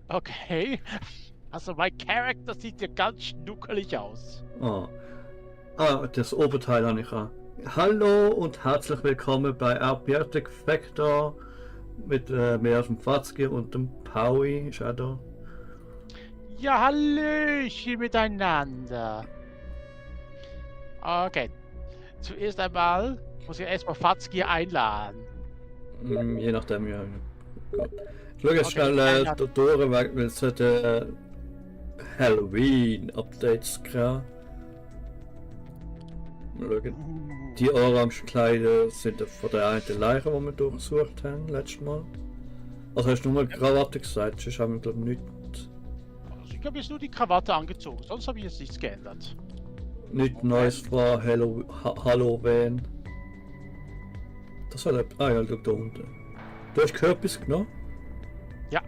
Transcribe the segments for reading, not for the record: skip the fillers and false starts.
Okay. Also mein Charakter sieht ja ganz schnuckelig aus. Ah. Das Oberteil habe ich an. Hallo und herzlich willkommen bei Arpetic Factor mit mir auf dem Fatzki und dem Paui. Ist auch da. Ja, Hallöchen miteinander. Okay. Zuerst einmal muss ich erstmal Fatzki einladen. Je nachdem, ja. Gut. Ich schaue jetzt Okay, schnell da einladen. durch, weil es hat Halloween-Updates gehabt. Mal schauen. Die orangen Kleider sind von der einen Leiche, die wir durchgesucht haben letztes Mal. Also hast du nur Krawatte gesagt, sonst haben wir glaube ich Also ich habe jetzt nur die Krawatte angezogen, sonst habe ich jetzt nichts geändert. nichts Neues von Halloween. Das war der. Ah ja, da unten. Du hast Kürbis genommen? Ja.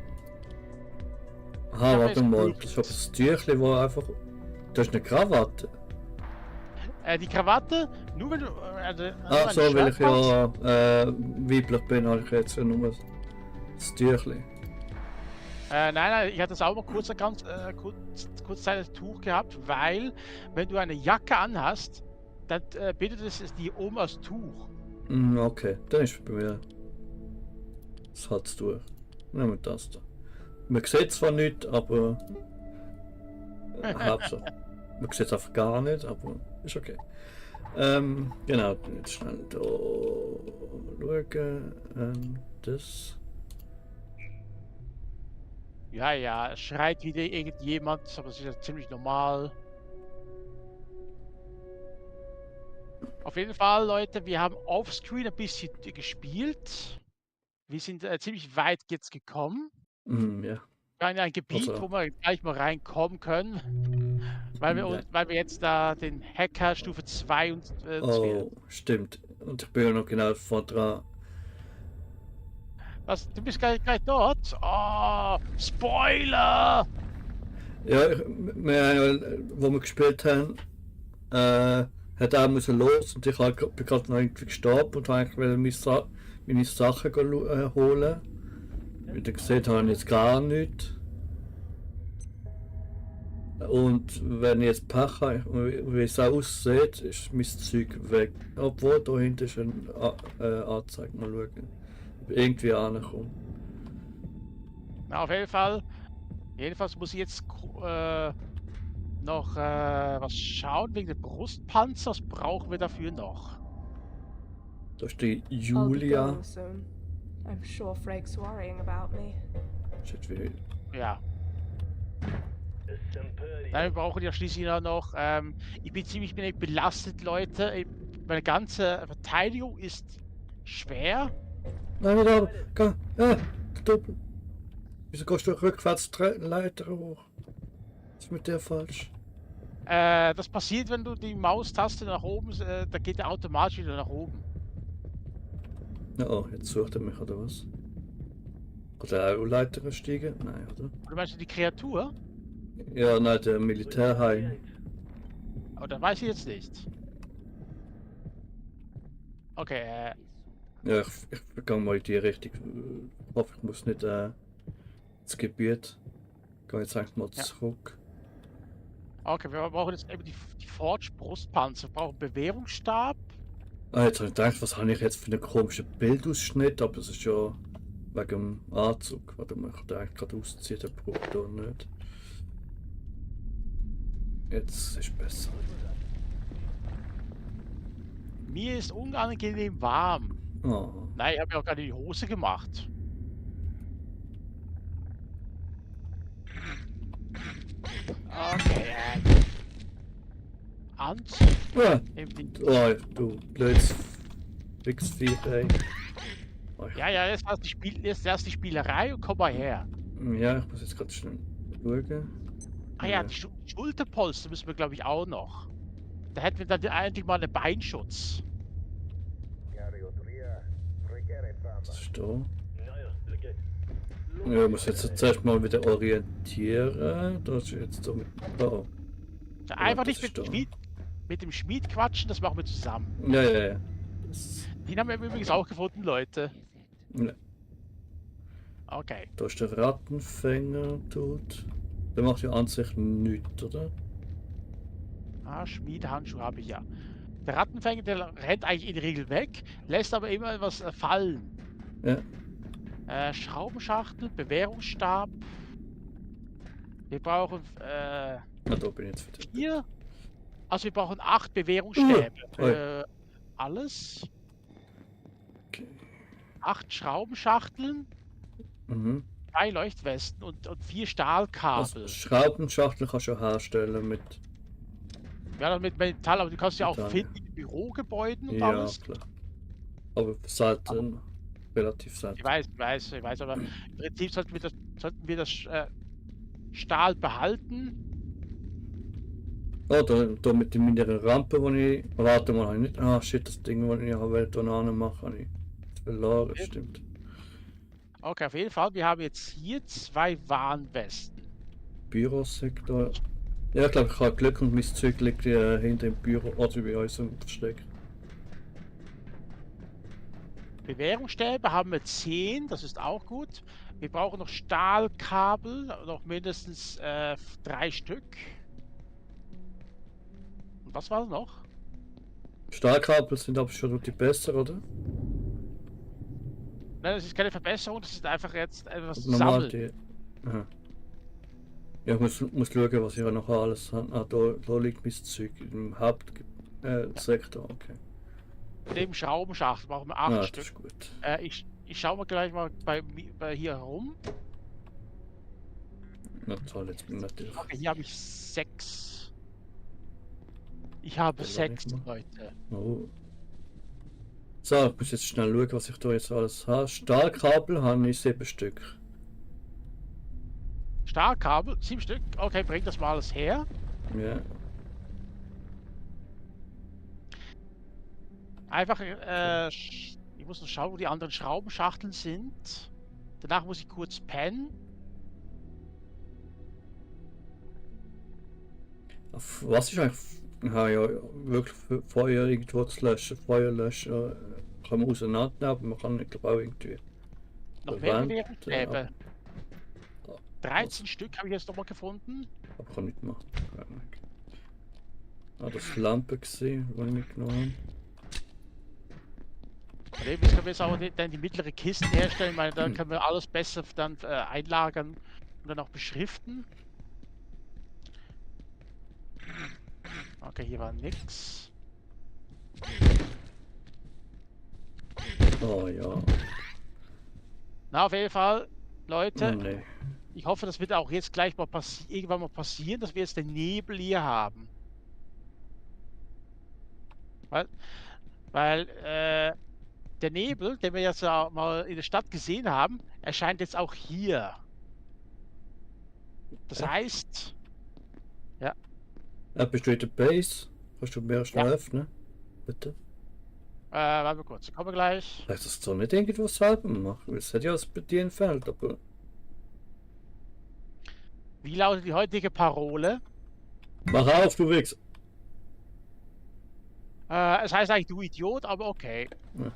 Aha, Ja, warte ist mal, gut. das ist aber das Tüchli, wo einfach. Das ist eine Krawatte. Die Krawatte, nur wenn du... Ah, so, weil ich ja weiblich bin, habe ich jetzt ja nur das Tüchli. Nein, ich hatte es auch mal kurzzeitig Tuch gehabt, weil wenn du eine Jacke anhast, dann bildet es die um als Tuch. Okay, dann ist bei mir das Halstuch. Nehmen wir das da. Man sieht zwar nicht, aber. Hauptsache. Man sieht es einfach gar nicht, aber ist okay. Genau, jetzt schnell da schauen. Das. Ja, es schreit wieder irgendjemand, aber das ist ja ziemlich normal. Auf jeden Fall, Leute, wir haben offscreen ein bisschen gespielt. Wir sind ziemlich weit jetzt gekommen. Ja. Wir haben ein Gebiet, Also, wo wir gleich mal reinkommen können, weil wir jetzt da den Hacker Stufe 2 uns wählen. oh, stimmt. Und ich bin ja noch genau vor dran. Was? Du bist gleich dort? Oh, Spoiler! Ja, wo wir gespielt haben, hat er müssen los und ich bin gerade noch irgendwie gestorben und wollte eigentlich meine Sachen holen. Wie ihr gesehen habe ich jetzt gar nichts. Und wenn ich jetzt Pech habe, wie es auch aussieht, ist mein Zeug weg. Obwohl da hinten ist eine Anzeige. Mal schauen. Ob ich irgendwie ankomme. Na, auf jeden Fall. Jedenfalls muss ich jetzt noch was schauen wegen dem Brustpanzer. Was brauchen wir dafür noch? Da ist die I'll be Julia. going soon. I'm sure Frake's worrying about me. Steht wie. Ja. Nein, wir brauchen ja schließlich auch noch. Ich bin ziemlich belastet, Leute. Meine ganze Verteidigung ist schwer. Nein, nicht aber. Geh. Der Doppel. Wieso gehst du rückwärts die Leiter hoch? Was ist mit der falsch? Das passiert, wenn du die Maustaste nach oben, da geht er automatisch wieder nach oben. Ja, oh, jetzt sucht er mich, oder was? Oder auch Leiter steigen? Nein, oder? Oder meinst du die Kreatur? Ja, nein, der Militärheim. Aber da weiß ich jetzt nicht. Okay, Ja, ich gehe mal in die Richtung. Ich hoffe, ich muss nicht ins Gebiet. Ich gehe jetzt einfach mal Ja. zurück. okay, wir brauchen jetzt eben die Forge Brustpanzer. Wir brauchen Bewährungsstab. Ah, jetzt habe ich gedacht, was habe ich jetzt für einen komischen Bildausschnitt, aber es ist ja wegen dem Anzug. Warte mal, ich kann den eigentlich gerade ausziehen, der braucht da nicht. Jetzt ist besser. Mir ist unangenehm warm. Oh. Nein, ich habe ja auch gerade die Hose gemacht. Okay, Anzug. Ja. Eben die- Oh, du blödes Wichsvieh, ey. Oh, Ja, jetzt erst die Spielerei und komm mal her. ja, ich muss jetzt gerade schnell schauen. Ah ja, die Schulterpolster müssen wir, glaube ich, auch noch. Da hätten wir dann endlich mal einen Beinschutz. Was ist da? Ja, ich muss jetzt zuerst mal wieder orientieren. Da ist jetzt so mit. Oh. Einfach das nicht ist mit dem Schmied quatschen, das machen wir zusammen. Ja. Das, Den haben wir übrigens auch gefunden, Leute. ja. Okay. Da ist der Rattenfänger tot. Der macht ja an sich nichts, oder? Ah, Schmiedehandschuh habe ich ja. Der Rattenfänger, der rennt eigentlich in der Regel weg, lässt aber immer was fallen. Ja. Schraubenschachtel, Bewährungsstab. Wir brauchen Ah, da bin ich jetzt wieder. 4. Also wir brauchen 8 Bewährungsstäbe Ui. für alles. Okay. 8 Schraubenschachteln, Mhm. 2 Leuchtwesten und 4 Also, Stahlkabel. Schraubenschachtel kannst du ja herstellen mit. Ja, dann mit Metall, aber du kannst ja auch Metall, finden in Bürogebäuden und Ja, alles. klar. Aber selten, relativ selten. Ich weiß, aber im Prinzip sollten wir das Stahl behalten. Oh, da mit der mittleren Rampe, wo ich. Warte mal, habe ich nicht. Ah, shit, das Ding, was ich habe, da machen, habe ich verloren, Okay. stimmt. Okay, auf jeden Fall. Wir haben jetzt hier 2 Warnwesten. Bürosektor. Ja, ich glaube, ich habe Glück und mein Zeug liegt hinter dem Büro oder bei uns im Versteck. Bewährungsstäbe haben wir 10, das ist auch gut. Wir brauchen noch Stahlkabel, noch mindestens 3 Stück. Und was war noch? Stahlkabel sind aber schon die besser, oder? Nein, das ist keine Verbesserung, das ist einfach jetzt etwas zu Normal sammeln. die. Aha. Ja, ich muss schauen, was ich auch noch alles habe. Ah, da liegt mein Zeug im Hauptsektor, okay. Neben Schraubenschachtel brauchen wir 8 Ah, das Stück. ist gut. Ich schaue mal gleich mal bei hier herum. Na toll, jetzt bin ich natürlich. Okay, hier habe ich 6. Ich habe Das war 6, nicht mal. Leute. Oh. So, ich muss jetzt schnell schauen, was ich da jetzt alles habe. Stahlkabel habe ich 7 Stück. Stahlkabel, 7 Stück. Okay, bring das mal alles her. Ja. Einfach, ich muss noch schauen, wo die anderen Schraubenschachteln sind. Danach muss ich kurz pennen. Was ist eigentlich. Ich habe ja wirklich Feuer irgendwo zu löschen. Feuerlöscher kann man auseinandernehmen, aber man kann nicht, glaube auch irgendwie. Noch mehr Wand, Bewährungsstäbe. ja. 13 Stück habe ich jetzt nochmal gefunden. Aber kann nicht machen. Ah, das war Lampe gesehen, die ich mitgenommen Und eben können wir jetzt auch dann die mittlere Kisten herstellen, weil dann können wir alles besser dann einlagern und dann auch beschriften. Okay, hier war nix. habe. Oh ja. Na, auf jeden Fall, Leute, Nee. ich hoffe, das wird auch jetzt gleich mal irgendwann mal passieren, dass wir jetzt den Nebel hier haben. Weil der Nebel, den wir jetzt ja mal in der Stadt gesehen haben, erscheint jetzt auch hier. Das heißt, Bist du in der Base? Kannst du mir schnell öffnen? Bitte? warte mal kurz, kommen wir gleich. Heißt das so nicht irgendwas selber machen? Es hat ja das Bedienfeld, aber. Wie lautet die heutige Parole? Mach auf, du Wichs! Es heißt eigentlich du Idiot, aber okay. Ja.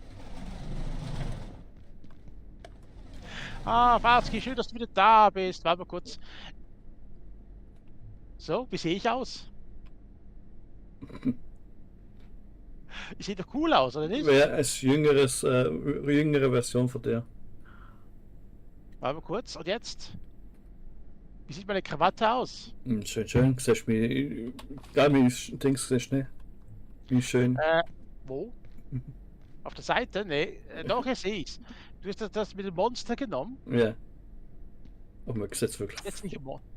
Ah, Farzki, schön, dass du wieder da bist. Warte mal kurz. So, wie sehe ich aus? Ich sehe doch cool aus, oder nicht? Wäre eine jüngere Version von der. Warte mal kurz. Und jetzt? Wie sieht meine Krawatte aus? Schön, schön. Siehst du mich. Ja, mein Dings siehst du nicht. Wie schön. Wo? Auf der Seite? Nee, doch, hier sehe ich's. Du hast das mit dem Monster genommen? Ja. Aber man sieht es wirklich. Jetzt nicht im Monster.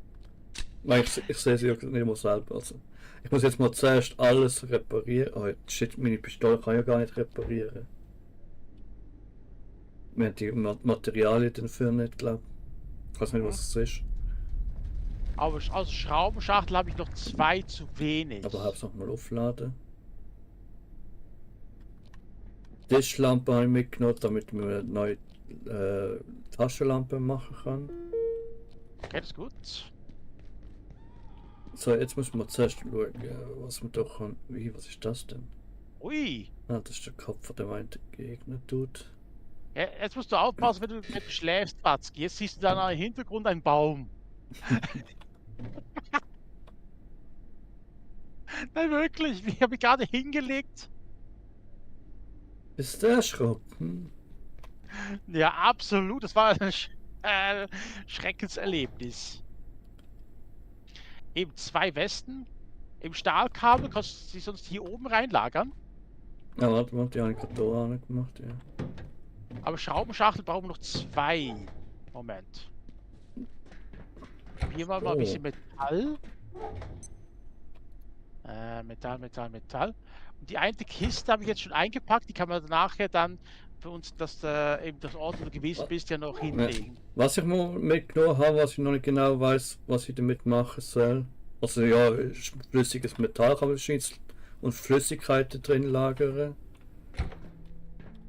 Nein, ich sehe sie ja nicht mal selber. Also. Ich muss jetzt mal zuerst alles reparieren. Oh shit, meine Pistole kann ich ja gar nicht reparieren. Wir haben die Materialien dafür nicht, glaube ich. Ich weiß nicht, was es ist. Aber aus Schraubenschachtel habe ich noch 2 zu wenig. Aber hab's noch mal aufladen. Tischlampe habe ich mitgenommen, damit man eine neue Taschenlampe machen kann. Okay, das ist gut. So, jetzt müssen wir zuerst schauen, was man doch kann. Was ist das denn? Ui, Ah, das ist der Kopf von dem einen Gegner, tut. Ja, jetzt musst du aufpassen, wenn du schläfst, Watzki. Jetzt siehst du da im Hintergrund einen Baum. Nein, wirklich. Ich habe mich gerade hingelegt. Bist du erschrocken? Ja, absolut. Das war ein Schreckenserlebnis. Eben 2 Westen. Im Stahlkabel kannst du sie sonst hier oben reinlagern. Ja, warte, die habe ich gerade da gemacht, ja. Aber Schraubenschachtel brauchen wir noch 2. Moment. Hier mal ein bisschen Metall. Metall. Und die eine Kiste habe ich jetzt schon eingepackt. Die kann man nachher dann für uns eben das Ort, wo du gewesen bist, ja noch hinlegen. Was ich mal mitgenommen habe, was ich noch nicht genau weiß, was ich damit machen soll. Also ja, flüssiges Metall kann man wahrscheinlich und Flüssigkeiten drin lagern.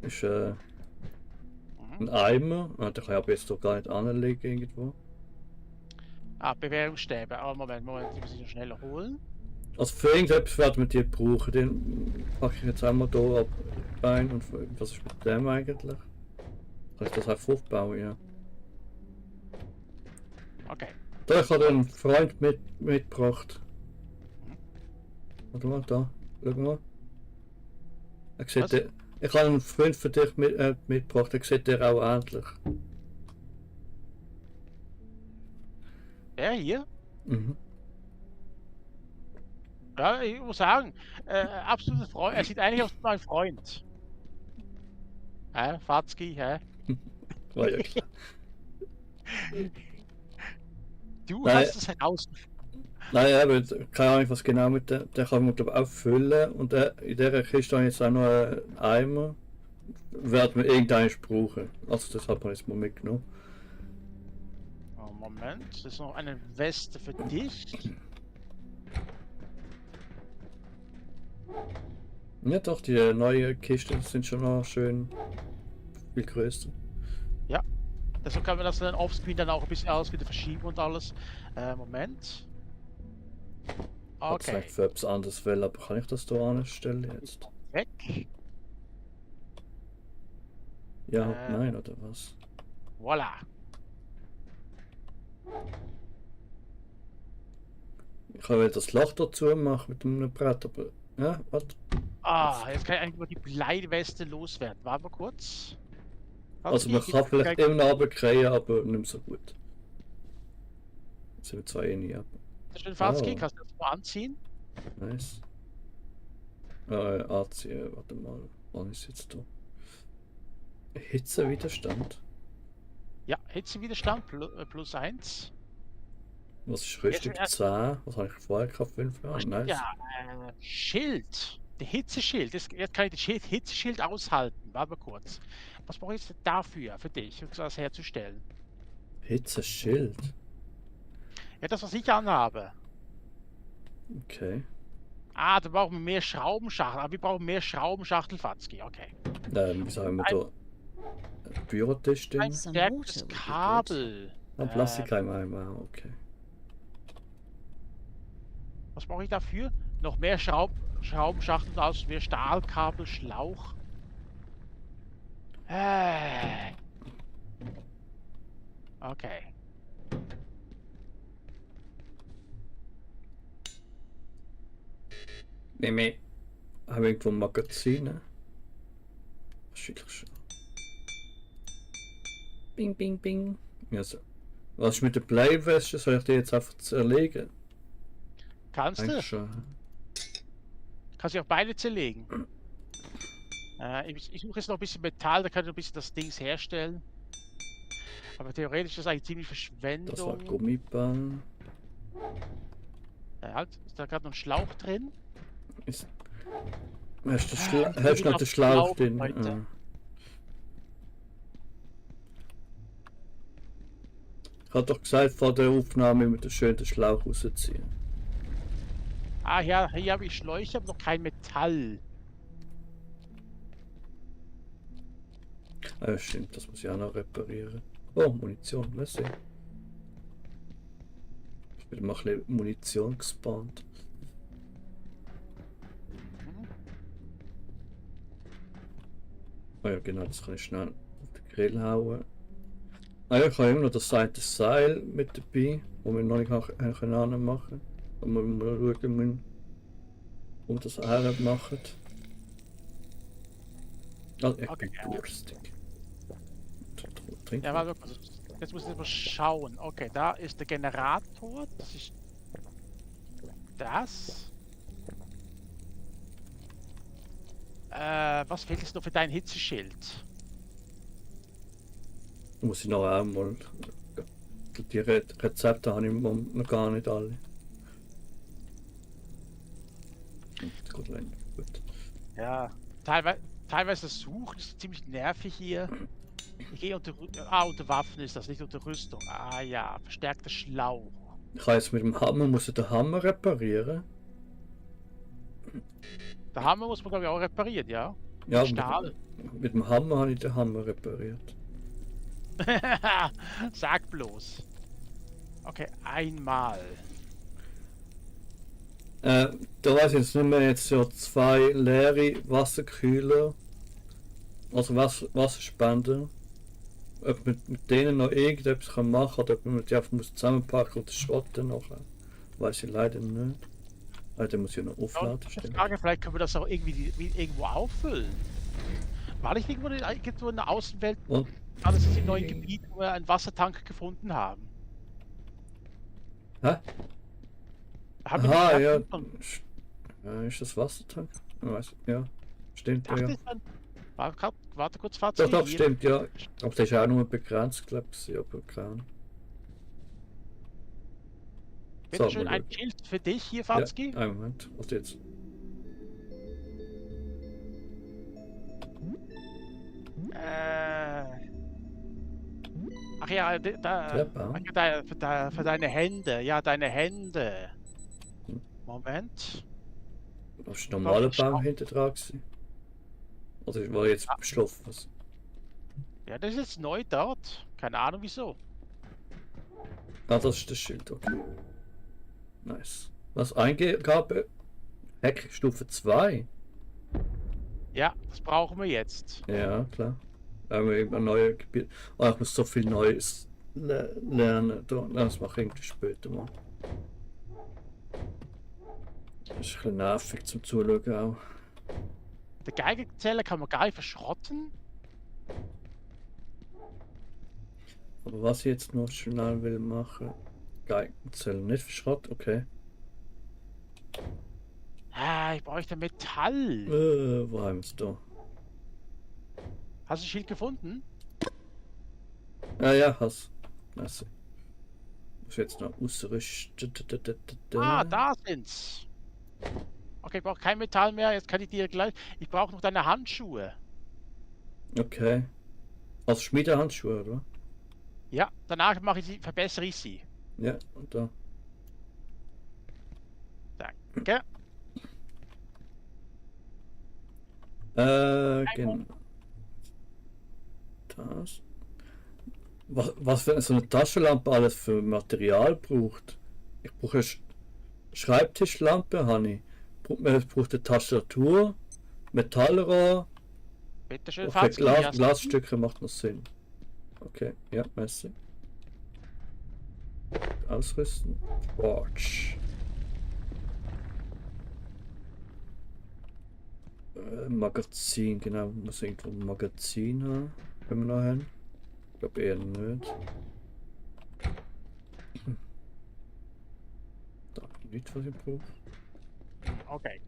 Ist ein Eimer. Ah, den kann ich aber jetzt doch gar nicht anlegen irgendwo. Ah, Bewährungsstäbe. Aber Moment, die muss ich noch schneller holen. Also für irgendetwas werden wir die brauchen. Den packe ich jetzt einmal hier rein. Und was ist mit dem eigentlich? Kann ich das einfach aufbauen, ja. Okay. Da, ich habe einen Freund mitgebracht. Warte mal, da. Schau mal. Er sieht Was? ich habe einen Freund für dich mitgebracht. Er sieht dir auch ähnlich. Der hier? Mhm. Ja, ich muss sagen, absoluter Freund. Er sieht eigentlich aus wie mein Freund. Hä? Fatzki, hä? War ja klar. Du Nein. hast es herausgefunden. Nein, aber keine Ahnung, was genau mit der kann man glaube ich auch füllen. Und in dieser Kiste habe ich jetzt auch noch einen Eimer. Werden wir irgendeinen brauchen. Also das hat man jetzt mal mitgenommen. Oh, Moment, das ist noch eine Weste für dich. Ja doch, die neuen Kisten sind schon noch schön viel größer. Ja, deshalb kann man das dann offscreen dann auch ein bisschen alles wieder verschieben und alles. Moment. Hat es Okay. eigentlich für etwas anderes will, aber kann ich das da anstellen jetzt? Weg. Ja, nein, oder was? Voila. Ich kann wieder das Loch dazu machen mit einem Brett, aber ja, warte. Ah, jetzt kann ich eigentlich nur die Bleiweste loswerden. Warte mal kurz. Also man kann vielleicht immer noch runterkriegen, aber nicht mehr so gut. Jetzt sind wir zwar eh nicht ab. Schön Fatzki, Oh. kannst du das mal anziehen? Nice. anziehen, warte mal, wann ist jetzt da? Hitzewiderstand? Ja, Hitzewiderstand +1. Was ist Rüstung Jetzt 10? Was habe ich vorher gehabt? 5? Ah, nice. Ja, Schild. Der Hitzeschild. Jetzt kann ich das Hitzeschild aushalten. Warte mal kurz. Was brauche ich jetzt dafür, für dich, um das herzustellen? Hitzeschild? Ja, das, was ich anhabe. Okay. Ah, da brauchen wir mehr Schraubenschachtel. Aber wir brauchen mehr Schraubenschachtel, Fatzki. Okay. Wieso haben wir da einen Bürotisch drin? Ein stärkeres Kabel. Ah, Plastikheim einmal, okay. Was brauche ich dafür? Noch mehr Schraubenschachteln aus, mehr Stahlkabel, Schlauch. Okay. Mimi. Haben wir irgendwo Magazine? Wahrscheinlich schon. Bing, bing, bing. Ja, so. Was ist mit der Bleiweste? Soll ich die jetzt einfach zerlegen? Kannst du? Eigentlich schon. Kannst du auch beide zerlegen. Ich suche jetzt noch ein bisschen Metall, da kann ich noch ein bisschen das Dings herstellen. Aber theoretisch ist das eigentlich ziemlich Verschwendung. Das war Gummiband. Halt, ist da gerade noch ein Schlauch drin? Hast du noch den Schlauch drin? Heute. Ich habe doch gesagt, vor der Aufnahme mit dem schönen Schlauch rausziehen. Ah ja, hier habe ich Schläuche, aber noch kein Metall. Ah ja, stimmt, das muss ich auch noch reparieren. Oh, Munition, merci. Ich bin mal ein bisschen Munition gespawnt. Oh ja, genau, das kann ich schnell auf die Grill hauen. Ah ja, ich habe immer noch das eine Seil mit dabei, wo wir noch nicht machen machen. Da müssen wir mal schauen, wo wir das auch machen. Also, ich Okay, bin durstig. Trink Ja, mal. warte kurz. Jetzt muss ich mal schauen. Okay, da ist der Generator. Das ist das. Was fehlt jetzt noch für dein Hitzeschild? Muss ich noch einmal. Die Rezepte habe ich noch gar nicht alle. Gut, nein, gut. Ja, teilweise suchen ist ziemlich nervig hier. Ich gehe unter Waffen ist das, nicht unter Rüstung. Ah ja, verstärkter Schlauch. Ich kann jetzt mit dem Hammer, muss ich den Hammer reparieren. Der Hammer muss man glaube ich auch reparieren, ja? Ja, Stahl. mit dem Hammer habe ich den Hammer repariert. Sag bloß. Okay, einmal. Da weiß ich jetzt nicht mehr, jetzt so 2 leere Wasserkühler, also Wasserspender. Ob man mit denen noch irgendetwas kann machen oder ob man die einfach muss zusammenpacken und schrotten nachher. Weiß ich leider nicht. Leider muss ich noch aufladen. Frage, vielleicht können wir das auch irgendwie irgendwo auffüllen. War nicht irgendwo in der Außenwelt? Und? Ah, das ist im neuen Gebiet, wo wir einen Wassertank gefunden haben. Hä? Haben wir Aha, nicht ja. gefunden? Ist das Wassertank? Ich weiß, ja. Stimmt, Dachte ja. ich dann. Warte kurz, Fazit. Doch, doch, stimmt, ja. Aber das ist auch nur begrenzt, glaube ich, aber keine Ahnung. Bitte So, schön, mal ein schauen. Schild für dich hier, Fatzki. Ja, einen Moment, was jetzt? Ach ja, Der Baum? für deine Hände. Ja, deine Hände. Hm. Moment. Das ist ein normaler Baum hinter dran gewesen. Oder war jetzt beschlafen? Ja, das ist jetzt neu dort. Keine Ahnung wieso. Ah, das ist das Schild, okay. Nice. Was Eingabe? Hack Stufe 2? Ja, das brauchen wir jetzt. Ja, klar. Da haben wir eben ein neues Gebiet. Oh, ich muss so viel Neues lernen. Das mache ich irgendwie später mal. Das ist ein bisschen nervig zum Zuschauen auch. Der Geigerzähler kann man gar nicht verschrotten. Aber was ich jetzt noch schnell will machen, Geigenzellen nicht verschrott, okay. Ah, ich bräuchte Metall. Wo haben wir es da? Hast du ein Schild gefunden? Ah ja, hast. Nice. Muss jetzt noch ausrüsten. Ah, da sind's. Okay, ich brauche kein Metall mehr. Jetzt kann ich dir gleich. Ich brauche noch deine Handschuhe. Okay. Also Schmiedehandschuhe, oder? Ja, danach verbessere ich sie. Ja, und da. Danke. Genau. Das. Was für so eine Taschenlampe alles für Material braucht. Ich brauche eine Schreibtischlampe, habe ich. Ich brauche eine Tastatur, Metallrohr. Bitte schön, Okay, Fatzki. Glasstücke macht noch Sinn. Okay, ja, merci. Ausrüsten. Watch. Magazin, genau. Muss irgendwo ein Magazin haben. Wenn wir noch haben. Ich glaube eher nicht. Da nicht, was ich brauche. Okay.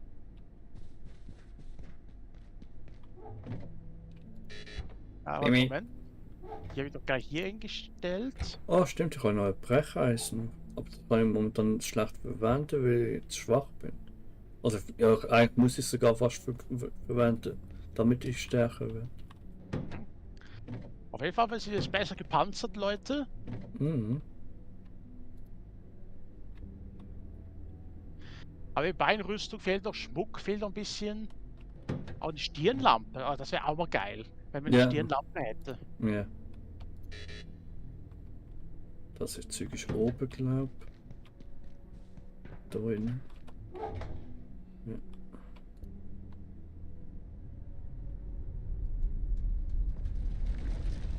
Aber Mimi. Moment. Die habe ich doch gleich hier hingestellt. Oh, stimmt, ich habe noch ein Brecheisen. Aber das kann ich momentan schlecht verwenden, weil ich zu schwach bin. Also, ja, eigentlich muss ich es sogar fast verwenden, damit ich stärker werde. Auf jeden Fall sind jetzt besser gepanzert, Leute. Mhm. Aber die Beinrüstung fehlt noch, Schmuck fehlt noch ein bisschen. Auch die Stirnlampe, oh, das wäre auch mal geil, wenn man Ja. eine Stirnlampe hätte. Ja. Das ist zügig oben, glaub. Da drin.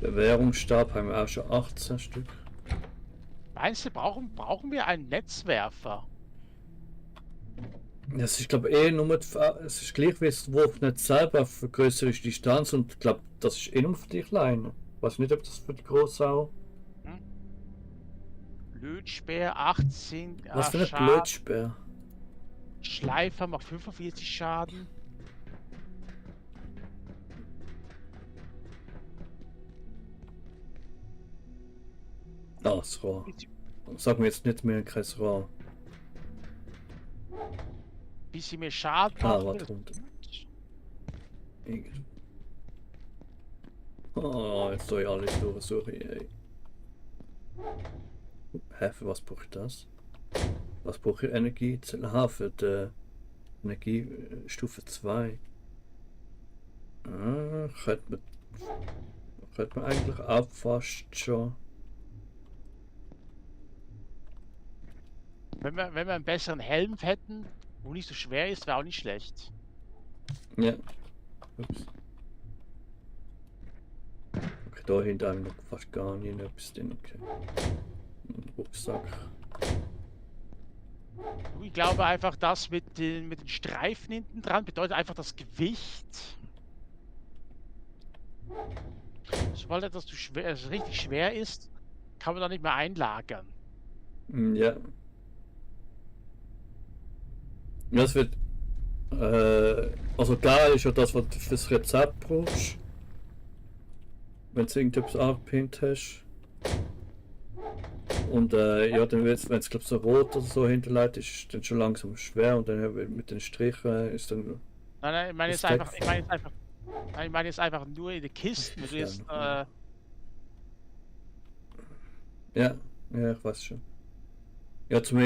Ja. Bewährungsstab haben wir auch schon 18 Stück. Meinst du, brauchen wir einen Netzwerfer? Das ist glaube eh nur es ist gleich wie das Wurfnetz selber auf eine größere Distanz und ich glaube, das ist eh nur für die Kleinen. Ich weiß nicht, ob das für die Großen auch. Blödspeer 18 Was für ein Schaden. Blödspeer. Schleifer macht 45 Schaden. Ah, das Rohr. Sag mir jetzt nicht mehr kein Rohr. Bisschen mehr Schaden Ah, macht. warte, runter. Oh, jetzt soll ich alles durchsuchen. Ey. Hä, für was brauche ich das? Was brauche ich Energiezellen? Aha, für die Energiestufe 2. Ah, könnte man eigentlich auch fast schon. Wenn wir einen besseren Helm hätten, wo nicht so schwer ist, wäre auch nicht schlecht. Ja. Ups. Okay, da hinten haben wir noch fast gar nicht etwas drin. Okay. Ein Rucksack. Ich glaube einfach, das mit den Streifen hinten dran bedeutet einfach das Gewicht. Sobald etwas zu schwer, richtig schwer ist, kann man da nicht mehr einlagern. Ja. Das wird. Also geil ist ja das, was du fürs Rezept brauchst. Wenn du irgendetwas angepinnt hast. Und ja, dann wird es, wenn es glaube so rot oder so hinterlegt ist, ist dann schon langsam schwer und dann mit den Strichen ist dann. Nein, ich meine jetzt Das einfach, Deck- ich meine jetzt einfach nur in den Kisten. Wenn du jetzt, Ja, ja, ich weiß schon. Ja, zum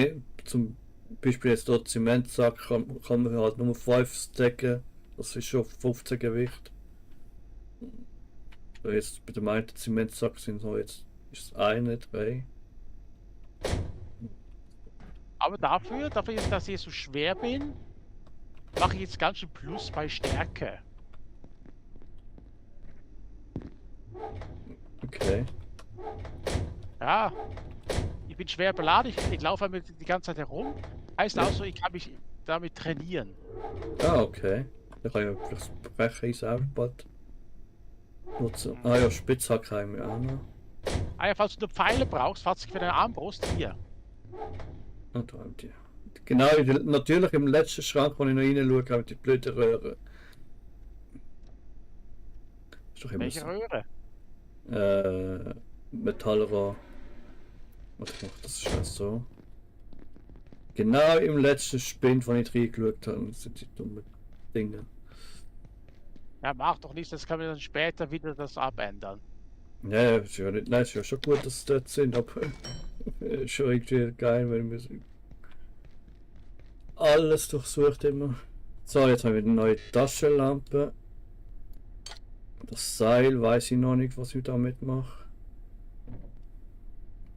Beispiel jetzt dort Zementsack kann man halt nur 5 stacken. Das ist schon 15 Gewicht. So jetzt bei dem einen Zementsack sind so jetzt ist es 1, 3. aber dafür, dass ich so schwer bin, mache ich jetzt ganz schön Plus bei Stärke. Okay. Ja, ich bin schwer beladen, ich laufe damit die ganze Zeit herum. Heißt auch so, ich kann mich damit trainieren. Ah, okay. Dann kann ich vielleicht das Brechen ins Aufbad nutzen. Ah ja, Spitzhacke haben wir auch noch. Ah ja, falls du Pfeile brauchst, falls du für deine Armbrust, hier. Ah, da haben die. Genau, natürlich im letzten Schrank, wo ich noch reinschaue, haben die blöde Röhre. Ist doch immer Welche so. Röhre? Metallrohr. Was macht das schon so? Genau im letzten Spind, wo ich reingeschaut habe, sind die dummen Dinge. Ja, mach doch nichts, das kann man dann später wieder das abändern. Ja, ist ja nicht, nein, ist ja schon gut, dass sie dort sind, aber ist schon irgendwie geil, wenn wir alles durchsucht immer. So, jetzt haben wir eine neue Taschenlampe. Das Seil weiß ich noch nicht, was ich damit mache.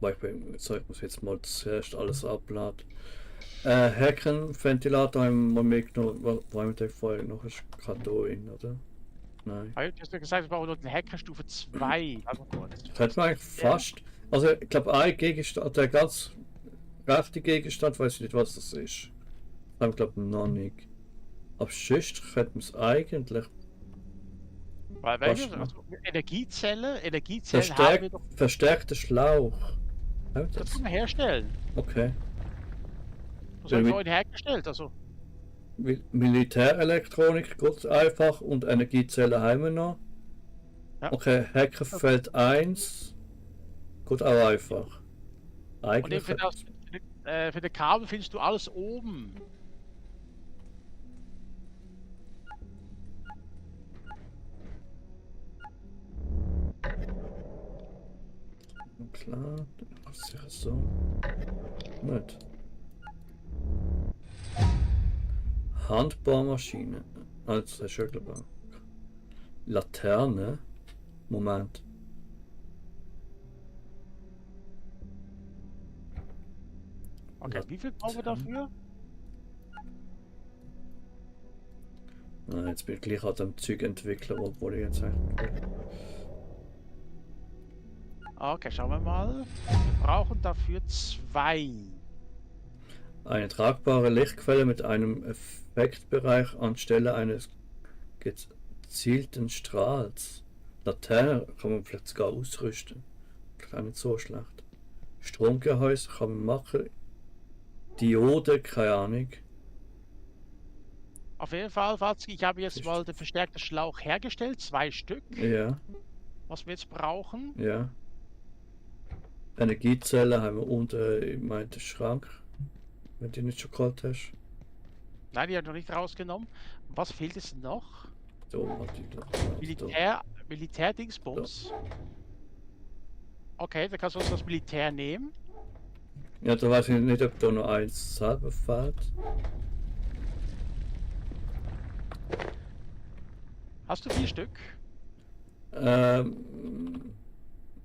Weil ich muss jetzt mal zuerst alles abladen. Heckenventilator haben wir mitgenommen, wo haben wir den vorher noch? Ist gerade da drin, oder? Nein. Du hast ja gesagt, wir brauchen noch eine Hackerstufe 2. Also kurz. Könnte man eigentlich fast. Also ich glaube ein Gegenstand, der ganz rechte Gegenstand, weiß ich nicht was das ist. Das haben wir glaube noch nicht. Aber sonst könnte man es eigentlich Weil welche? Fast Also, Energiezellen haben wir doch. verstärkter Schlauch. Haben wir Das das? können wir herstellen. Okay. Das haben wir mit- vorhin hergestellt. Also, Militärelektronik, gut einfach und Energiezellen haben wir noch. Ja. Okay, Hackerfeld 1. Gut auch einfach. und Eigentlich. für die Kabel findest du alles oben. Klar, dann ist ja so. Nicht. Handbohrmaschine. Also, das ist schon glaube ich. Laterne. Moment. Okay, wie viel brauchen wir dafür? Jetzt bin ich gleich an dem Zeug entwickeln, obwohl ich jetzt eigentlich. Okay, schauen wir mal. Wir brauchen dafür 2. Eine tragbare Lichtquelle mit einem Effektbereich anstelle eines gezielten Strahls. Laterne kann man vielleicht sogar ausrüsten. Vielleicht auch nicht so schlecht. Stromgehäuse kann man machen. Diode, keine Ahnung. Auf jeden Fall, Fazki, ich habe jetzt mal den verstärkten Schlauch hergestellt. 2 Stück, Ja, was wir jetzt brauchen. ja. Energiezelle haben wir unten im einen Schrank. Wenn du nicht schon geholt hast. Nein, die habe ich noch nicht rausgenommen. Und was fehlt es noch? So, warte, da. Militärdingsbums. Okay, dann kannst du uns das Militär nehmen. Ja, da weiß ich nicht, ob da noch eins selber fällt. Hast du 4 Stück? Nein,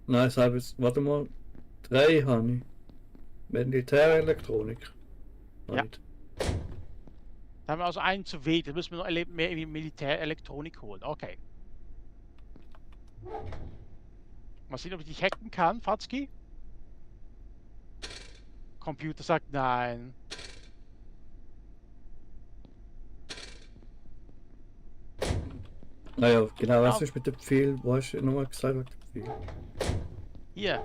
selber ist, warte mal. 3 habe ich. Militärelektronik. Ja. Nicht. Da haben wir also einen zu wenig. Da müssen wir noch mehr Militärelektronik holen. Okay. Mal sehen, ob ich dich hacken kann, Fazki. Computer sagt nein. Naja, genau, was Ja. ist mit dem Pfeil? Wo hast du nochmal gesagt, mit dem Pfeil? Hier.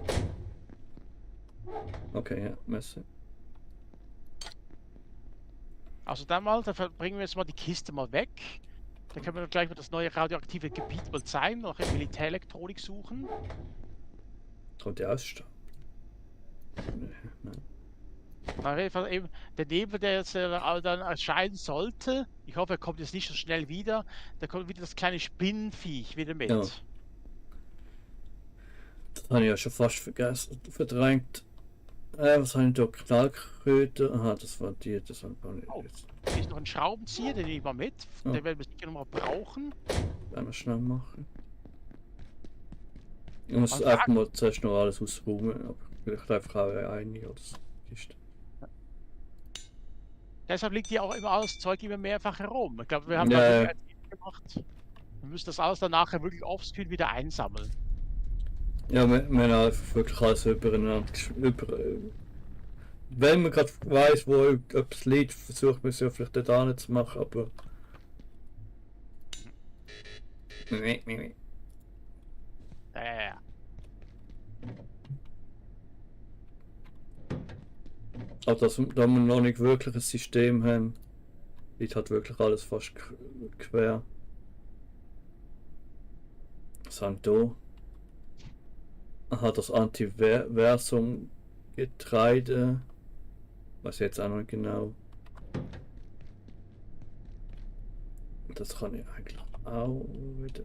Okay, ja, Messer. Also dann mal, dann bringen wir jetzt mal die Kiste mal weg. Dann können wir gleich mal das neue radioaktive Gebiet mal zeigen, noch in Militärelektronik suchen. Kommt der Ausstaub? Nein. Auf jeden Fall eben der Nebel, der jetzt dann erscheinen sollte. Ich hoffe, er kommt jetzt nicht so schnell wieder. Da kommt wieder das kleine Spinnenviech wieder mit. Ja. Das habe ich ja schon fast vergessen. Verdrängt. Was habe ich da? Knallkröte. Aha, das war die, das habe ich gar nicht. Oh. Jetzt Hier ist noch ein Schraubenzieher, den nehme ich mal mit. Ja. Den werden wir sicher noch mal brauchen. werden wir schnell machen. Ich muss Also, einfach mal zuerst noch alles ausräumen, aber vielleicht einfach auch eine oder so. Kiste. Deshalb liegt hier auch immer alles Zeug immer mehrfach herum. Ich glaube, wir haben Ja, da ja. wirklich einen Fehler gemacht. Wir müssen das alles dann nachher wirklich offscreen wieder einsammeln. Ja, wir haben einfach wirklich alles übereinander wenn man gerade weiss, wo etwas liegt, versucht man es ja vielleicht dort nicht zu machen, aber. Ja. Aber da wir noch nicht wirklich ein System haben, liegt halt wirklich alles fast quer. Was haben wir da? Aha, das Antiversum Getreide. Weiß ich jetzt auch noch nicht genau. Das kann ich eigentlich auch wieder.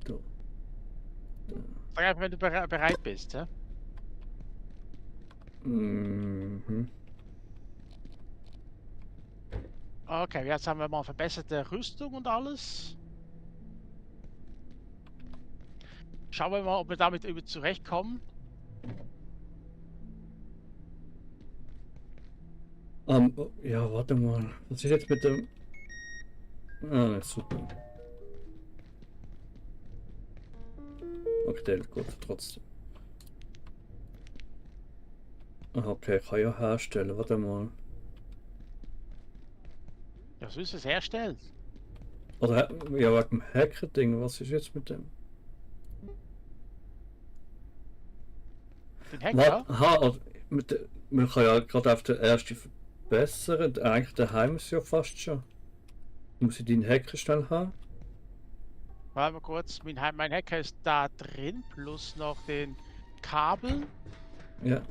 Da. Sag einfach, wenn du bereit bist. Ja? Mhm. Okay, jetzt haben wir mal verbesserte Rüstung und alles. Schauen wir mal, ob wir damit zurechtkommen. Ja, warte mal. Was ist jetzt mit dem. Ah, super. Okay, der gut trotzdem. Ah, okay, kann ja herstellen. Warte mal. Ja, was willst du es herstellen? Oder ja, wegen dem Hacker-Ding. Was ist jetzt mit dem? Den Hacker? Aha, also man kann ja gerade auf den ersten verbessern. Eigentlich daheim ist ja fast schon. Muss ich den Hacker schnell haben? Warte mal kurz, mein Hacker ist da drin, plus noch den Kabel. Ja.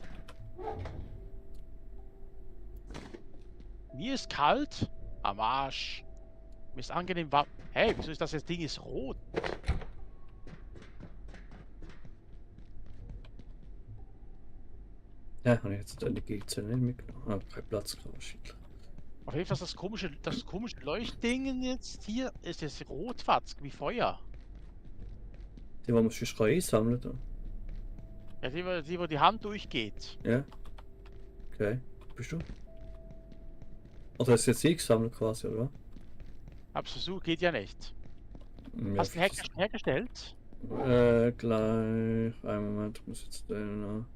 Mir ist kalt. Am Arsch. Mir ist angenehm warm. Hey, wieso ist das Ding ist rot? Ja, habe ich jetzt die Energiezelle nicht mitgenommen. Ah, kein Platz, glaube ich. Auf jeden Fall ist das komische Leuchtding jetzt hier ist jetzt rotfatz wie Feuer. Die, wo man schon einsammeln da. Ja, wo die Hand durchgeht. Ja. Okay. Bist du? Oder hast du jetzt eingesammelt quasi, oder? Hab's versucht, geht ja nicht. Ja, Hast du den hergestellt? Gleich. Einen Moment, ich muss jetzt den.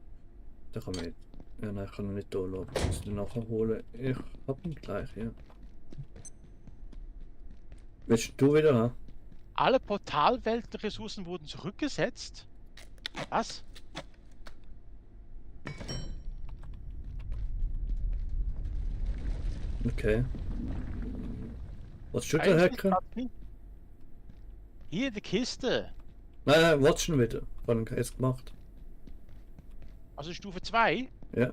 Den kann man nicht. Ja, nein, ich kann ihn nicht da lassen. Ich muss den nachher holen. Ich hab ihn gleich, ja. Willst du wieder haben? Alle Portalweltressourcen wurden zurückgesetzt? Was? Okay. Was ist schon der Hacker? Hier in der Kiste. Nein, warte schon wieder. Was hat er jetzt gemacht? Also Stufe 2. Ja.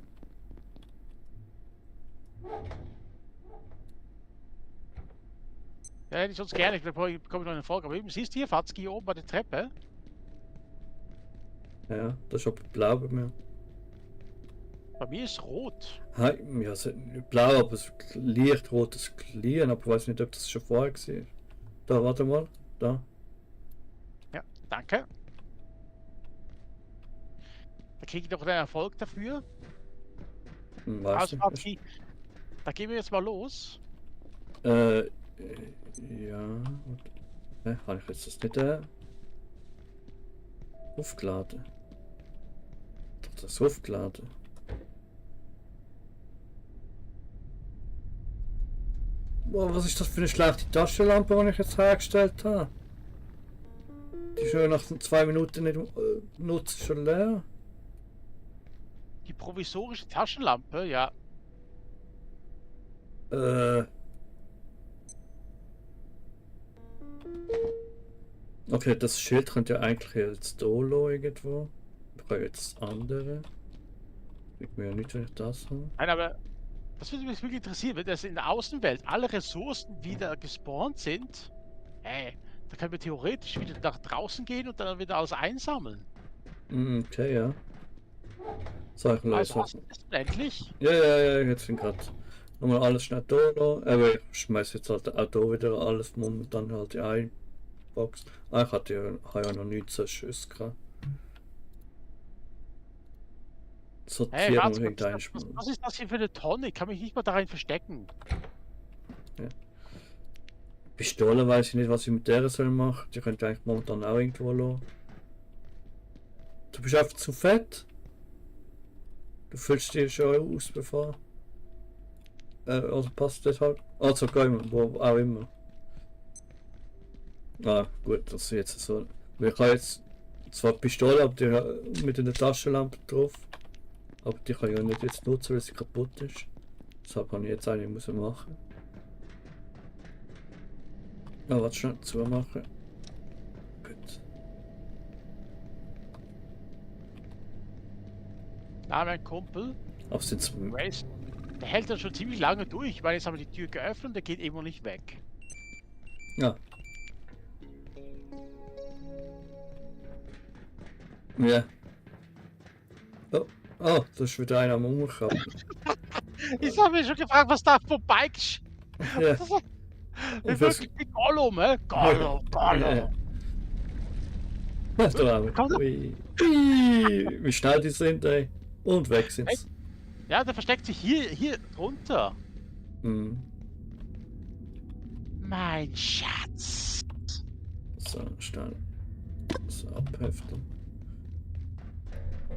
Ja, hätte ich sonst gerne. Ich bekomme noch eine Folge. Aber eben, siehst du hier, Fatzki, hier oben bei der Treppe? Ja, das ist aber blau bei mir. Bei mir ist rot. Ja, es ist nicht blau, aber es ist leicht rotes Glühen, aber ich weiß nicht, ob das schon vorher war. Da, warte mal. Da. Ja, danke. Da kriege ich noch einen Erfolg dafür. Weiß Also, nicht. Fatzki, da gehen wir jetzt mal los. Ja. Ne, habe ich jetzt das nicht aufgeladen? Doch, das ist aufgeladen. Boah, was ist das für eine schlechte Taschenlampe, die ich jetzt hergestellt habe? Die ist schon nach 2 Minuten nicht nutzt, schon leer. Die provisorische Taschenlampe, ja. Okay, das Schild könnte ja eigentlich jetzt da lassen irgendwo. Ich brauche jetzt das andere. Ich mir ja nicht, wenn ich das habe. Nein, aber das würde mich wirklich interessieren, wenn das in der Außenwelt alle Ressourcen wieder gespawnt sind. Da können wir theoretisch wieder nach draußen gehen und dann wieder alles einsammeln. Okay, ja. So, ich Also löse. hast du das endlich? Ja, jetzt bin gerade nochmal alles schnell da lassen. Aber ich schmeiß jetzt halt auch da wieder alles momentan halt in eine Box. Ich habe ja noch 19 Schüsse gehabt. Sortieren Warte wir mal, irgendeinen was ist das hier für eine Tonne? Ich kann mich nicht mal darin verstecken. Pistole weiß ich nicht, was ich mit der soll machen. Die könnte eigentlich momentan auch irgendwo lassen. Du bist einfach zu fett. Du füllst dich schon aus, bevor. Also passt das halt. Also gehen wir, wo auch immer. Ah, gut, das ist jetzt so. Ich habe jetzt zwar die Pistole, aber die mit einer Taschenlampe drauf. Aber die kann ich ja nicht jetzt nutzen, weil sie kaputt ist. Deshalb habe ich jetzt eine müssen machen. Ah, warte schnell, zumachen. Gut. Na, mein Kumpel, Aber sind Grace, der hält das schon ziemlich lange durch, weil jetzt haben wir die Tür geöffnet und der geht immer nicht weg. Ja. Ja. Oh, da ist wieder einer am Umkommen. Ich habe mich schon gefragt, was da vorbei ist. Ja. Wie wirklich wie Gollum, hä? Gollum. Ja, da haben wir. Ui. Ui. Wie schnell die sind, ey. Und weg sind sie. Ja, der versteckt sich hier drunter. Hm. Mein Schatz. So, schnell. So, abheften.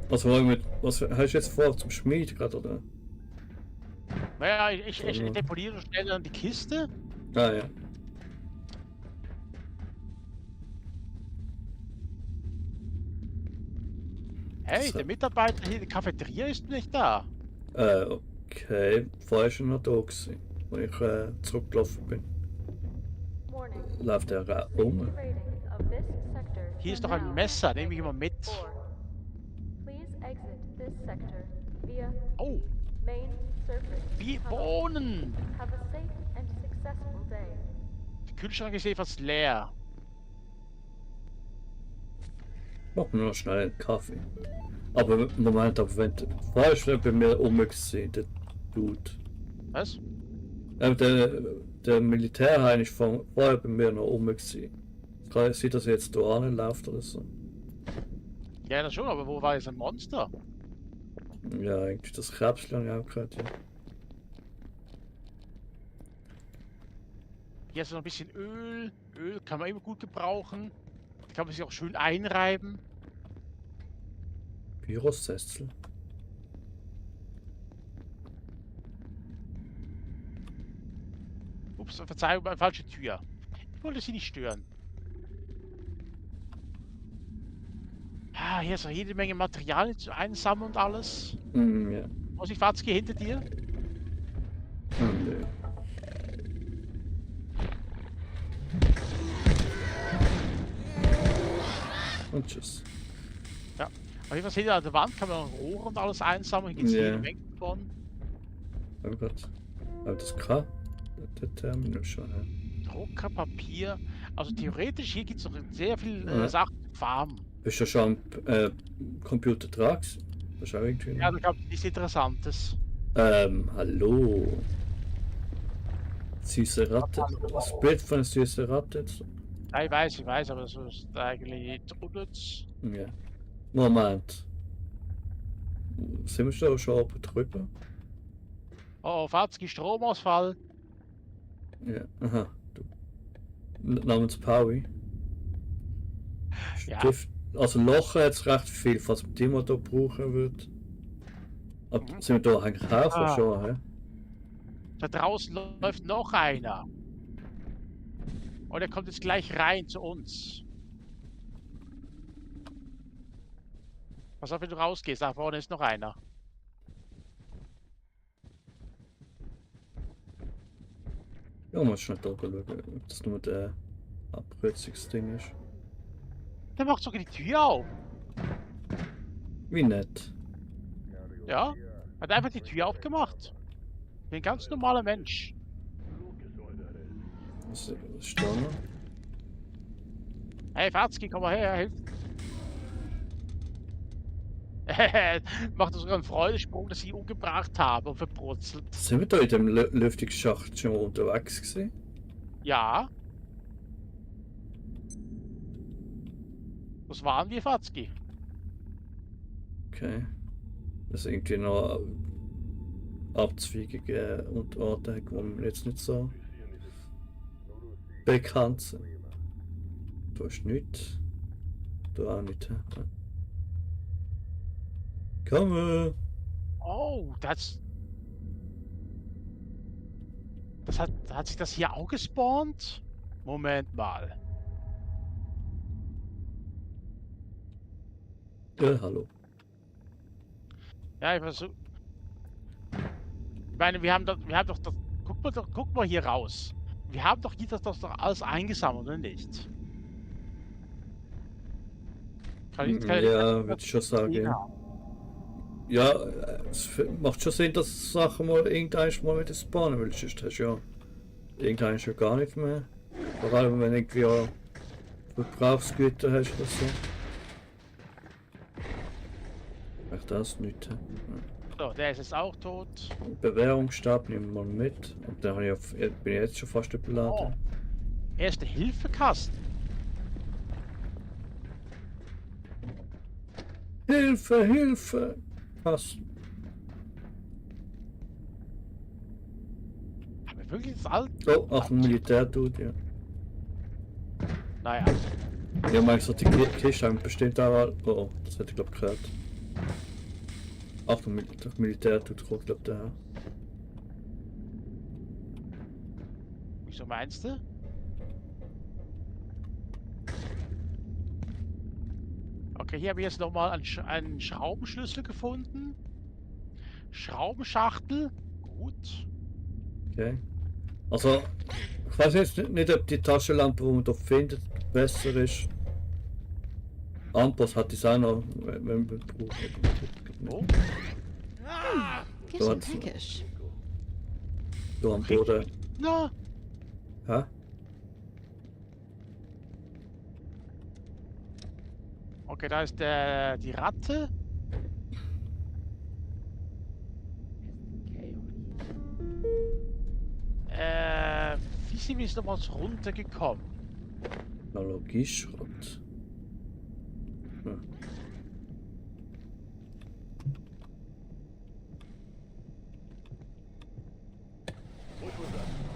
Was hast du jetzt vor zum Schmied gerade, oder? Naja, ich deponiere schnell dann die Kiste. Ah ja. Hey, So. der Mitarbeiter hier in der Cafeteria ist nicht da. Okay. Vorher schon noch da gewesen, als ich zurückgelaufen bin. Warning. Läuft er um? Rating of this sector Hier ist for doch ein now Messer, nehme ich immer mit. 4. Please exit this sector via Oh, main surface wie tunnel. Bohnen. Have a safe and successful day. Der Kühlschrank ist jedenfalls leer. Mach mir noch schnell einen Kaffee. Aber Moment, aber wenn vorher ist bei mir umgesehen, der Dude. Was? Der Militärhain ist vorher bei mir noch umgesehen. Kann ich sehen, dass er jetzt da anläuft oder so. Ja, das schon, aber wo war jetzt ein Monster? Ja, eigentlich das Krebschen habe ich auch gehört, ja. Hier ist noch ein bisschen Öl. Öl kann man immer gut gebrauchen. Da kann man sich auch schön einreiben. Bürosessel. Ups, Verzeihung, falsche Tür. Ich wollte sie nicht stören. Ah, hier ist noch jede Menge Materialien zu einsammeln und alles. Ja. Muss ich Watzke hinter dir? Nö. Und tschüss. Ja. Auf jeden Fall hinter an der Wand kann man noch Rohre und alles einsammeln. Hier gibt es Ja. jede Menge von. Oh Gott. Aber das kann. Der Terminal schon, ja. Drucker, Papier. Also theoretisch hier gibt es noch sehr viel Ja. Sachen zu farmen. Bist du schon am Computer dran gewesen? Das ist auch irgendwie. Ja, da gab es nichts Interessantes. Hallo. Süße Ratte. Das Bild von einer süßen Ratte. Jetzt. Ja, ich weiß, aber das ist eigentlich unnütz. Ja. Moment. Sind wir schon oben drüber? Oh, Watzke, Stromausfall. Ja. Aha. Du. Namens Paui. Ja. Stift. Also Loch hat es recht viel, was Timo da brauchen wird. Aber Mhm. sind wir da eigentlich auch Ah. schon, hä? Da draußen läuft noch einer. Und er kommt jetzt gleich rein zu uns. Pass auf, wenn du rausgehst, da vorne ist noch einer. Ja, muss schnell da schauen, ob das nur der Abkürzungsding ist. Der macht sogar die Tür auf. Wie nett. Ja, hat einfach die Tür aufgemacht. Ich bin ein ganz normaler Mensch. Was ist da noch? Hey, Watzke, komm mal her, hilf. Macht sogar einen Freudensprung, dass ich ihn umgebracht habe und verbrutzelt. Sind wir da in dem Lüftungsschacht schon mal unterwegs gewesen? Ja. Was waren wir, Watzke? Okay. Das ist irgendwie noch Abzweigungen und Orte, die mir jetzt nicht so bekannt sind. Da ist nichts. Da auch nicht. hä? Komme! Oh, das hat sich das hier auch gespawnt? Moment mal. Hallo. Ja, ich versuch. Ich meine, wir haben doch das. Guck mal hier raus. Wir haben doch hier das doch alles eingesammelt, oder nicht? Kann ich Ja, würde ich schon sagen. gesehen Ja, haben? ja es macht schon Sinn, dass Sachen mal irgendwann mal wieder spawnen, weil sonst hast du ja irgendwann schon gar nicht mehr. Vor allem wenn du irgendwie auch Verbrauchsgüter hast oder so. Ach, das nicht. hä? So, der ist jetzt auch tot. Bewährungsstab nehmen wir mal mit. Und dann bin ich jetzt schon fast Oh, überladen. erste Hilfekasten. Hilfe, Hilfe! Was? Haben wir wirklich das alte? Oh, ach, ein Militär-Dude, ja. Naja. Ja, meinst du, die Kiste haben bestimmt auch. Oh, das hätte ich glaube gehört. Achtung, der Militär tut hoch, glaube der. Wieso meinst du? Okay, hier habe ich jetzt nochmal einen Schraubenschlüssel gefunden. Schraubenschachtel. Gut. Okay. Also, ich weiß jetzt nicht, ob die Taschenlampe, die man da findet, besser ist. Amboss hat es auch noch, wenn man braucht. Oh. Kitchen Dort. peckish. Da am Boden. Na, Hä? okay, da ist die Ratte. Wie sind wir jetzt nochmals runtergekommen? Technologieschrott. Hm.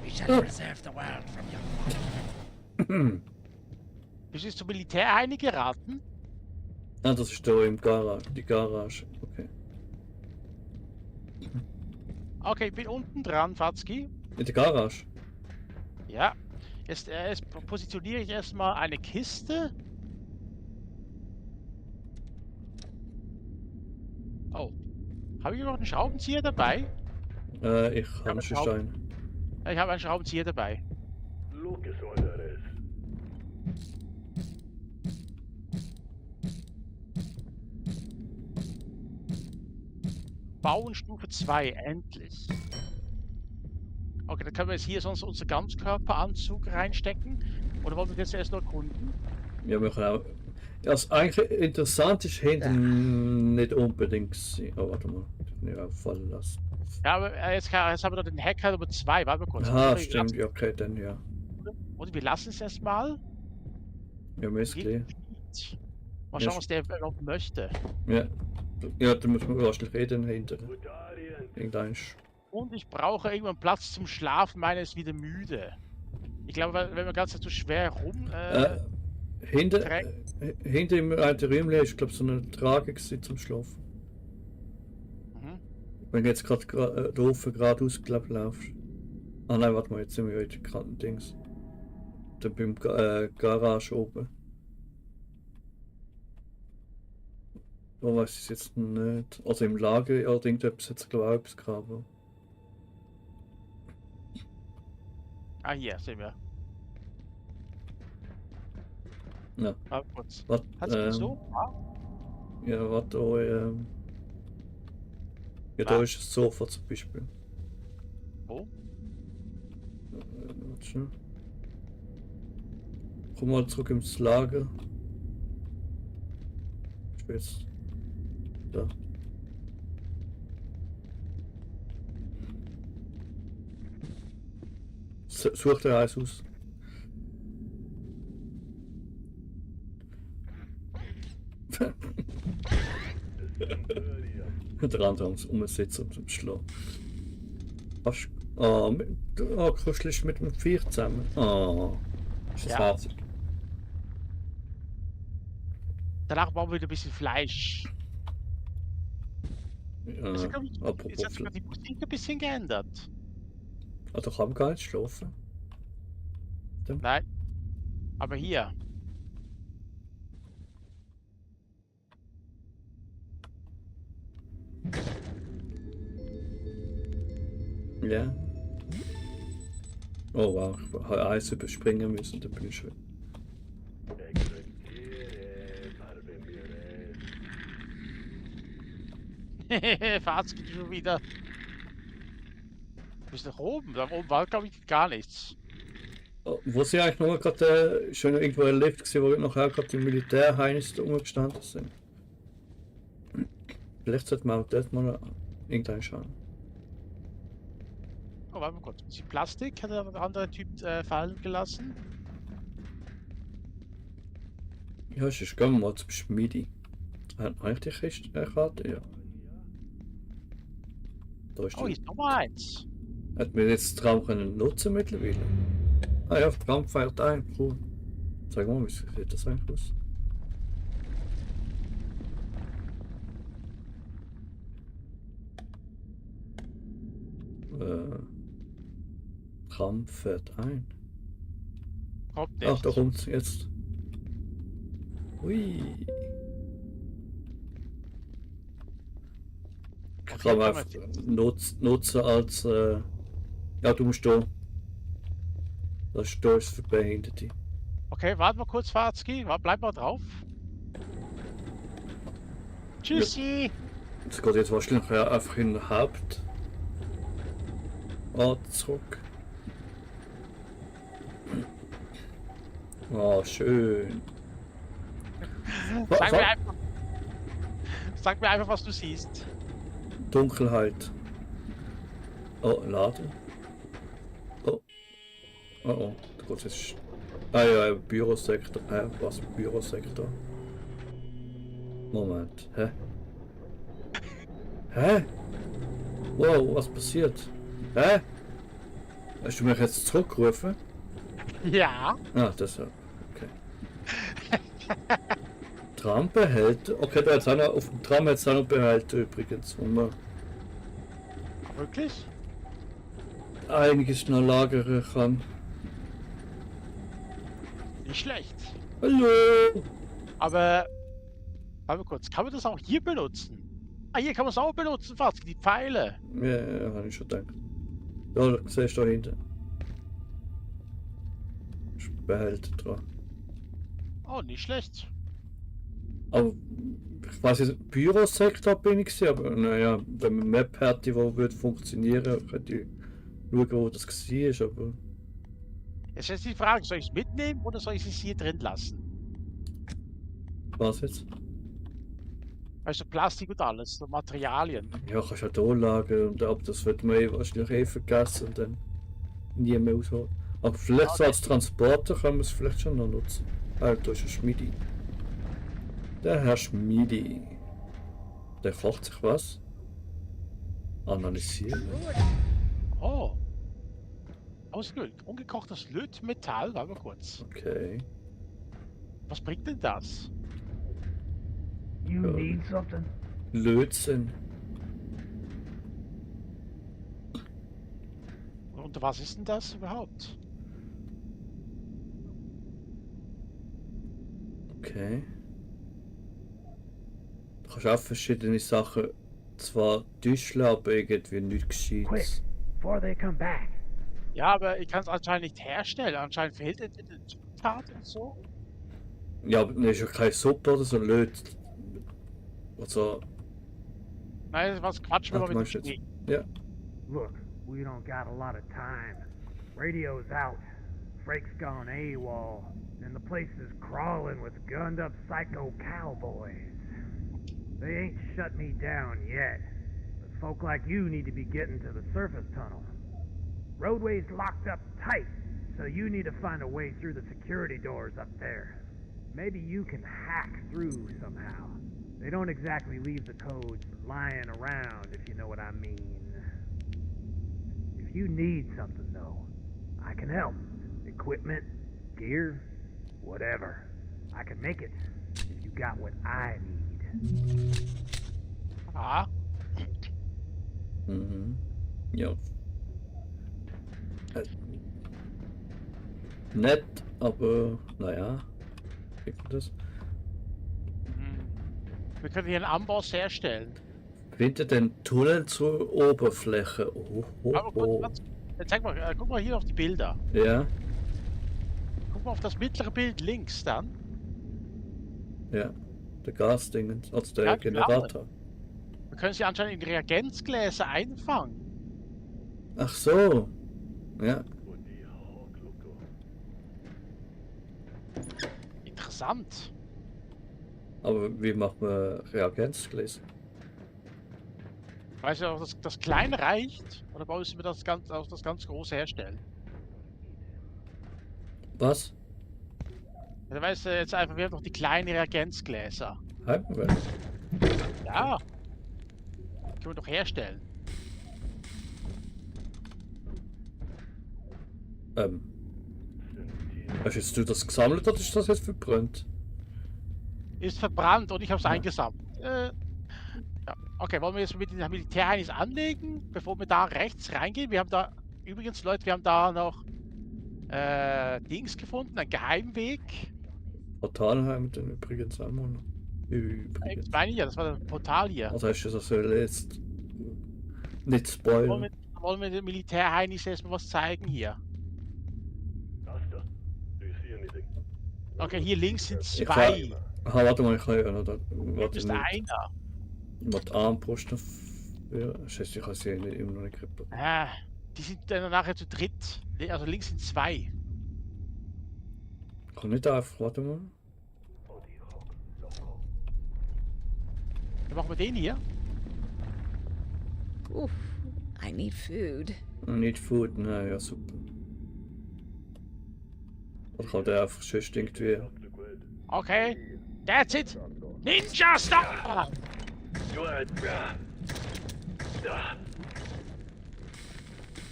We shall preserve the world from your Bist du jetzt zum Militär eingeraten? Ah, das ist da im Garage. Die Garage. Okay. Okay, ich bin unten dran, Fatzki. In der Garage? Ja. Jetzt positioniere ich erstmal eine Kiste. Oh. Habe ich noch einen Schraubenzieher dabei? Ich habe schon Stein. Ja, ich habe einen Schraubenzieher dabei. Bauen Stufe 2, endlich. Okay, dann können wir jetzt hier sonst unseren Ganzkörperanzug reinstecken. Oder wollen wir das erst noch erkunden? Ja, wir können auch. Ja, das eigentlich interessant ist hinten nicht unbedingt sein. Oh, warte mal. Ich habe fallen lassen. Ja, aber jetzt haben wir noch den Hacker Nummer 2. Warte mal kurz. Ah, Oder stimmt. Ja, okay, dann ja. Oder wir lassen es erstmal. Ja, Mistli. Mal schauen, was der noch möchte. Ja. Ja, da muss man wahrscheinlich reden hinten. Irgendein. Und ich brauche irgendwann Platz zum Schlafen. Meine ist wieder müde. Ich glaube, wenn man ganz zu schwer rum. Hinter im Räumchen ist, glaube ich, so eine Trage zum Schlafen. Mhm. Wenn du jetzt gerade da oben geradeaus laufst. Ah nein, warte mal, jetzt sind wir wieder gerade Dings. Da beim Garage oben. Da weiß ich jetzt nicht. Also im Lager, ja, irgendetwas jetzt glaube ich auch etwas gegraben. Ah, hier sehen wir. Ja. Warte kurz. Was, Hat's mich so? Ah. Ja, warte, oh, ja, da ist das Sofa zum Beispiel. Wo? Warte schnell. Komm mal zurück ins Lager. Ich bin jetzt da. Such dir eins aus. Der andere umsitzen und zum Schlafen. Du kuschelst mit dem Viech zusammen. Oh, ist das herzig. Danach bauen wir wieder ein bisschen Fleisch. Ja, Jetzt hat sich apropos. sogar die Musik ein bisschen geändert. Ah, da kann man gar nicht schlafen. Nein. Aber hier. Ja. Oh wow, ich habe eins überspringen müssen, da bin ich schon. Fahrt geht schon wieder. Du bist nach oben. Da oben war, glaube ich, gar nichts. Oh, wo sie eigentlich noch gerade schon irgendwo ein Lift gesehen, wo nachher gerade die Militärheinis da umgestanden sind. Vielleicht sollte man auch dort mal irgendeinen schauen. Oh, warte mal kurz. Die Plastik hat der andere Typ fallen gelassen. Ja, ist gehen wir mal zum Schmiedi. Hat eigentlich die Karte? Ja. Da ist Oh, hier ist Nummer 1. Hat mir jetzt den Traum können nutzen mittlerweile. Ah ja, der Traum feiert ein, cool. Sag mal, wie sieht das eigentlich aus? Tram fährt ein. Kommt nicht. Ach, da kommt's jetzt. Ui. Kann man einfach nutzen als. Ja, du musst da. Das ist da ist für Behinderte. Okay, warte mal kurz, Farzki. Bleib mal drauf. Tschüssi! Das geht jetzt wahrscheinlich einfach in den Haupt. Zurück. Oh, schön. Sag mir einfach, was du siehst. Dunkelheit. Oh, Laden. Oh. Oh, oh. Da geht's jetzt. Ah ja, Bürosektor. Was? Bürosektor. Moment. Hä? Hä? Wow, was passiert? Hä? Hast du mich jetzt zurückgerufen? Ja. Ah, deshalb. Okay. Trambehälter. Okay, da jetzt auch noch, auf dem Tram jetzt auch noch Behälter übrigens, wo man Wirklich? einiges noch lagern kann. Nicht schlecht. Hallo! Aber, warte mal kurz, kann man das auch hier benutzen? Ah, hier kann man es auch benutzen, fast, die Pfeile. Ja, habe ich schon gedacht. Ja, da siehst du da hinten. Ist Behälter dran. Oh, nicht schlecht. Aber ich weiß nicht, Bürosektor bin ich gewesen, aber naja, wenn man eine Map hätte, die würde funktionieren, könnte ich schauen, wo das war, aber Jetzt ist die Frage, soll ich es mitnehmen oder soll ich es hier drin lassen? was jetzt? Also Plastik und alles, so Materialien. Ja, kannst du auch hier lagern und ab das wird man wahrscheinlich vergessen und dann nie mehr ausholen. Aber vielleicht so als Transporter kann man es vielleicht schon noch nutzen. Ah, da ist ein Schmiedi. Der Herr Schmiedi. Der kocht sich was? Analysieren. Oh. Ausgehöhlt. Ungekochtes Lötmetall, warte mal kurz. Okay. Was bringt denn das? You need something? Lötzinn. Und was ist denn das überhaupt? Okay. Du kannst auch verschiedene Sachen zwar täuschen, aber irgendwie nichts Quick, Gescheites. before they come back. Ja, aber ich kann es anscheinend nicht herstellen. Anscheinend fehlt es in den Zutaten und so. Ja, aber das ist ja keine Suppe oder so Löt. Also, Nein, das ist was Quatsch, wenn ach, man du mit meinst dem jetzt. Schnee. Ja. Look, we don't got a lot of time. Radio's out. Frake's gone AWOL. And the place is crawling with gunned up psycho cowboys. They ain't shut me down yet. But folk like you need to be getting to the surface tunnel. Roadway's locked up tight, so you need to find a way through the security doors up there. Maybe you can hack through somehow. They don't exactly leave the codes lying around, if you know what I mean. If you need something, though, I can help. Equipment, gear, whatever. I can make it if you got what I need. Ah, Mhm. Ja. Nett, aber naja. Kriegt man das? wir können hier einen Amboss herstellen. Finde den Tunnel zur Oberfläche. Aber kurz, zeig mal, guck mal hier auf die Bilder. Ja, Guck mal auf das mittlere Bild links dann. ja. Der Gasding, also der Ja, Generator. Wir können sie anscheinend in Reagenzgläser einfangen. Ach so. Ja. Interessant. Aber wie macht man Reagenzgläser? Weißt du, auch das Kleine reicht? Oder müssen wir das ganz Große herstellen? Was? Ja, weißt du, jetzt einfach, wir haben noch die kleinen Reagenzgläser. Halten wir? Ja. Können wir doch herstellen. Hast jetzt du das gesammelt oder ist das jetzt verbrannt? Ist verbrannt und ich habe es Ja. eingesammelt. Ja. Okay, wollen wir jetzt mit den Militärheinis anlegen, bevor wir da rechts reingehen? Wir haben da, übrigens Leute, wir haben da noch Dings gefunden, einen Geheimweg. Portal haben wir dann übrigens auch noch. Ich Übrigens. meine ja, das war das Portal hier. Also hast du das jetzt nicht spoilern? Wollen wir den Militärheinis erstmal was zeigen hier? Okay, hier links sind Ich zwei. Aha, warte mal, ich kann ja noch da. Hier Warte ist nicht. einer. Mal die Armbrust noch. Ja, scheiße, ich kann sie immer noch nicht grippen. Ah, die sind dann nachher zu dritt. Also links sind zwei. Kann nicht einfach, warte mal. Dann machen wir den hier. Oof, I need food. Nicht Food, nein, ja super. Oder kann der einfach sonst irgendwie. Okay. That's it. Ninja Stop!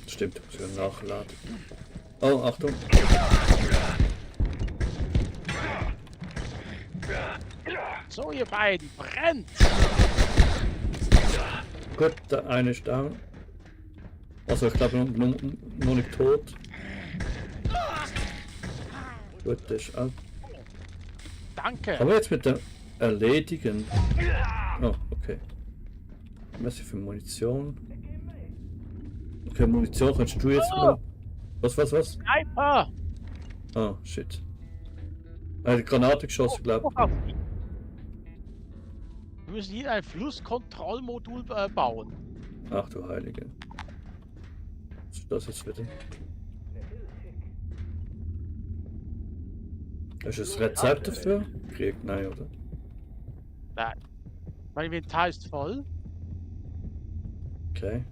Stimmt, ich muss ja nachladen. Oh, Achtung. So, ihr beiden, brennt! Gut, der eine ist down. Also ich glaube noch nicht tot. Gut, der ist out. Danke! Kann man jetzt mit dem erledigen? Oh, okay. Was für Munition? Okay, Munition kannst du jetzt mal. Was? Sniper! Oh, shit. Er hat eine Granate geschossen, glaube ich. Wir müssen hier ein Flusskontrollmodul bauen. Ach du Heilige. Was ist das jetzt wieder? Hast du das Rezept dafür? Krieg, nein, oder? Nein. Mein Inventar ist voll. Okay.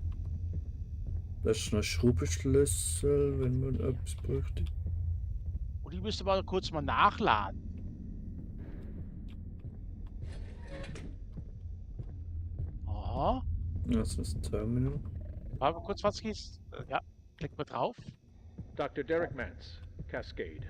Das ist ein Schraubenschlüssel, wenn man etwas bräuchte. Und ich müsste mal kurz mal nachladen. Aha. Das ist ein Terminal. Warte mal kurz, was geht's? Ja, klick mal drauf. Dr. Derek Mance, Cascade.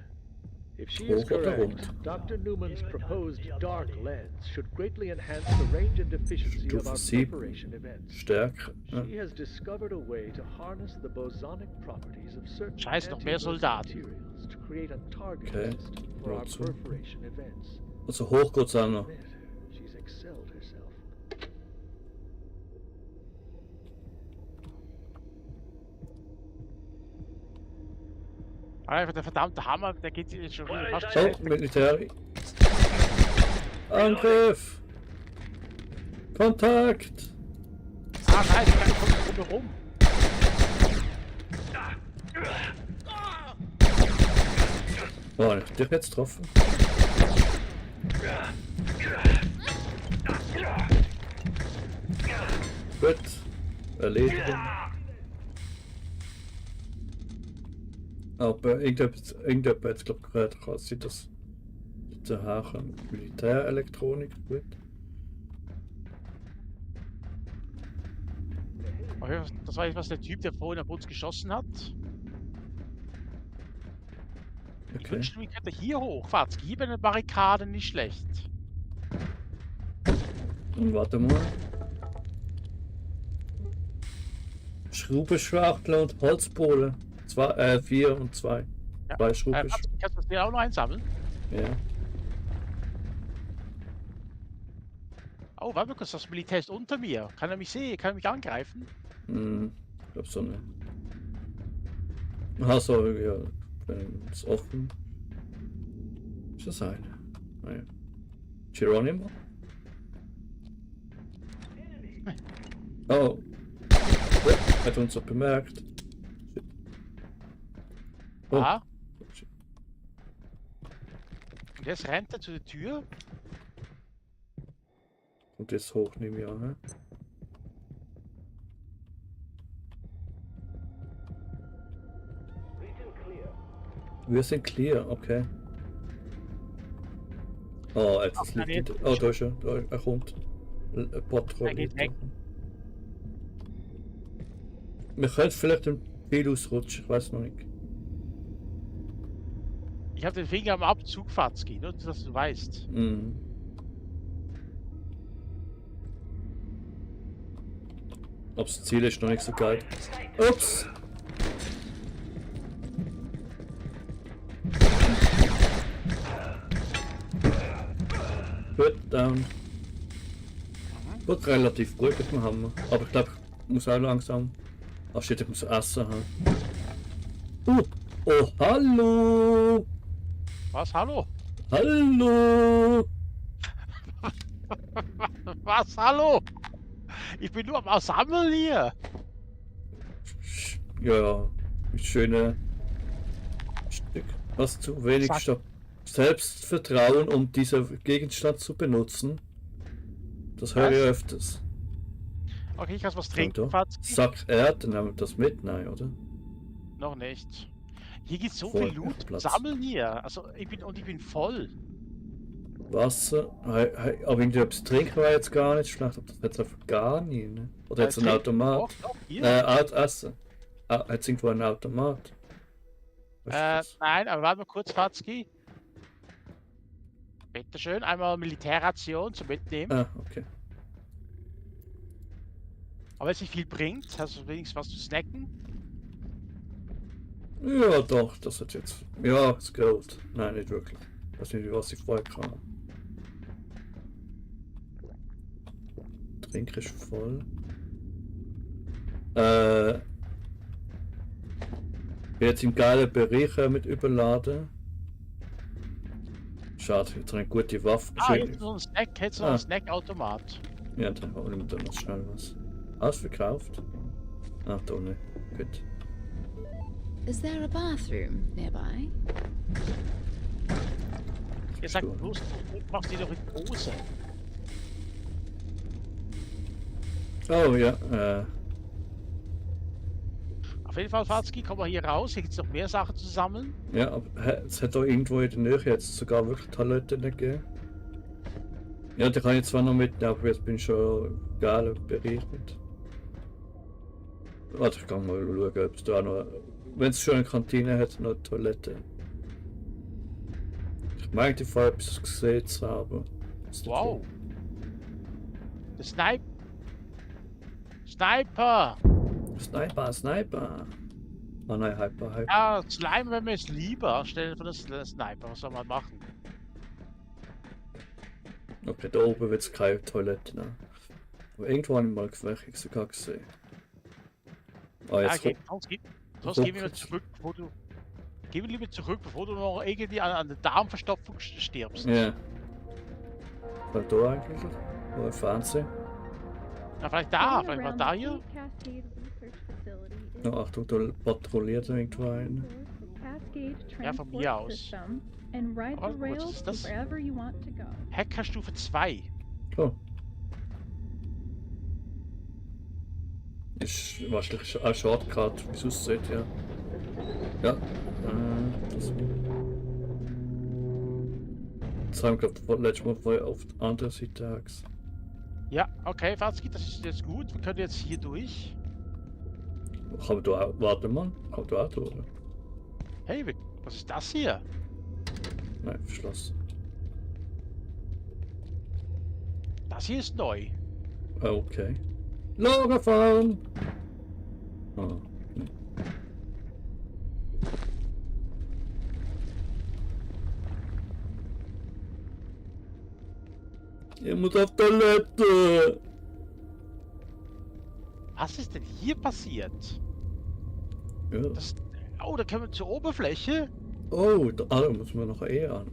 If she Hoch is oder correct, runter? Dr. Newman's proposed dark lens should greatly enhance the range and efficiency of our Stufe 7. preparation events. Stärke. Ja. She has discovered a way to harness the bosonic properties of certain Scheiß, noch mehr anti-rose Soldaten. materials to create a target Okay. list for our Rotzo. perforation events. Also hoch geht's auch noch. Admit, she's excelled herself. Einfach der verdammte Hammer, der geht jetzt schon wieder fast Oh, Militär. Angriff! Kontakt! Ah, scheiße, da kommt rum. Oh, ich hab dich jetzt getroffen. Gut. Erledigen. Aber irgendjemand hat es, glaube ich, gerade kann sein, dass der Haken Militärelektronik gut. Okay, das war jetzt was der Typ, der vorhin auf uns geschossen hat. Ich Okay. wünschte, wir könnten hier hoch. Fatz, gib eine Barrikade nicht schlecht. Und warte mal. Schraubenschachtel und Holzbohle. 4 und 2. Ja. 2 Fatz, Schraubenschachtel. kannst du das hier auch noch einsammeln? Ja. Oh, warte mal kurz, das Militär ist unter mir. Kann er mich sehen? Kann er mich angreifen? Ich glaube so eine. Ach so, ja. Ist offen. Ist das eine? Ah, ja. Geronimo? Oh. Ja, hat uns doch bemerkt. Shit. Oh. Ah. Und jetzt rennt er zu der Tür. Und jetzt hoch, nehme ich an. Hä? Wir sind clear, okay. Oh, jetzt ist Ach, Licht. Oh, da ist er. Da, er kommt. Er geht weg. Wir können vielleicht den Pfeil ausrutschen, ich weiß noch nicht. Ich habe den Finger am Abzug, Fatzki, nur dass du weißt. Mhm. Aber das Ziel ist noch nicht so geil. Ups! Gut, down. Gut, relativ gut mit dem Hammer. Aber ich glaube, ich muss auch langsam. Ach shit, ich muss essen haben. Oh, hallo! Was? Hallo? Hallo! Was? Hallo? Ich bin nur am Sammeln hier. Ja, schöne Stück. Was zu wenig Sag- Stopp. Selbstvertrauen, um diesen Gegenstand zu benutzen. Das höre ich öfters. Okay, ich kann was Ja, trinken, doch. Fatzki. Sack Erde, nehmen wir das mit? Nein, oder? Noch nicht. Hier gibt so Voll viel Loot. Platz. Sammeln hier. Also ich bin voll. Wasser. Aber irgendetwas trinken wir jetzt gar nicht schlecht. Aber das jetzt einfach gar nicht. Ne? Oder jetzt ein Trinken- Automat? Doch, hier. Essen. Jetzt irgendwo ein Automat. Nein, aber warte mal kurz, Fatzki. Bitteschön, einmal Militärration zum Mitnehmen. Ah, okay. Aber wenn es nicht viel bringt, hast du wenigstens was zu snacken? Ja, doch, das hat jetzt. Ja, es geht. Nein, nicht wirklich. Ich weiß nicht, was ich vorher kann. Trink ist voll. Bin jetzt im geilen Bereich mit überladen. Schade, jetzt habe ich eine gute Waffe. Jetzt noch ein Snack, jetzt noch ein Snackautomat. Ja, dann holen wir da noch schnell was. Alles verkauft? Ah, da nicht. Gut. Is there a bathroom nearby? Ihr sagt bloß, du machst die doch in die Hose. Oh ja, Auf jeden Fall, Fatzki, komm mal hier raus. Hier gibt es noch mehr Sachen zu sammeln. ja, aber es hat da irgendwo in der Nähe jetzt sogar wirklich Toiletten gegeben. Ja, die kann ich zwar noch mitnehmen, aber jetzt bin ich schon geil bereichert. Warte, ich kann mal schauen, ob es da noch. Wenn es schon eine Kantine hat, noch eine Toilette. Ich meine, die Fall etwas gesehen zu haben. Wow. Der Sniper! Sniper! Ah nein, Hyper. Ja, Slime wäre mir jetzt lieber, anstelle von der Sniper. Was soll man machen? Okay, da oben wird es keine Toilette nehmen. Aber irgendwo habe ich mal welche sogar gesehen. Ah, Ja, jetzt okay, sonst gehen wir ruckelt. zurück, bevor du. Geh wir lieber zurück, bevor du noch irgendwie an der Darmverstopfung stirbst. Ja. Was da eigentlich? Oder Fernsehen? Na, vielleicht da, vielleicht mal da hier. Oh, Achtung, da patrouilliert irgendwo einer. Ja, von mir aus. Aber gut, was ist das? Hackerstufe 2. Oh. Ist wahrscheinlich ein Shortcut, wie es aussieht, ja. Ja. Das haben wir, glaube ich, letztes Mal vorher auf der anderen Seite gesehen. Ja, okay, Fatzki, das ist jetzt gut. Wir können jetzt hier durch. Kann man da auch, warte mal, kann man da auch durch? Hey, was ist das hier? Nein, verschlossen. Das hier ist neu. Ah, okay. Lager fahren! Ah, nee. Ich muss auf Toilette! Was ist denn hier passiert? Ja. Oh, da können wir zur Oberfläche. Oh, da muss man noch eher an.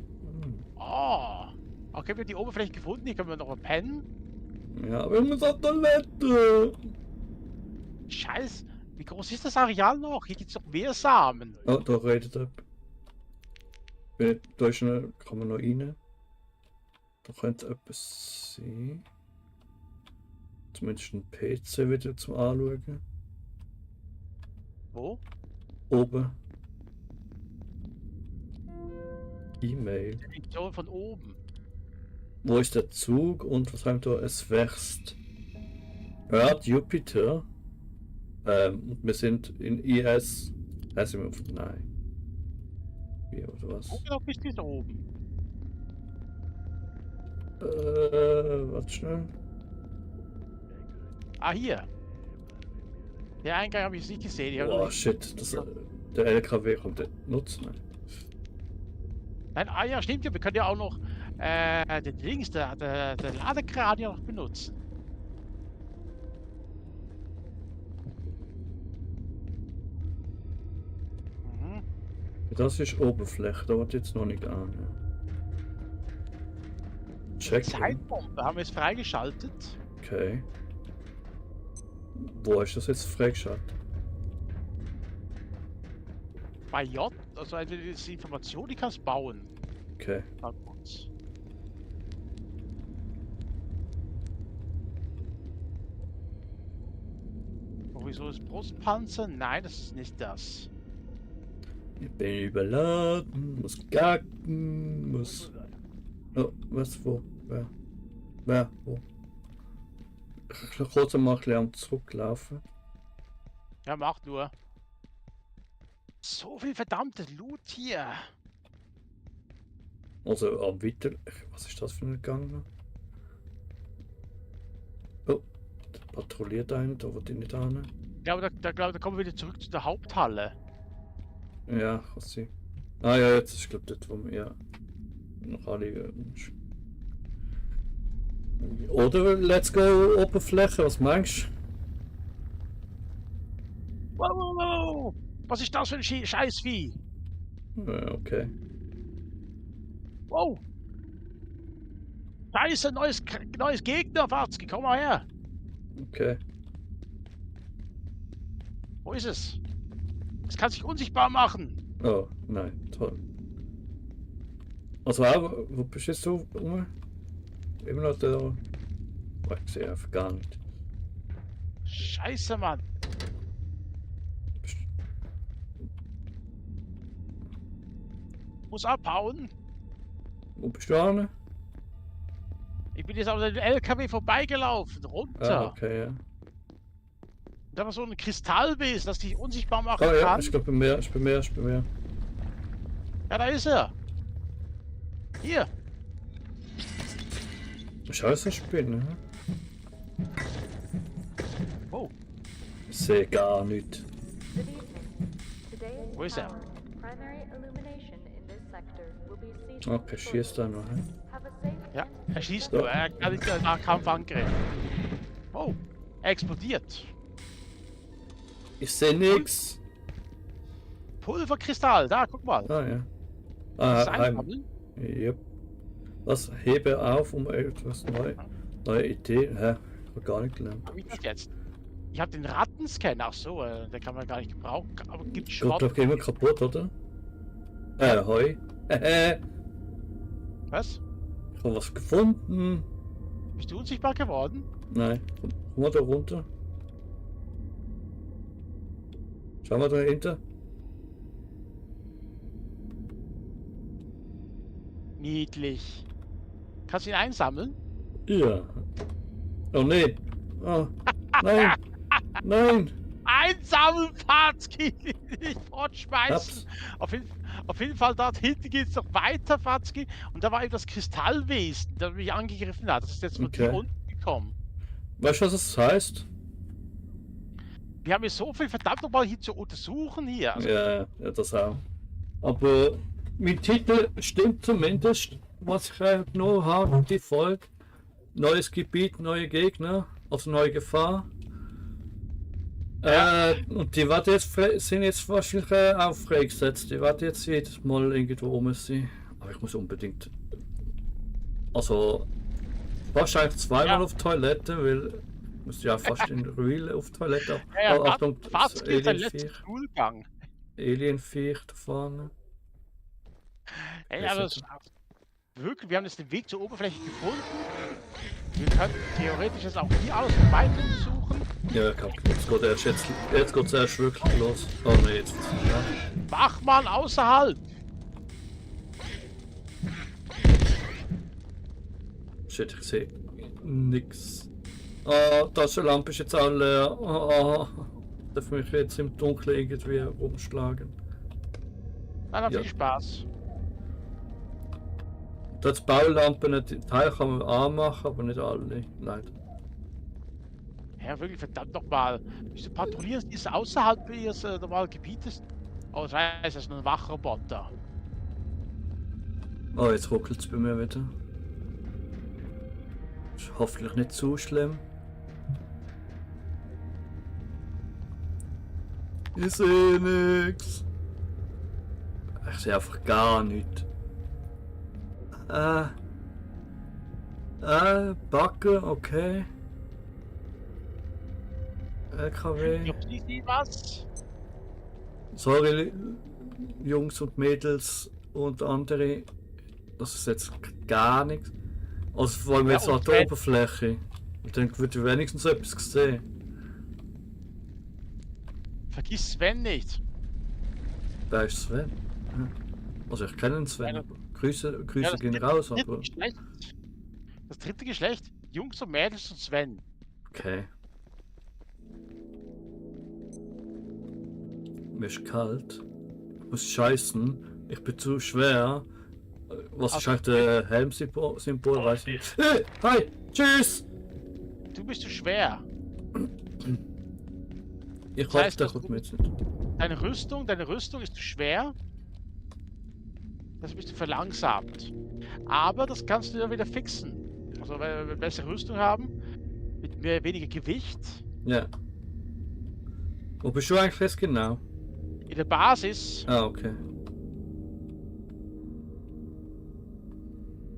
Oh. Okay, wir haben die Oberfläche gefunden. Hier können wir noch mal pennen. Ja, aber ich muss auf Toilette! Scheiß. Wie groß ist das Areal noch? Hier gibt es noch mehr Samen. Oh, da redet er. Da ist noch, kann man noch rein. Da könnte etwas sein. Zumindest ein PC wieder zum Anschauen. Wo? Oben. E-Mail. So von oben. Wo ist der Zug und was haben wir da? Es wächst. Ja, Jupiter. Wir sind in IS. Sind wir auf. Nein. Wie oder was? Wo genau bist du da oben? Warte schnell. Ah, hier. Der Eingang habe ich nicht gesehen. Ich hab Oh noch nicht- shit, der LKW kommt der nutzen. Nein, ah ja, stimmt ja. Wir können ja auch noch den Dings, der Ladekran ja noch benutzen. Mhm. Das ist Oberfläche, da wird jetzt noch nicht an. Check. Zeitbombe haben wir jetzt freigeschaltet. Okay. Wo ist das jetzt freigeschaltet? Bei J, also eine Information, die kannst bauen. Okay. Mal kurz. Oh, wieso ist Brustpanzer? Nein, das ist nicht das. Ich bin überladen, muss gacken, muss. Oh, was, wo? Wer? Wer? Wo? Ich kann kurz mal ein bisschen zurücklaufen. Ja, mach nur. So viel verdammtes Loot hier. Also am weiter. Was ist das für ein Gang? Oh, da patrouilliert einer, da will ich nicht hin. Ich glaube, da kommen wir wieder zurück zu der Haupthalle. Ja, kann sein. Ah ja, jetzt ist glaube dort, wo wir ja noch alle. Oder let's go Oberfläche, was meinst Wow, wow, wow. Was ist das für ein Scheißvieh? du? Ja, okay. Wow. Scheiße, neues Gegner, Watzki, komm mal her. Okay. Wo ist es? Es kann sich unsichtbar machen. Oh, nein, toll. Also auch, wo bist du jetzt so rum? Immer noch da? Oh, ich sehe einfach gar nicht. Scheiße, Mann. Muss abhauen. Wo bist du an? Ich bin jetzt auf den LKW vorbeigelaufen, runter. Ah, okay, ja. Da war so ein Kristallwesen, das dich unsichtbar machen Oh ja, kann. ich glaube bei mir, bei mir. Ja, da ist er. Hier. Scheiße Spinne, ne? Oh, Ich sehe gar nicht. Good evening. Today Wo is ist er? power. Primary illumination in this sector will be ceased. Okay, schießt da noch. Hä? Have a safe ja, and er schießt Ja. nur, er kann nicht nach Kampf angreifen. Oh, er explodiert. Ich sehe nichts. Pulverkristall, da, guck mal. Ah ja. Das Ah, einsammeln. Yep. Was? Hebe auf, um etwas neue Idee. Hä? Ich hab gar nicht gelernt. Hab ich das jetzt? Ich habe den Rattenscanner, ach so, den kann man gar nicht gebrauchen. Aber gibt Gut, Schrott. doch immer kaputt, oder? Hoi. Was? Ich habe was gefunden. Bist du unsichtbar geworden? Nein. Komm mal da runter. Schau mal dahinter. Niedlich. Kannst du ihn einsammeln? Ja. Oh nee. Oh. Nein. Nein. Einsammeln, Fatzki! Nicht fortschmeißen! Hab's. Auf jeden Fall, dort hinten geht es noch weiter, Fatzki. Und da war eben das Kristallwesen, das mich angegriffen hat. Das ist jetzt von Okay. hier unten gekommen. Weißt du, was das heißt? Wir haben hier so viel verdammt nochmal hier zu untersuchen hier. Also, Ja, ja, das auch. Aber mein Titel stimmt zumindest, was ich genommen habe, die Folge. Neues Gebiet, neue Gegner, also neue Gefahr. Und die werden jetzt sind jetzt wahrscheinlich auch freigesetzt. Die werden jetzt jedes Mal irgendwo rum sein. Aber ich muss unbedingt. Also wahrscheinlich zweimal Ja. auf Toilette, weil ich muss ja fast in Real auf Toilette. ja, Oh, Achtung, das Fatzki ist der letzte Alienviech. Schulgang. Alienviech da vorne. Ey, Das aber ist- wirklich, wir haben jetzt den Weg zur Oberfläche gefunden. Wir können theoretisch jetzt auch hier alles weiter untersuchen. Ja, jetzt geht's erst wirklich los. Oh ne, jetzt. Ja. Wachmann außerhalb! Shit, ich sehe nix. Ah, die Taschenlampe ist jetzt auch leer. Darf mich jetzt im Dunkeln irgendwie rumschlagen. Nein, Ja. viel Spaß. Das Baulampen, die Teile kann man anmachen, aber nicht alle. Leider. Ja, wirklich, verdammt nochmal. Wieso patrouillieren ist außerhalb ihres normalen Gebietes? Oh, scheiße, das ist nur ein Wachroboter. Oh, jetzt ruckelt es bei mir wieder. Ist hoffentlich nicht zu schlimm. Ich sehe nix. Ich sehe einfach gar nichts. Backen, okay. LKW. Gibt es nicht was? Sorry, Jungs und Mädels und andere. Das ist jetzt gar nichts. Also vor allem Ja, jetzt und an der wenn- Oberfläche. Und dann wird wenigstens etwas gesehen. Vergiss Sven nicht. Da ist Sven. Ja. Also ich kenne den Sven. Ja, aber Grüße das gehen dritte- raus, dritte aber. Geschlecht. Das dritte Geschlecht, Jungs und Mädels und Sven. Okay. Mir ist kalt. muss scheißen. Ich bin zu schwer. Was ist Also- eigentlich der Helm-Symbol? Weiß ich nicht. Hey, hi! Tschüss! Du bist zu schwer. Ich Das hoffe, heißt, der dass kommt du- mit nicht. Deine Rüstung ist zu schwer. Das bist du verlangsamt. Aber das kannst du ja wieder fixen. Also wenn wir bessere Rüstung haben, mit weniger Gewicht. Ja. Wo bist du eigentlich jetzt genau? In der Basis. Ah, okay.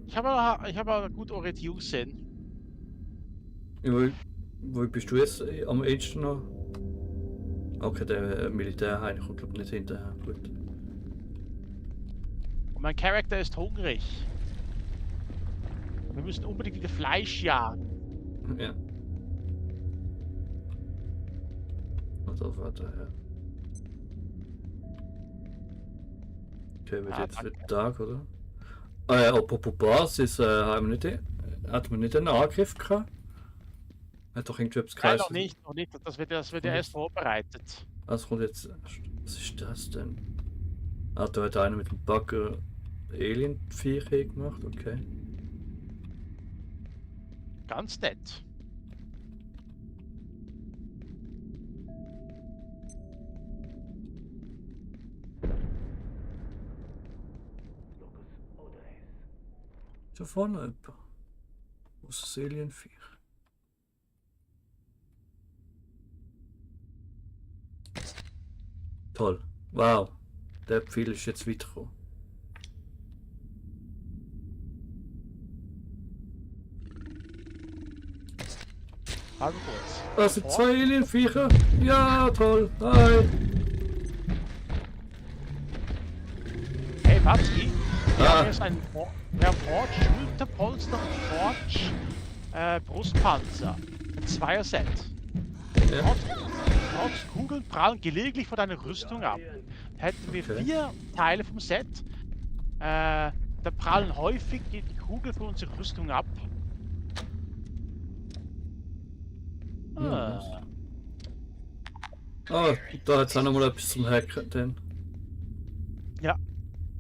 Ich habe einen guten Orientierungssinn. Ja, wo bist du jetzt am ehesten noch? Okay, der Militärheim kommt glaube ich nicht hinterher. Gut. Und mein Charakter ist hungrig. Wir müssen unbedingt wieder Fleisch jagen. Ja. Also warte, ja. Okay, wird Ah, jetzt danke. wird Tag, oder? Apropos Basis, haben wir nicht, hat man nicht einen Angriff gehabt? Hat doch irgendwie etwas Nein, geheißen. noch nicht. Das wird ja erst vorbereitet. Was kommt jetzt? Was ist das denn? Ah, da hat einer mit dem Bagger Alien-Viech gemacht, okay. Ganz nett. Ist da vorne jemand? Wo ist das Alien-Viech? Toll. Wow. Der Pfeil ist jetzt weitergekommen. Warte kurz. Das sind zwei Alienviecher. Ja, toll. Hi. Hey, Batzi. Wir Ah. haben jetzt einen wir haben Forge Schulterpolster und Forge Brustpanzer. Ein Zweier-Set. Ja. Trotz Kugeln prallen gelegentlich von deiner Rüstung ab. Hätten wir Okay. 4 Teile vom Set, da prallen häufig die Kugeln von unserer Rüstung ab. Ah. Ah, da hat es auch noch mal etwas zum Hacken. Dann. Ja.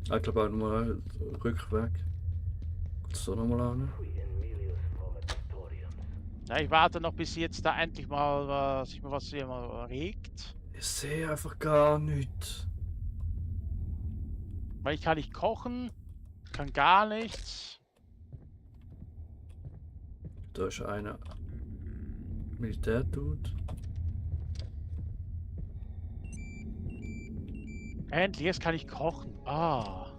Ich glaube auch nochmal Rückweg. So nochmal an. Ja, ich warte noch, bis jetzt da endlich mal sich mal was hier mal regt. Ich sehe einfach gar nichts. Weil ich kann nicht kochen, kann gar nichts. Da ist einer Militär-Dude. Endlich, jetzt kann ich kochen. Ah.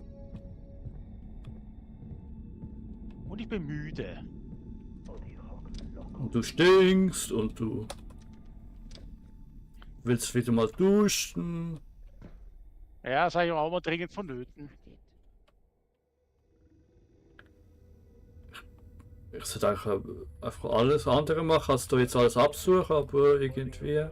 Und ich bin müde. Und du stinkst und du willst wieder mal duschen. Ja, das habe ich auch mal dringend vonnöten. Ich sollte eigentlich einfach alles andere machen, als da jetzt alles absuchen, aber irgendwie.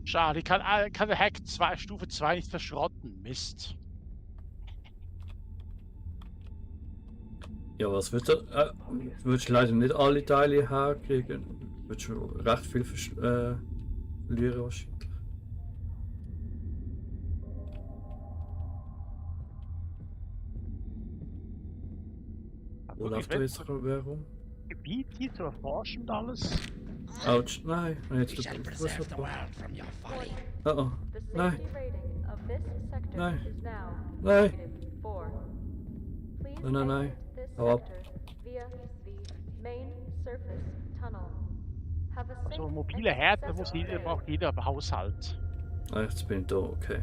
Schade, ich kann der Hack Stufe 2 nicht verschrotten. Mist. Ja, was wird er? Würdest du leider nicht alle Teile herkriegen. Würdest du recht viel verlieren wahrscheinlich. Wo läuft da jetzt wer rum? Gebiet hier zu erforschen und alles? Autsch, nein. Jetzt was Oh oh. The Nein. safety rating of this sector Nein. is now Nein. -4. Please Nein, nein, nein. exit this Hau ab. sector via the main surface tunnel. Have a So safe mobile and Herd accessible braucht jeder Haushalt. Ah, jetzt bin ich da, okay.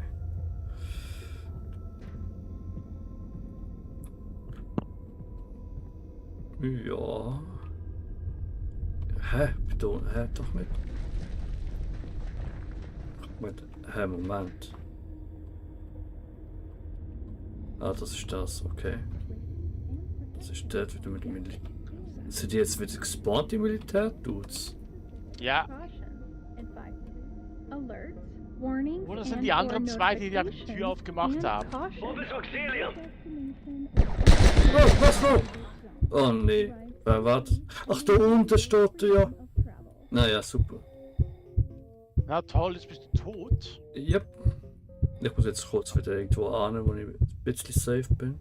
Ja. Hä? Beton, hä? Doch nicht. Hä, Moment. Ah, das ist das, okay. Das ist dort wieder mit dem Militär. Sind die jetzt wieder gespawnt, die Militär-Dudes? Ja, Wo das sind die anderen zwei, die einfach die Tür aufgemacht haben. Oh, was noch? Oh nee. Wer wartet? Ach, da unten steht er ja. Naja, super. Na toll, jetzt bist du tot. Yep. Ich muss jetzt kurz wieder irgendwo an, wo ich ein bisschen safe bin.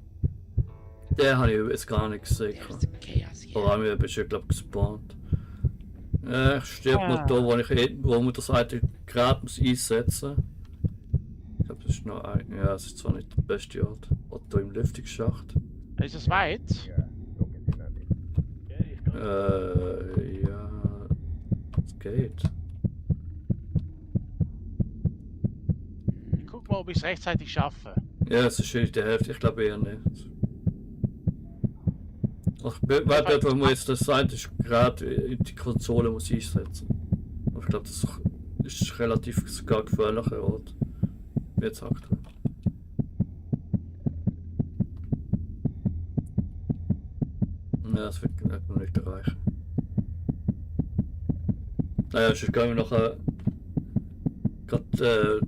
Den habe ich jetzt gar nicht gesehen. There's chaos here. Vor allem, ich bin schon, glaube ich, gespawnt. Ich stirb noch da, wo man das alte Gerät muss einsetzen muss. Ich glaube, das ist noch ein. Ja, das ist zwar nicht der beste Ort. Oder da im Lüftungsschacht. Ist es weit? Ja. Es geht. Ich guck mal, ob ich es rechtzeitig schaffe. Ja, es ist schon in der Hälfte, ich glaube eher nicht. Ich weiß nicht, wo man jetzt das alte Gerät in die Konsole muss einsetzen. Aber ich glaube, das ist relativ sogar gefährlicher Ort. Wie jetzt aktuell. Ja, das wird noch nicht erreichen. Naja, sonst gehen wir nachher gerade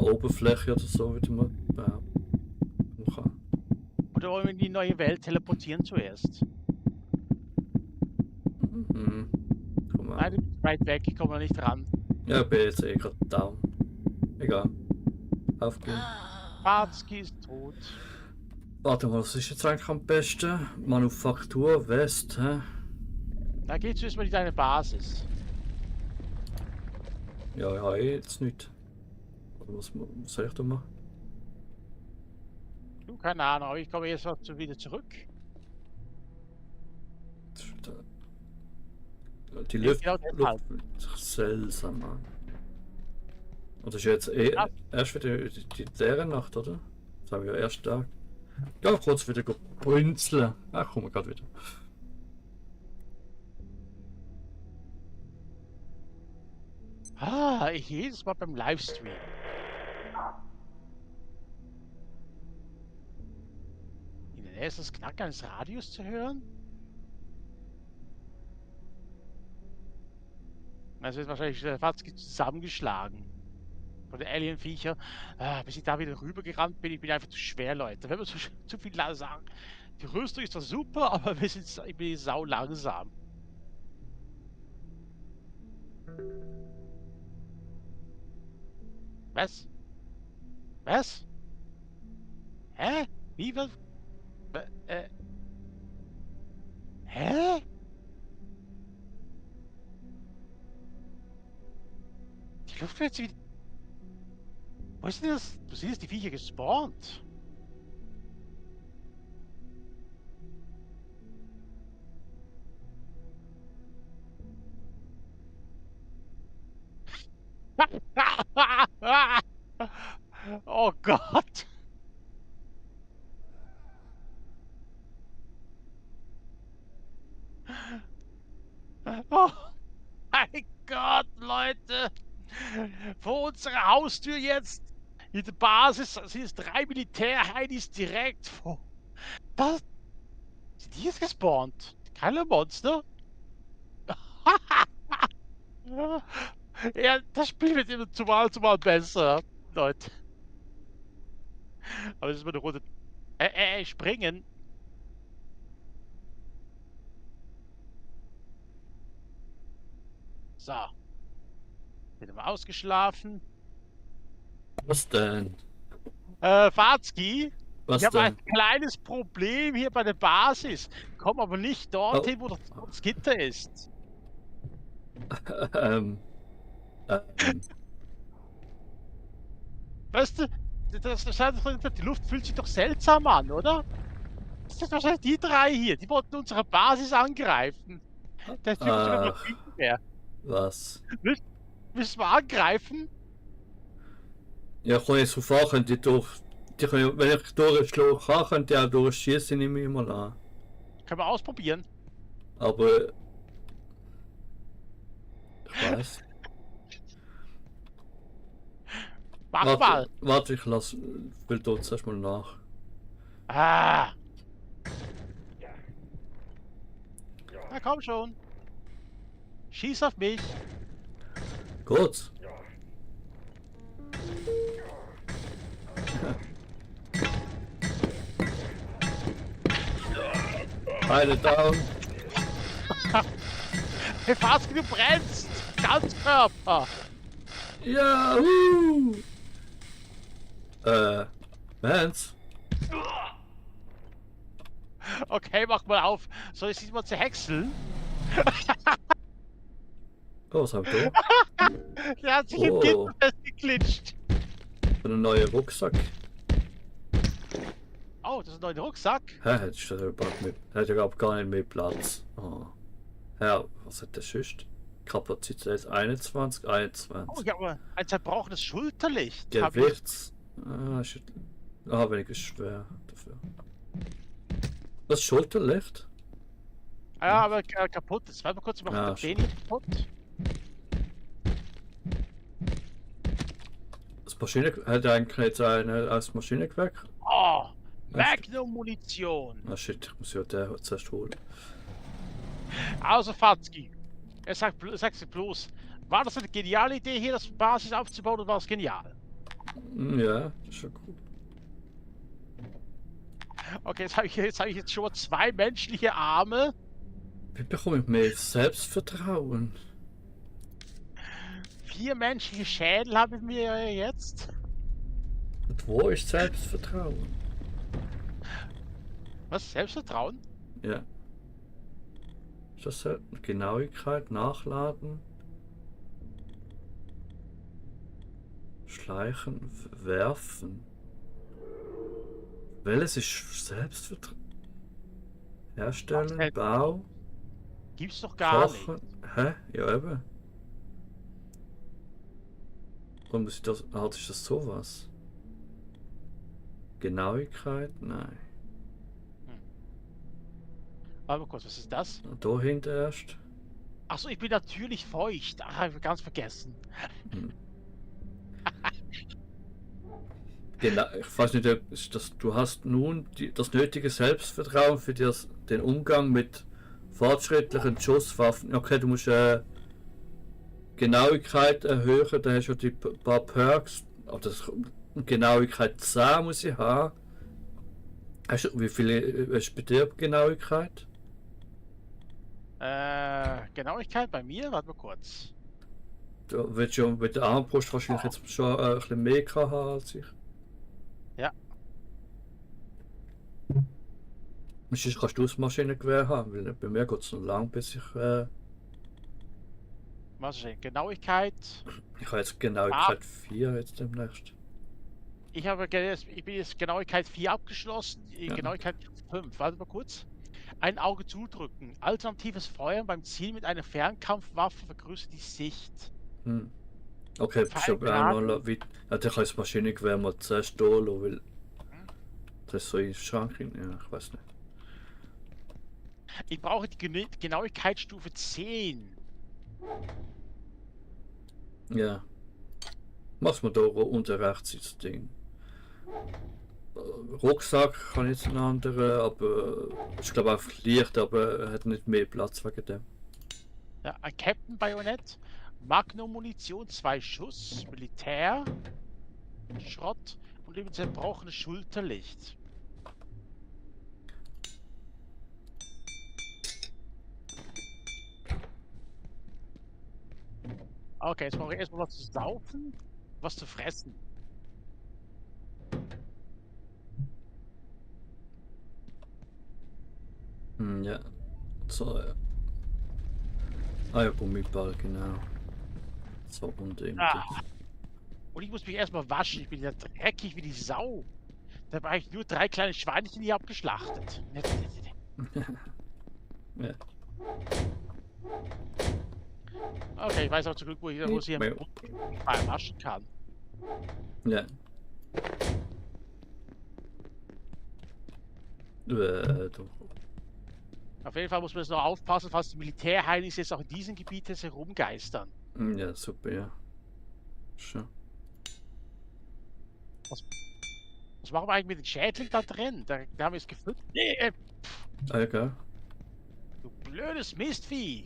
Oberfläche oder so wieder mal behaupten. Oder wollen wir in die neue Welt teleportieren zuerst? Mhm. Komm mal. Nein, du bist weit weg, ich komme noch nicht ran. Ja, bin jetzt eh gerade down. Egal. Aufgehen. Barzki ist tot. Warte mal, was ist jetzt eigentlich am besten? Manufaktur West, hä? Da geht's erstmal in deine Basis. Ja, jetzt nicht. Oder was soll ich da machen? Du, keine Ahnung, aber ich komme jetzt wieder zurück. Das ist wieder... Die Ja, Luft, genau deshalb. seltsam, Mann. Und das ist jetzt eh erst wieder diese Nacht, oder? Das haben wir ja erst da. Ja, kurz wieder brünzeln. Ach, kommen wir gerade wieder. Ah, ich jedes Mal beim Livestream. In der Nähe ist das Knacken eines Radios zu hören? Das wird wahrscheinlich fast zusammengeschlagen. Von den Alien-Viecher. Bis ich da wieder rüber gerannt bin, ich bin einfach zu schwer, Leute. Wenn wir zu viel sagen. Die Rüstung ist zwar super, aber ich bin sau langsam. Was? Was? Hä? Wie was? Hä? Die Luft wird wieder... Wo ist denn das? Du siehst die Viecher gespawnt. Oh Gott. Oh mein Gott, Leute. Vor unserer Haustür jetzt. In der Basis sind es 3 Militär-Heinis direkt vor. Was? Sind die jetzt gespawnt? Keine Monster? Ja, das Spiel wird immer zumal besser, Leute. Aber das ist mal eine Runde. Springen. So. Bin mal ausgeschlafen. Was denn? Fazki, Was ich habe ein denn? kleines Problem hier bei der Basis. Komm aber nicht dorthin, wo das Gitter ist. Weißt du, die Luft fühlt sich doch seltsam an, oder? Das sind wahrscheinlich die 3 hier, die wollten unsere Basis angreifen. Der Typ ist immer noch nicht mehr. Was? Müssen wir angreifen? Ja, komm jetzt drauf an, könnt ihr durch... Die können, wenn ich durchschlagen kann, könnt ihr auch durchschießen, nehme ich mal an. Können wir ausprobieren? Aber... Ich weiß. Mach mal! Warte, ich will dort zuerst mal nach. Ah! Na komm schon! Schieß auf mich! Gut. Beide down. Hey, Fazki, du brennst! Ganzkörper! Ja, Vance? Okay, mach mal auf. Soll ich sie mal zerhäckseln? Oh, was hab ich da? Der hat sich im Oh. Gitter festgeklitscht. Ein neuer Rucksack. Oh, das ist ein neuer Rucksack. Hä, hättest du da überhaupt mit? Hat ja gar nicht mehr Platz. Oh. Ja, was hat der sonst? Kapazität 21, 21. Oh, ja, aber ein zerbrochenes Schulterlicht. Hab ich. Gewichts. Weniger schwer dafür. Das Schulterlicht? Ja, aber kaputt. Jetzt warte mal kurz, ich mach Ja, den nicht kaputt. Das hat eigentlich jetzt als Maschinengewehr. Oh, Magnum-Munition. Ah shit, ich muss ja den zuerst holen. Also, Fatzki, sag's bloß. War das eine geniale Idee, hier das Basis aufzubauen, oder war es genial? Ja, das ist schon gut. Okay, jetzt habe ich jetzt schon mal 2 menschliche Arme. Wie bekomme ich mehr Selbstvertrauen? 4 menschliche Schädel habe ich mir jetzt. Und wo ist Selbstvertrauen? Was? Selbstvertrauen? Ja. Ist das so? Genauigkeit, Nachladen? Schleichen, werfen. Welches ist Selbstvertrauen? Herstellen, Bau, Gibt's doch gar Kochen. nicht. Hä? Ja eben. Und muss ich das. Ist das sowas? Genauigkeit? Nein. Warte mal kurz, was ist das? Und da hinten erst. Achso, ich bin natürlich feucht. Ach, hab ich ganz vergessen. Genau, ich weiß nicht, ob du hast nun das nötige Selbstvertrauen für den Umgang mit fortschrittlichen Schusswaffen. Okay, du musst Genauigkeit erhöhen, da hast du die paar Perks. Aber Genauigkeit 10 muss ich haben. Wie viele hast du bei dir Genauigkeit? Genauigkeit bei mir? Warte mal kurz. Du willst ja mit der Armbrust wahrscheinlich jetzt schon ein bisschen mehr haben als ich. Ja. Sonst kannst du das Maschinengewehr haben, weil bei mir geht es noch lang, bis ich. Was ist denn? Genauigkeit. Ich habe jetzt Genauigkeit 4 jetzt demnächst. Ich bin jetzt Genauigkeit 4 abgeschlossen. Ja. Genauigkeit 5. Warte mal kurz. Ein Auge zudrücken. Alternatives Feuern beim Ziel mit einer Fernkampfwaffe vergrößert die Sicht. Hm. Okay, ich habe auch noch weit. Ja, dann kann ich das Maschinengewehr mal zuerst holen, weil. Das ist so in Schrank. Ja, ich weiß nicht. Ich brauche die Genauigkeitsstufe 10. Ja. Mach's mal da unten rechts das Ding. Rucksack kann jetzt ein anderer, aber ich glaube auch leicht, aber er hat nicht mehr Platz wegen dem. Ja, ein Captain-Bajonett. Magnum-Munition, 2 Schuss. Militär. Schrott. Und eben zerbrochenes Schulterlicht. Okay, jetzt brauche ich erstmal was zu saufen, was zu fressen. Ja. So, ja. Ah ja, Gummiball, genau. So und eben. Und ich muss mich erstmal waschen, ich bin ja dreckig wie die Sau. Da habe ich nur 3 kleine Schweinchen hier abgeschlachtet. Ja. Okay, ich weiß auch zum Glück, wo ich hier mal waschen kann. Ja. Doch. Auf jeden Fall muss man jetzt noch aufpassen, falls die Militärheinis jetzt auch in diesem Gebiet jetzt herumgeistern. Ja, super, ja. Schon. Was machen wir eigentlich mit den Schädling da drin? Da haben wir es gefüttert. Nee, Ah, ja, klar. du blödes Mistvieh.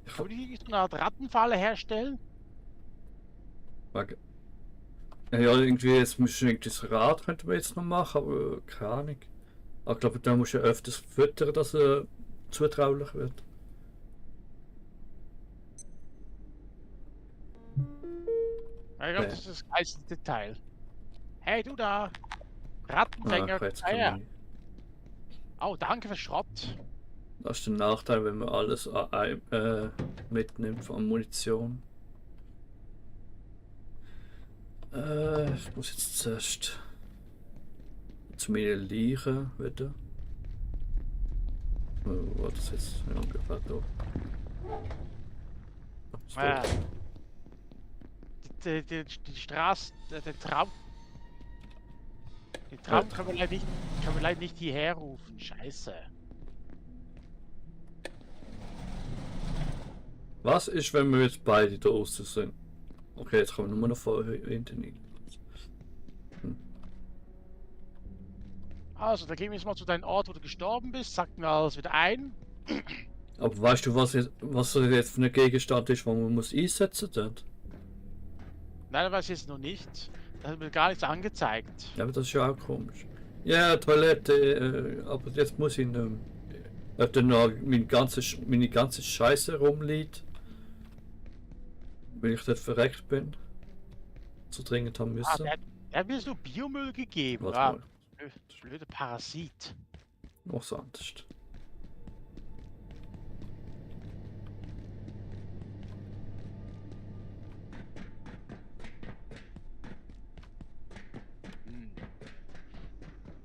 Kann ich nicht so eine Art Rattenfalle herstellen? Okay. Ja, irgendwie, jetzt müssen wir irgendwie das Rad könnten wir jetzt noch machen, aber keine Ahnung. Aber ich glaube, da musst du ja öfters füttern, dass er zutraulich wird. Ich glaube, das ist das geilste Detail. Hey, du da! Rattenfänger, jetzt komm her. kann ich. Oh, danke für Schrott. Das ist der Nachteil, wenn man alles mitnimmt von Munition. Ich muss jetzt zuerst zu meinen Leichen wieder. Wo war das jetzt? Ja, ungefähr da. Die Straße, der Traum. Den Traum kann man leider nicht hierher rufen. Scheiße. Was ist, wenn wir jetzt beide da draußen sind? Okay, jetzt kommen wir nur noch vorher hinten rein. Also, da gehen wir jetzt mal zu deinem Ort, wo du gestorben bist. Sag mir alles wieder ein. Aber weißt du, was das jetzt für ein Gegenstand ist, den man muss einsetzen muss? Nein, das weiß ich jetzt noch nicht. Da hat mir gar nichts angezeigt. Ja, aber das ist ja auch komisch. Ja, Toilette, aber jetzt muss ich nicht mehr. Ob dann noch meine ganze Scheiße rumliegt, weil ich dort verreckt bin. So dringend haben müssen. Der hat mir so Biomüll gegeben. Warte Ja. mal. Blöde Parasit. Noch so anders.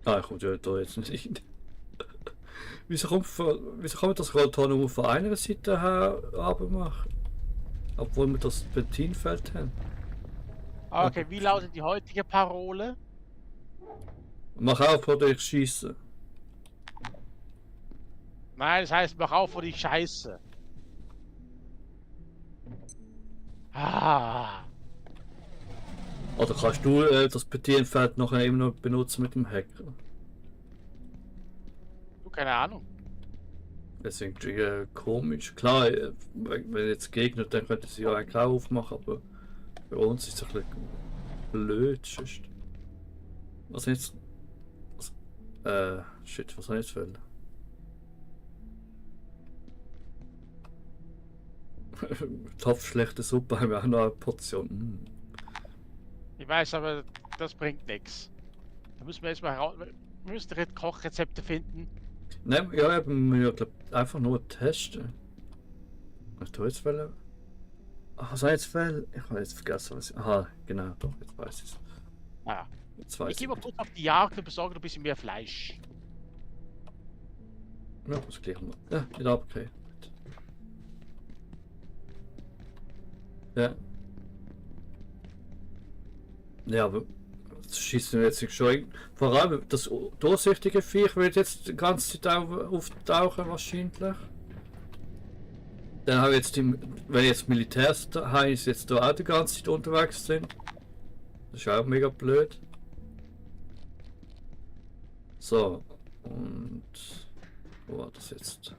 Ah, ich komme ja da jetzt nicht rein. Wieso kann man das Rotor nur von einer Seite her machen? Obwohl wir das Benzinfeld haben. Okay, wie lautet die heutige Parole? Mach auf, oder ich schieße. Nein, das heißt, mach auf vor die Scheiße. Ah. Oder kannst du das Benzinfeld noch immer noch benutzen mit dem Hacker? Du, keine Ahnung. Das ist irgendwie komisch. Klar, wenn jetzt Gegner, dann könnten sie ja eigentlich auch aufmachen, aber bei uns ist es ein bisschen blöd. Sonst. Was jetzt? Shit, was soll ich jetzt wollen? Topf schlechte Suppe haben wir auch noch eine Portion. Ich weiß, aber das bringt nichts. Da müssen wir erstmal raus. Wir müssen Kochrezepte finden. Nein, ja, eben, wir glaub, einfach nur testen. Was du jetzt wollen? Ach, was soll ich jetzt wollen? Ich habe jetzt vergessen, was ich. Aha, genau, doch, jetzt weiß ich es. Ah. Jetzt weiß Ich gehe mal es. kurz auf die Jagd und besorge ein bisschen mehr Fleisch. Ja, das gleich mal. Ja, wieder abgekriegt. Ja. Ja, aber das schießen wir jetzt schon. Vor allem das durchsichtige Viech wird jetzt die ganze Zeit auftauchen wahrscheinlich. Dann habe ich jetzt wenn jetzt Militärs jetzt da auch die ganze Zeit unterwegs sind. Das ist auch mega blöd. So, und wo war das jetzt?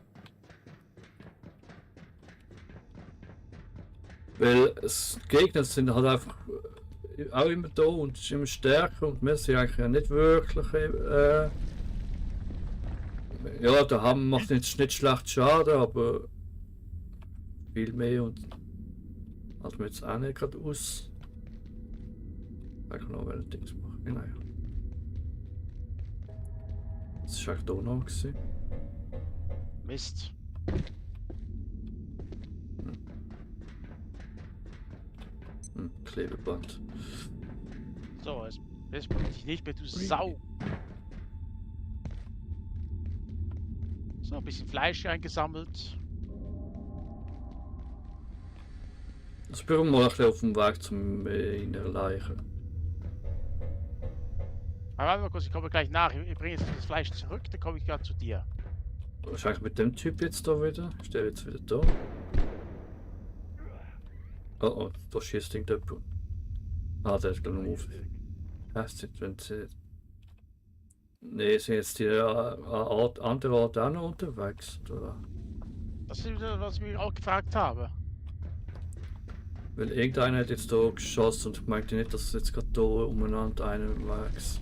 Weil Gegner sind halt einfach auch immer da und immer stärker und wir sind eigentlich nicht wirklich ja, der Hammer macht jetzt nicht schlecht Schaden, aber viel mehr und hat mir jetzt auch nicht gerade aus. Ich kann noch welche Dings machen. Naja. Das war eigentlich da noch gewesen. Mist. Klebeband. So, jetzt bin ich nicht mehr, du Sau. So, ein bisschen Fleisch eingesammelt. Das brauchen wir mal ein bisschen auf dem Weg zum in der Leiche. Aber warte mal kurz, ich komme gleich nach. Ich bringe jetzt das Fleisch zurück, dann komme ich gerade zu dir. Wahrscheinlich mit dem Typ jetzt da wieder. Ist der jetzt wieder da? Oh oh, da schießt irgendjemand. Ah, der ist gleich noch auf. Heißt jetzt, wenn sie. Ne, sind jetzt die andere Art auch noch unterwegs, oder? Das ist wieder, was ich mich auch gefragt habe. Weil irgendeiner hat jetzt da geschossen und ich meinte nicht, dass es jetzt gerade da umeinander einer wächst.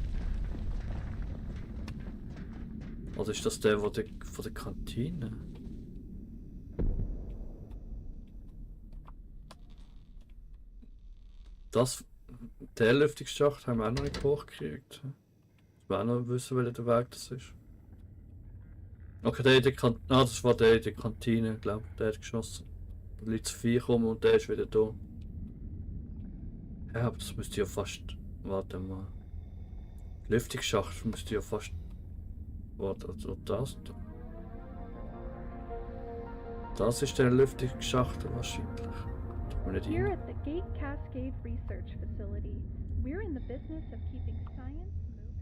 Oder ist das der, von der Kantine? Der Lüftungsschacht haben wir auch noch nicht hochgekriegt. Ich will auch noch wissen, welcher der Weg das ist. Okay, der in der Kantine. Ah, das war der in der Kantine, glaube ich. Der hat geschossen. Da liegt zu 4 rum und der ist wieder da. Ja, aber das müsste ja fast. Warte mal. Lüftungsschacht müsste ja fast. Warte, also das. Das ist der Lüftungsschacht wahrscheinlich. Und nicht Here rein. at the Gate Cascade Research Facility, we're in the business of keeping science moving.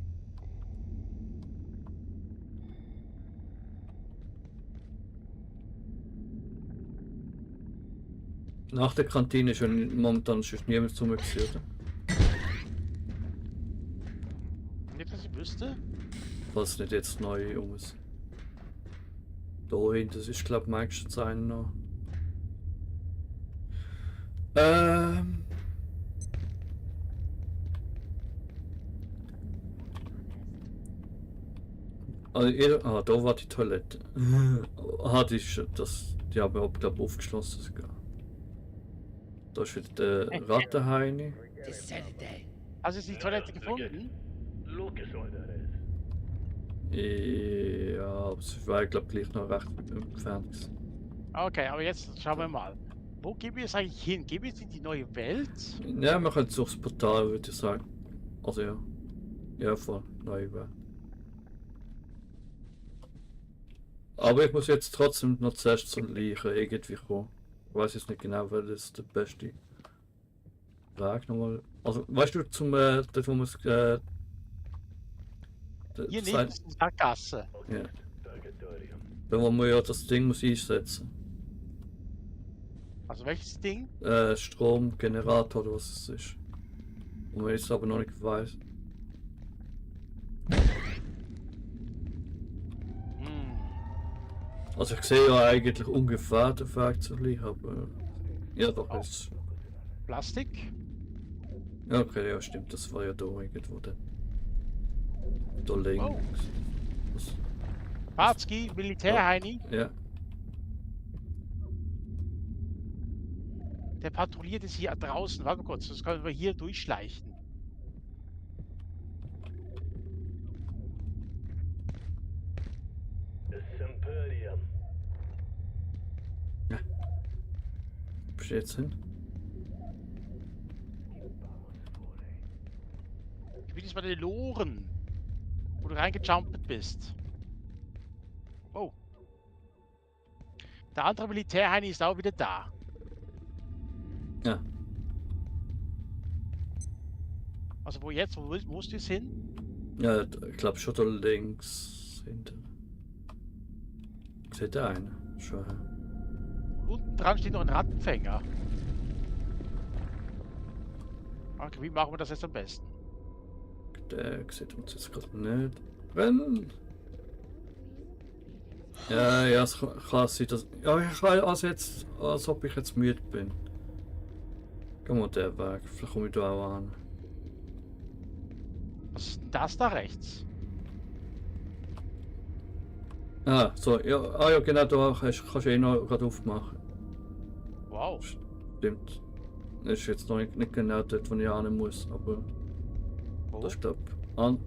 Nach der Kantine ist ja momentan schon niemand zu mir gewesen, oder? Nicht, dass ich wüsste. Falls nicht jetzt neu um ist. Da hinten, das ist glaube ich meistens einer noch. Also, da war die Toilette. Die ist, die haben wir glaube ich aufgeschlossen sogar. Da ist wieder der Rattenheini. Hast du die Toilette gefunden? Lucas ordered it. Ja, aber es war glaube ich gleich noch recht entfernt gewesen. Okay, aber jetzt schauen wir mal. Wo gehen wir jetzt eigentlich hin? Gehen wir jetzt in die neue Welt? Ja, wir können durchs Portal, würde ich sagen. Also ja. Ja, voll. Neu Welt. Aber ich muss jetzt trotzdem noch zuerst zum Leichen irgendwie kommen. Ich weiß jetzt nicht genau, weil das der beste Weg nochmal. Also, weißt du, zum dort wo man es. Hier neben ist die Sackgasse. Ja. Purgatorium. Da wo man ja das Ding muss einsetzen. Also welches Ding? Stromgenerator oder was es ist. Und man jetzt aber noch nicht weiß. Hm. Also ich sehe ja eigentlich ungefähr den Weg zu Leichen, aber. Ja doch, jetzt. Plastik? Ja, okay, ja stimmt, das war ja da irgendwo dann. Da links. Oh. Was? Parzki, Militärheini. Ja. Der patrouilliert jetzt hier draußen. Warte mal kurz, das können wir hier durchschleichen. The Semperium. Bist du jetzt hin? Ich bin jetzt bei den Loren, wo du reingejumpt bist. Oh. Der andere Militärheini ist auch wieder da. Ja. Also wo jetzt? Wo musst du jetzt hin? Ja, ich glaube schon da links hinten. Seht ihr einen? Schon. Unten dran steht noch ein Rattenfänger. Okay, wie machen wir das jetzt am besten? Der sieht uns jetzt gerade nicht. Rennen! Ja, ja, es kann sein, dass. Ja, ich kann also jetzt, als ob ich jetzt müde bin. Geh mal den Weg, vielleicht komme ich da auch an. Was ist denn das da rechts? Ah, so, ja, ja genau, da kannst du eh noch gerade aufmachen. Wow. Stimmt. Das ist jetzt noch nicht genau dort, wo ich hin muss, aber. Wo? Das ist glaube an.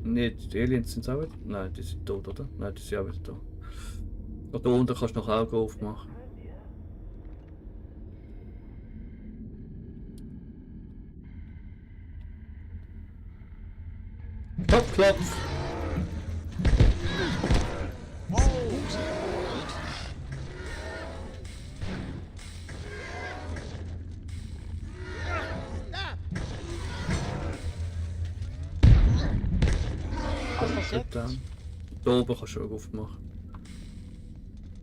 Nicht, die Aliens sind auch wieder. Nein, die sind tot, oder? Nein, die sind auch wieder da. Und da unten kannst du noch Augen aufmachen. Klopf! Was passiert? Da oben kannst du auch aufmachen.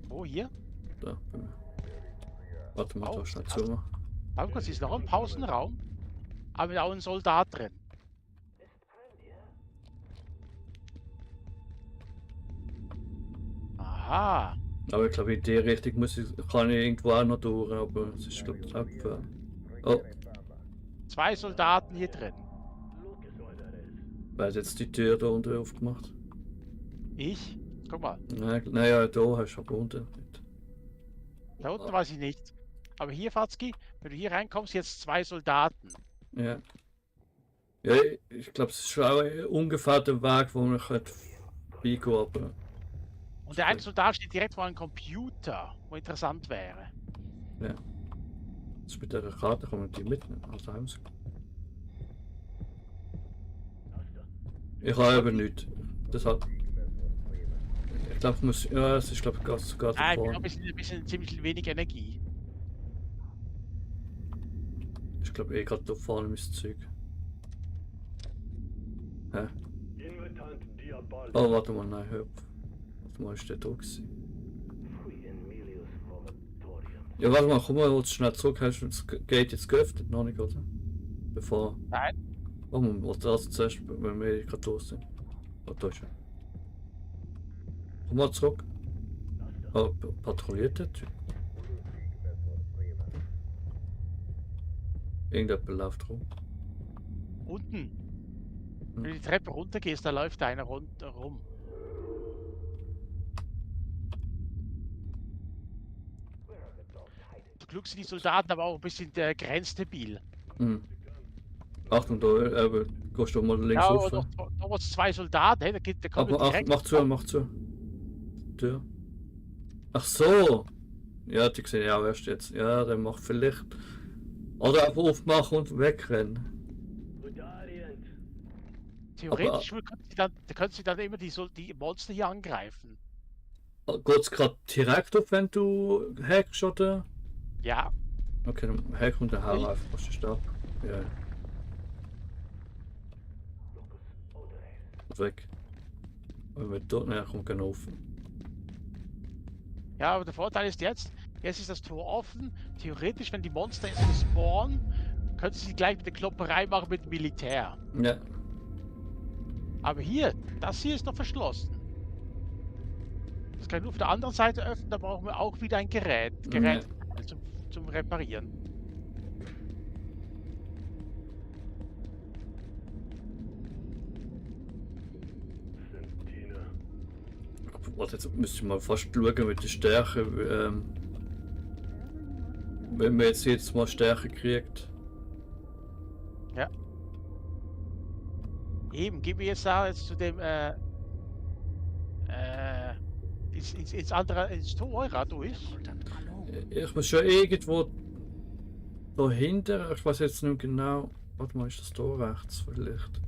Wo, hier? Da, bei mir. Warte mal, Oh, da schnell das- zu. Warte kurz, hier ist noch ein Pausenraum. Aber auch ein Soldat drin. Aha. Aber ich glaube, in die Richtung kann ich irgendwo auch noch durch, aber es ist glaube ich abgefahren. Oh, 2 Soldaten hier drin. Lucas ordered it. wer hat jetzt die Tür da unten aufgemacht? Ich? Guck mal. Nein, naja, da hast du aber unten nicht. Da unten weiß ich nicht. Aber hier, Fatzki, wenn du hier reinkommst, jetzt 2 Soldaten. Ja. Ja, ich glaube, es ist schon auch ungefähr der Weg, wo man vorbeigehen kann, aber... Und der eine Soldat steht direkt vor einem Computer, wo interessant wäre. Ja. Das mit der Karte kann man die mitnehmen, also heim. Ich habe aber nichts. Deshalb... Ich glaube, es muss... Ja, es ist glaube ich sogar Ah, ich davor. glaube, es ist ein bisschen ziemlich wenig Energie. Ich glaube eh gerade da vorne mein Zeug. Hä? Oh, warte mal, nein, hör auf. Warte mal, ist der da gewesen? Ja, warte mal, komm mal jetzt schnell zurück. Hast du das Gate jetzt geöffnet? Noch nicht, oder? Bevor... Nein. Oh, man wollte das zuerst, wenn wir gerade los sind. Oh, da ist er. Komm mal zurück. Oh, patrouilliert der Typ? Irgendjemand läuft rum. Unten. Wenn du die Treppe runtergehst, da läuft einer rum. Zum Glück sind die Soldaten aber auch ein bisschen grenzstabil. Mhm. Achtung, da gehst du mal links Ja, rauf. oder da wo es 2 Soldaten, hey, da kommt Aber ach, direkt. mach zu. Tür. Ach so! Ja, die sehen ja auch erst jetzt. Ja, der macht vielleicht. Oder einfach aufmachen und wegrennen. Theoretisch können sie dann immer die Monster hier angreifen. Geht's gerade direkt auf, wenn du hackst, oder? Ja. Okay, dann hack und dann hau einfach, was ist da? Ja. Und weg. Und wenn wir dort näher kommen, gehen offen. Ja, aber der Vorteil ist jetzt ist das Tor offen. Theoretisch, wenn die Monster jetzt spawnen, können sie gleich mit der Klopperei machen mit dem Militär. Ja. Aber hier, das hier ist noch verschlossen. Das kann ich nur auf der anderen Seite öffnen, da brauchen wir auch wieder ein Gerät. Zum Reparieren. Warte, jetzt müsste ich mal fast schauen mit der Stärke. Wenn man jetzt mal Stärke kriegt. Ja. Eben, gehen wir jetzt da jetzt zu dem ins Tor durch. Ich muss schon irgendwo dahinter, ich weiß jetzt nicht genau. Warte mal, ist das da rechts vielleicht?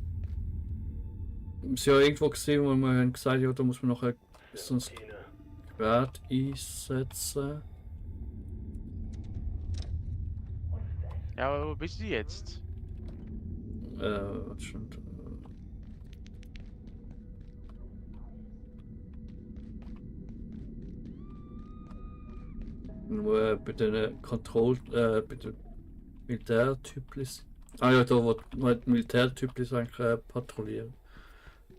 Wir sind ja irgendwo gesehen, wo wir haben gesagt, ja, da muss man noch so ein Gerät einsetzen. Ja, aber wo bist du jetzt? Was stimmt? Nur bei den bei den Militärtyplis. Ah ja, da wo die Militärtyplis eigentlich patrouillieren.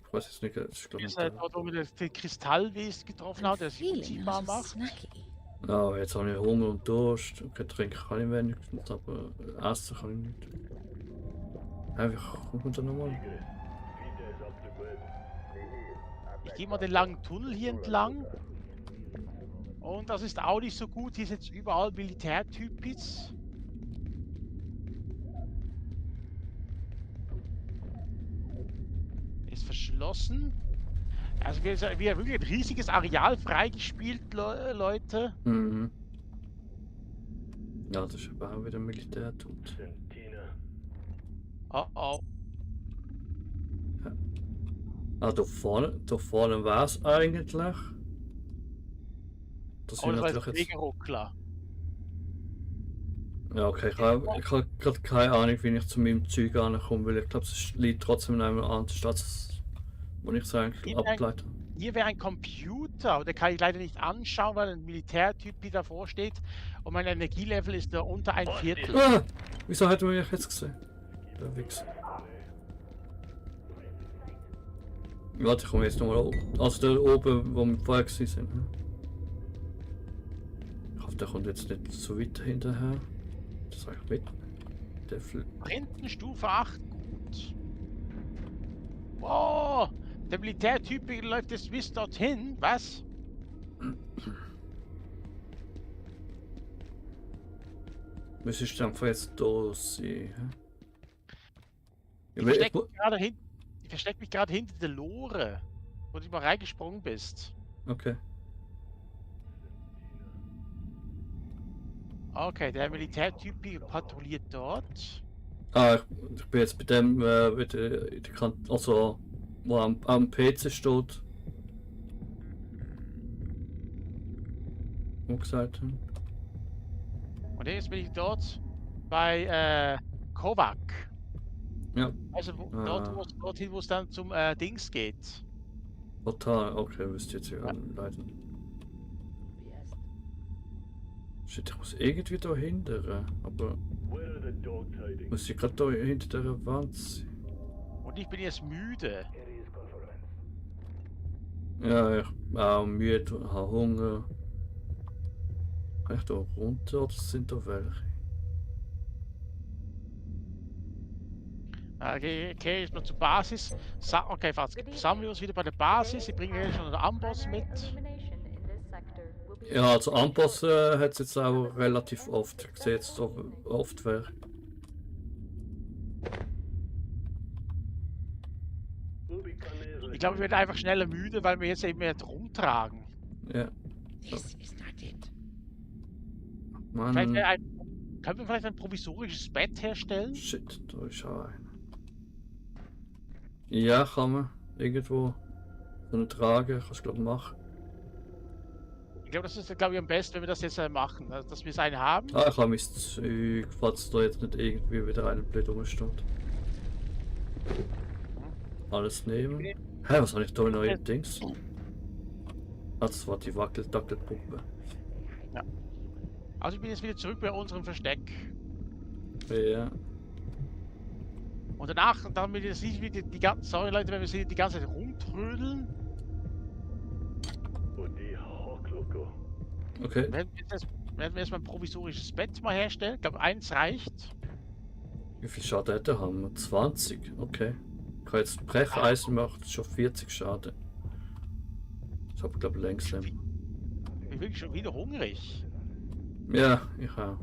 Ich weiß jetzt nicht, ich glaube Ist dort, wo wir den Kristallwesen getroffen haben, der sich Feeling unsichtbar a little macht. snacky. Ja, jetzt habe ich Hunger und Durst. Okay, trinken kann ich wenigstens, aber essen kann ich nicht. Einfach, kommt man da nochmal? Ich gehe mal den langen Tunnel hier entlang. Und das ist auch nicht so gut. Hier sind jetzt überall Militärtypis. Ist verschlossen. Also wir haben wirklich ein riesiges Areal freigespielt, Leute. Mhm. Ja, das ist aber auch wieder Militärtut. Oh oh. Ah, da vorne war es eigentlich. Das Oh, sind das war natürlich jetzt jetzt. mega Ruckler. Ja, okay, ich habe gerade keine Ahnung, wie ich zu meinem Zeug ankomme, weil ich glaube, es liegt trotzdem in einem anderen Stadt, wo ich es eigentlich Hier ableite. Hier wäre ein Computer, den kann ich leider nicht anschauen, weil ein Militärtyp davor steht. Und mein Energielevel ist da unter 1/4. Ah, wieso hat man mich jetzt gesehen? Der Wichser. Warte, ich komme jetzt nochmal oben. Also da oben, wo wir vorher sind. Ich hoffe, der kommt jetzt nicht so weit hinterher. Das sag ich mit. Der Hinten Stufe 8, gut. Wow, der Militärtyp läuft jetzt bis dorthin, was? Müsstest du einfach jetzt da sein. hä? Ich Ja, versteck mich gerade hinter der Lore, wo du mal reingesprungen bist. Okay. Okay, der Militärtyp patrouilliert dort. Ah, ich bin jetzt bei dem, wieder in der Kante, also wo am PC steht. Wo gesagt haben. Und jetzt bin ich dort bei Kovac. Ja. Also dorthin, wo es dann zum Dings geht. Total, okay, wüsste jetzt ja leider. Shit, ich muss irgendwie da hinten, aber muss ich gerade da hinter der Wand sein? Und ich bin jetzt müde. Ja, ich bin auch müde, habe Hunger. Kann ich da runter oder sind da welche? Okay, jetzt mal zur Basis. Okay, sammeln wir uns wieder bei der Basis. Ich bringe schon einen Amboss mit. Ja, also Amboss hat es jetzt auch relativ oft. Ich sehe jetzt oft welche. Ich glaube, ich werde einfach schneller müde, weil wir jetzt eben mehr rumtragen. Ja. This is not it. Mann. Können wir vielleicht ein provisorisches Bett herstellen? Shit, da ist auch einer. Ja, kann man. Irgendwo. So eine Trage, kannst du glaube ich machen. Ich glaube, das ist, glaube ich, am besten, wenn wir das jetzt machen. Also, dass wir es einen haben. Ah, ich habe mein Zeug, falls da jetzt nicht irgendwie wieder einer blöd rumsteht. Alles nehmen. Hä, was habe ich da für neue Dings? Ah, das war die Wackel-Dackel-Pumpe. Ja. Also ich bin jetzt wieder zurück bei unserem Versteck. Ja. Und danach, dann wir jetzt nicht wieder die ganze, sorry Leute, wenn wir sie die ganze Zeit rumtrödeln. Okay. Werden wir erstmal ein provisorisches Bett mal herstellen. Ich glaube, eins reicht. Wie viel Schaden hätte haben wir? 20. Okay. Ich kann jetzt Brecheisen machen, das ist schon 40 Schaden. Das habe ich glaube ich längst nicht. Ich bin wirklich schon wieder hungrig. Ja, ich auch.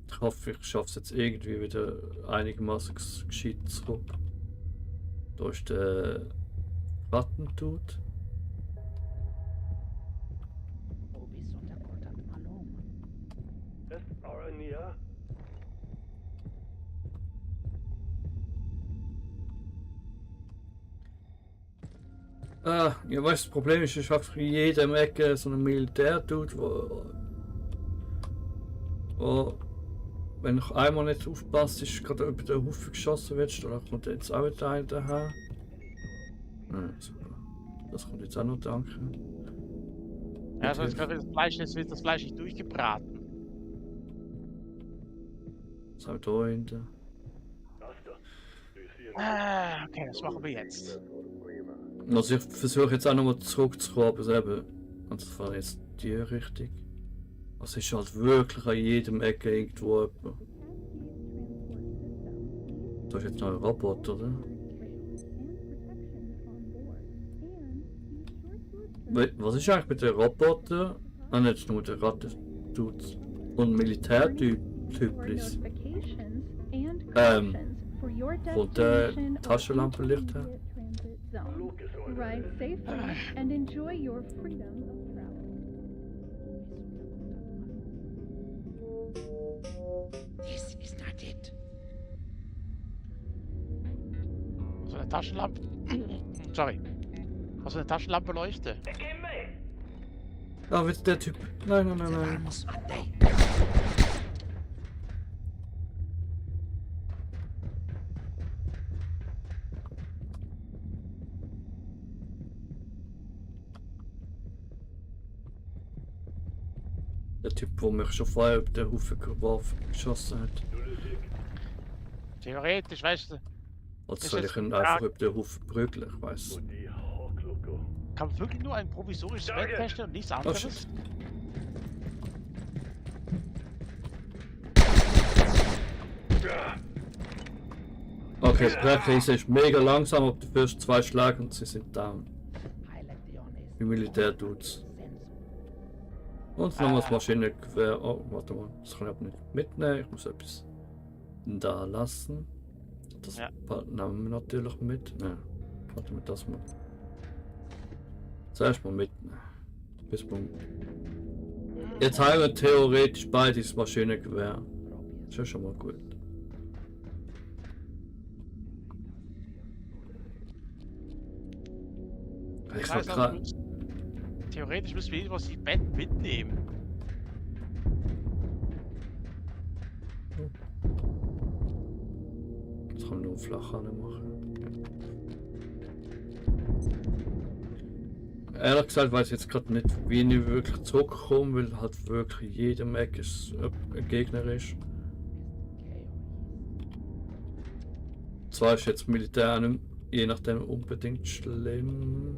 Ich hoffe, ich schaffe es jetzt irgendwie wieder einigermaßen gescheit zurück. Da ist der Rattentut. Ah, ja, weißt du, das Problem ist, ich habe in jedem Ecke so einen Militär-Dude, wo, wenn ich einmal nicht aufpasst, ist gerade über den Haufen geschossen wird, dann kommt jetzt auch wieder einer daher. Ja, super. Das kommt jetzt auch noch, danke. Ja, also jetzt wird das Fleisch nicht durchgebraten. Was haben wir da hinten? Okay, das machen wir jetzt. Also ich versuche jetzt auch nochmal zurückzukommen, aber eben, also das war jetzt die Richtung. Also ist halt wirklich an jedem Ecke irgendwo jemand. Da ist jetzt noch ein Roboter, oder? Was ist eigentlich mit den Robotern? Ah, nicht nur der Ratten-Dudes und Militärtyplis. Kommt der Taschenlampenlicht her? Ride safely and enjoy your freedom of travel. This is not it. So eine Taschenlampe. Sorry. Also eine Taschenlampe-Leuchte. Ah, wieder der Typ. Nein, nein, nein, nein. Der Typ, der mich schon vorher über den Haufen geschossen hat. Theoretisch, weißt du. Oder Das soll ist ich ihn jetzt einfach Frage. über den Haufen prügeln? Ich weiß. Kann man wirklich nur ein provisorisches Bett herstellen und nichts anderes? shit. Okay, das Brecheisen ist mega langsam, aber die ersten 2 Schläge und sie sind down. Die Militär-Dudes. Und noch das Maschinengewehr. Oh, warte mal, das kann ich aber nicht mitnehmen. Ich muss etwas da lassen. Das Ja. nehmen wir natürlich mit. Nein, warte mal, das mal. Zuerst mal mitnehmen. Bis man. Jetzt haben wir theoretisch beides Maschinengewehr. Das ist schon mal gut. Ich weiß hab noch, gerade. theoretisch müssen wir irgendwas im Bett mitnehmen. Das kann man nur flach machen. Ehrlich gesagt weiß ich jetzt gerade nicht, wie ich wirklich zurückkomme, weil halt wirklich in jedem Eck ein Gegner ist. Zwar ist jetzt Militär nicht, je nachdem unbedingt schlimm.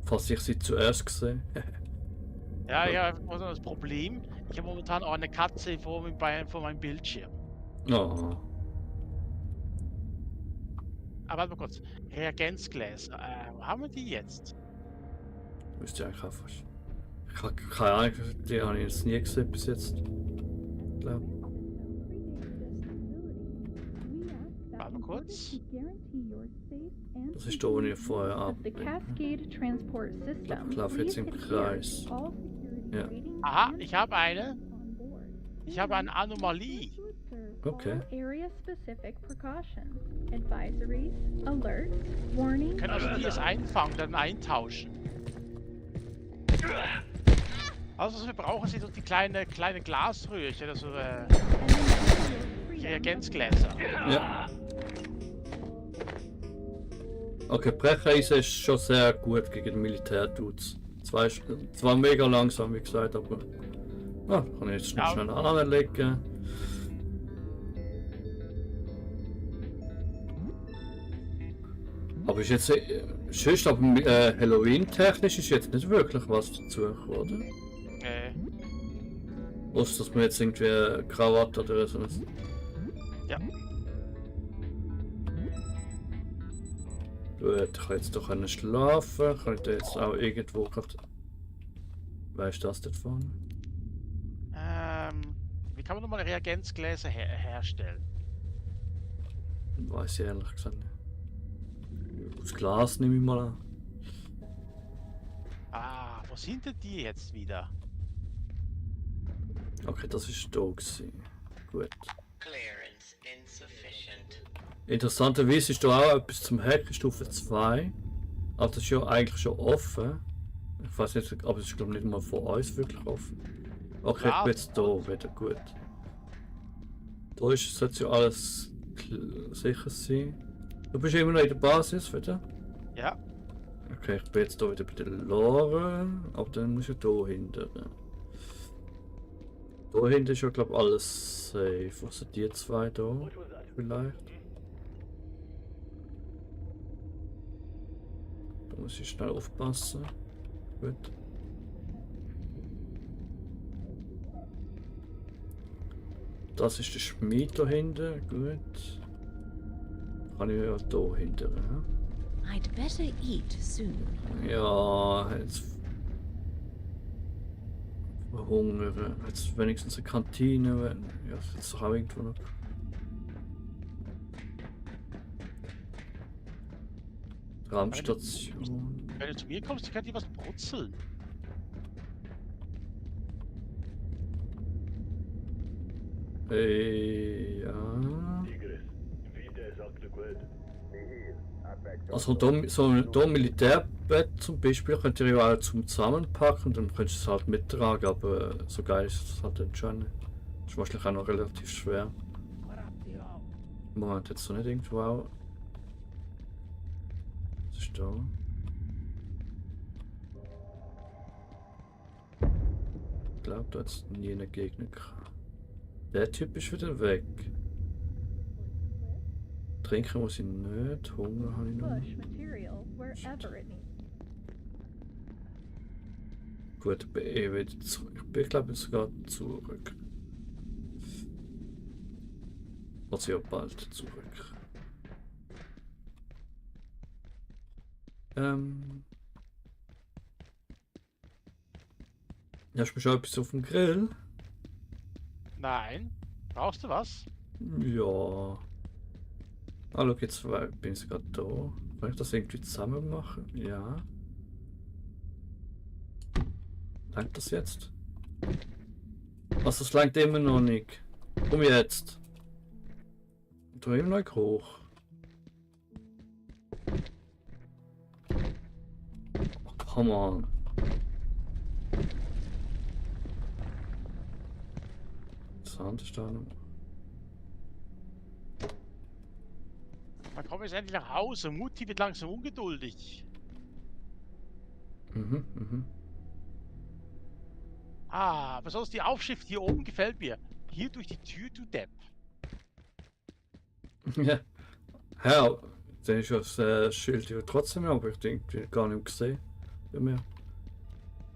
Falls ich sie zuerst gesehen. Ja, ja, einfach das Problem. Ich habe momentan auch eine Katze vor meinem Bildschirm. Oh. Aber warte mal kurz. Reagenzgläser. Wo haben wir die jetzt? Müsste ich eigentlich auch fast. Ich habe keine Ahnung, die habe ich jetzt nie gesehen bis jetzt. Glaub. Warte mal kurz. Das ist da, wo ich vorher ab. The Cascade Transport System. Ich laufe jetzt im Kreis. Ja. Aha, ich habe eine. Ich habe eine Anomalie. Okay. Area specific precautions, advisories, alerts, warnings. Wir können also die jetzt einfangen, dann eintauschen. Also was wir brauchen sind so die kleine Glasröhrchen, also Reagenzgläser. Ja. Okay, Brecheisen ist schon sehr gut gegen Militärdudes. Zwar mega langsam, wie gesagt, aber. Ah, kann ich jetzt Ja. schnell anlegen. Aber ist jetzt. Sonst, aber Halloween-technisch ist jetzt nicht wirklich was dazu, oder? Außer dass man jetzt irgendwie eine Krawatte oder so. Ja. Gut, ich kann jetzt doch schlafen. Kann ich da jetzt auch irgendwo gerade. Weißt du das dort vorne? Wie kann man nochmal Reagenzgläser herstellen? Weiß ich ehrlich gesagt nicht. Das Glas nehme ich mal an. Ah, wo sind denn die jetzt wieder? Okay, das ist da gewesen. Gut. Clearance insufficient. Interessanterweise ist da auch etwas zum Hacken Stufe 2. Aber das ist ja eigentlich schon offen. Ich weiß nicht, aber es ist glaube ich nicht mal von uns wirklich offen. Okay, ich bin jetzt da wieder gut. Da ist, sollte ja alles sicher sein. Du bist immer noch in der Basis wieder? Ja. Okay, ich bin jetzt da wieder bei der Lore, aber dann muss ich da hinten. Da hinten ist ja glaube ich alles safe. Was sind die zwei da? Vielleicht? Da muss ich schnell aufpassen. Gut. Das ist der Schmied da hinten, gut. Kann ich ja da hinten, ja? I'd better eat soon. Ja, jetzt verhungern. Jetzt wenigstens eine Kantine. Ja, jetzt auch irgendwo noch. Raumstation. Wenn du zu mir kommst, kann die was brutzeln. Ja. Also da, so da Militärbett zum Beispiel könnt ihr ja auch zum Zusammenpacken und dann könnt ihr es halt mittragen, aber so geil ist es halt dann schon nicht. Das ist wahrscheinlich auch noch relativ schwer. Moment, jetzt so nicht irgendwo auch. Was ist da? Ich glaube, da hat es nie einen Gegner gehabt. Der Typ ist wieder weg. Trinken muss ich nicht, Hunger habe ich noch. Push material wherever it needs. Gut, ich bin eh wieder zurück. Ich bin glaube ich sogar zurück. Also ja bald zurück. Hast du schon etwas auf dem Grill? Nein. Brauchst du was? Ja. Hallo, jetzt bin ich gerade da. Kann ich das irgendwie zusammen machen? Ja. Langt das jetzt? Was, das langt immer noch nicht. Komm jetzt. Da immer noch hoch. Oh, come on. Das ist da noch. Dann komm jetzt endlich nach Hause. Mutti wird langsam ungeduldig. Mhm. Ah, besonders die Aufschrift hier oben gefällt mir. Hier durch die Tür, du Depp. Ja. Ja, dann ist das Schild hier trotzdem, aber ich denke, gar nicht gesehen. Bei mir.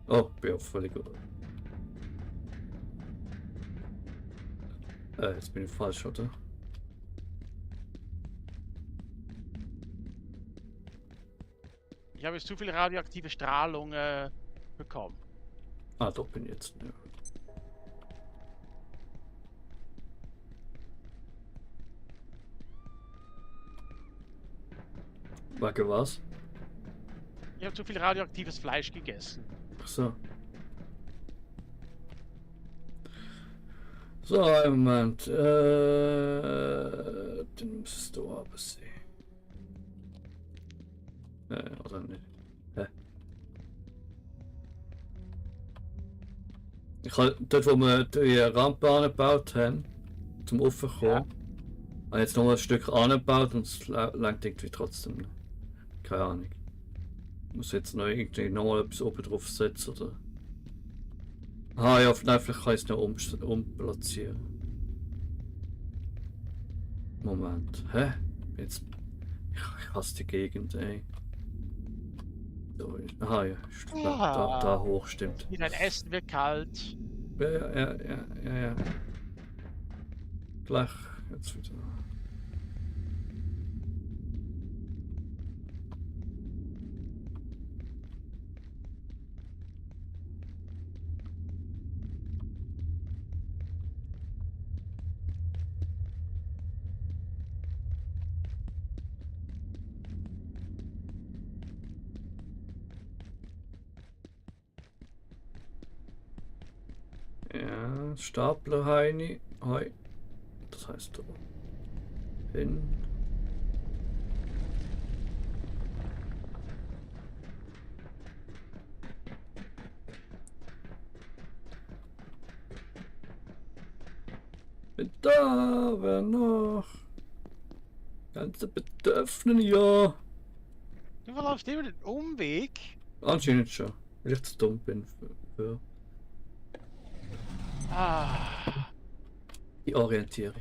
Oh, bin auch völlig gut. Jetzt bin ich falsch, oder? Ich habe jetzt zu viel radioaktive Strahlung bekommen. Ah, doch bin ich jetzt. Ja. Wacke was? Ich habe zu viel radioaktives Fleisch gegessen. Ach so. So, einen Moment. Den müsstest du aber sehen. Oder nicht? Hä? Ich habe dort, wo wir die Rampe angebaut haben, zum Raufkommen, habe jetzt noch ein Stück angebaut und es langt irgendwie trotzdem nicht. Keine Ahnung. Ich muss jetzt noch irgendwie nochmal etwas oben drauf setzen oder. Ah ja, nein, vielleicht kann ich es noch umplatzieren. Moment. Hä? Jetzt. Ich hasse die Gegend, ey. So, aha, ja. Da hoch, stimmt. Dein Essen wird kalt. Ja. Gleich. Jetzt wieder. Ja, Stapler Heini. Hi. Das heißt hin. Da, wer noch? Ganze Bedürfnisse, ja. Du verläufst immer den Umweg. Anscheinend schon. Weil ich zu dumm bin für die Orientierung.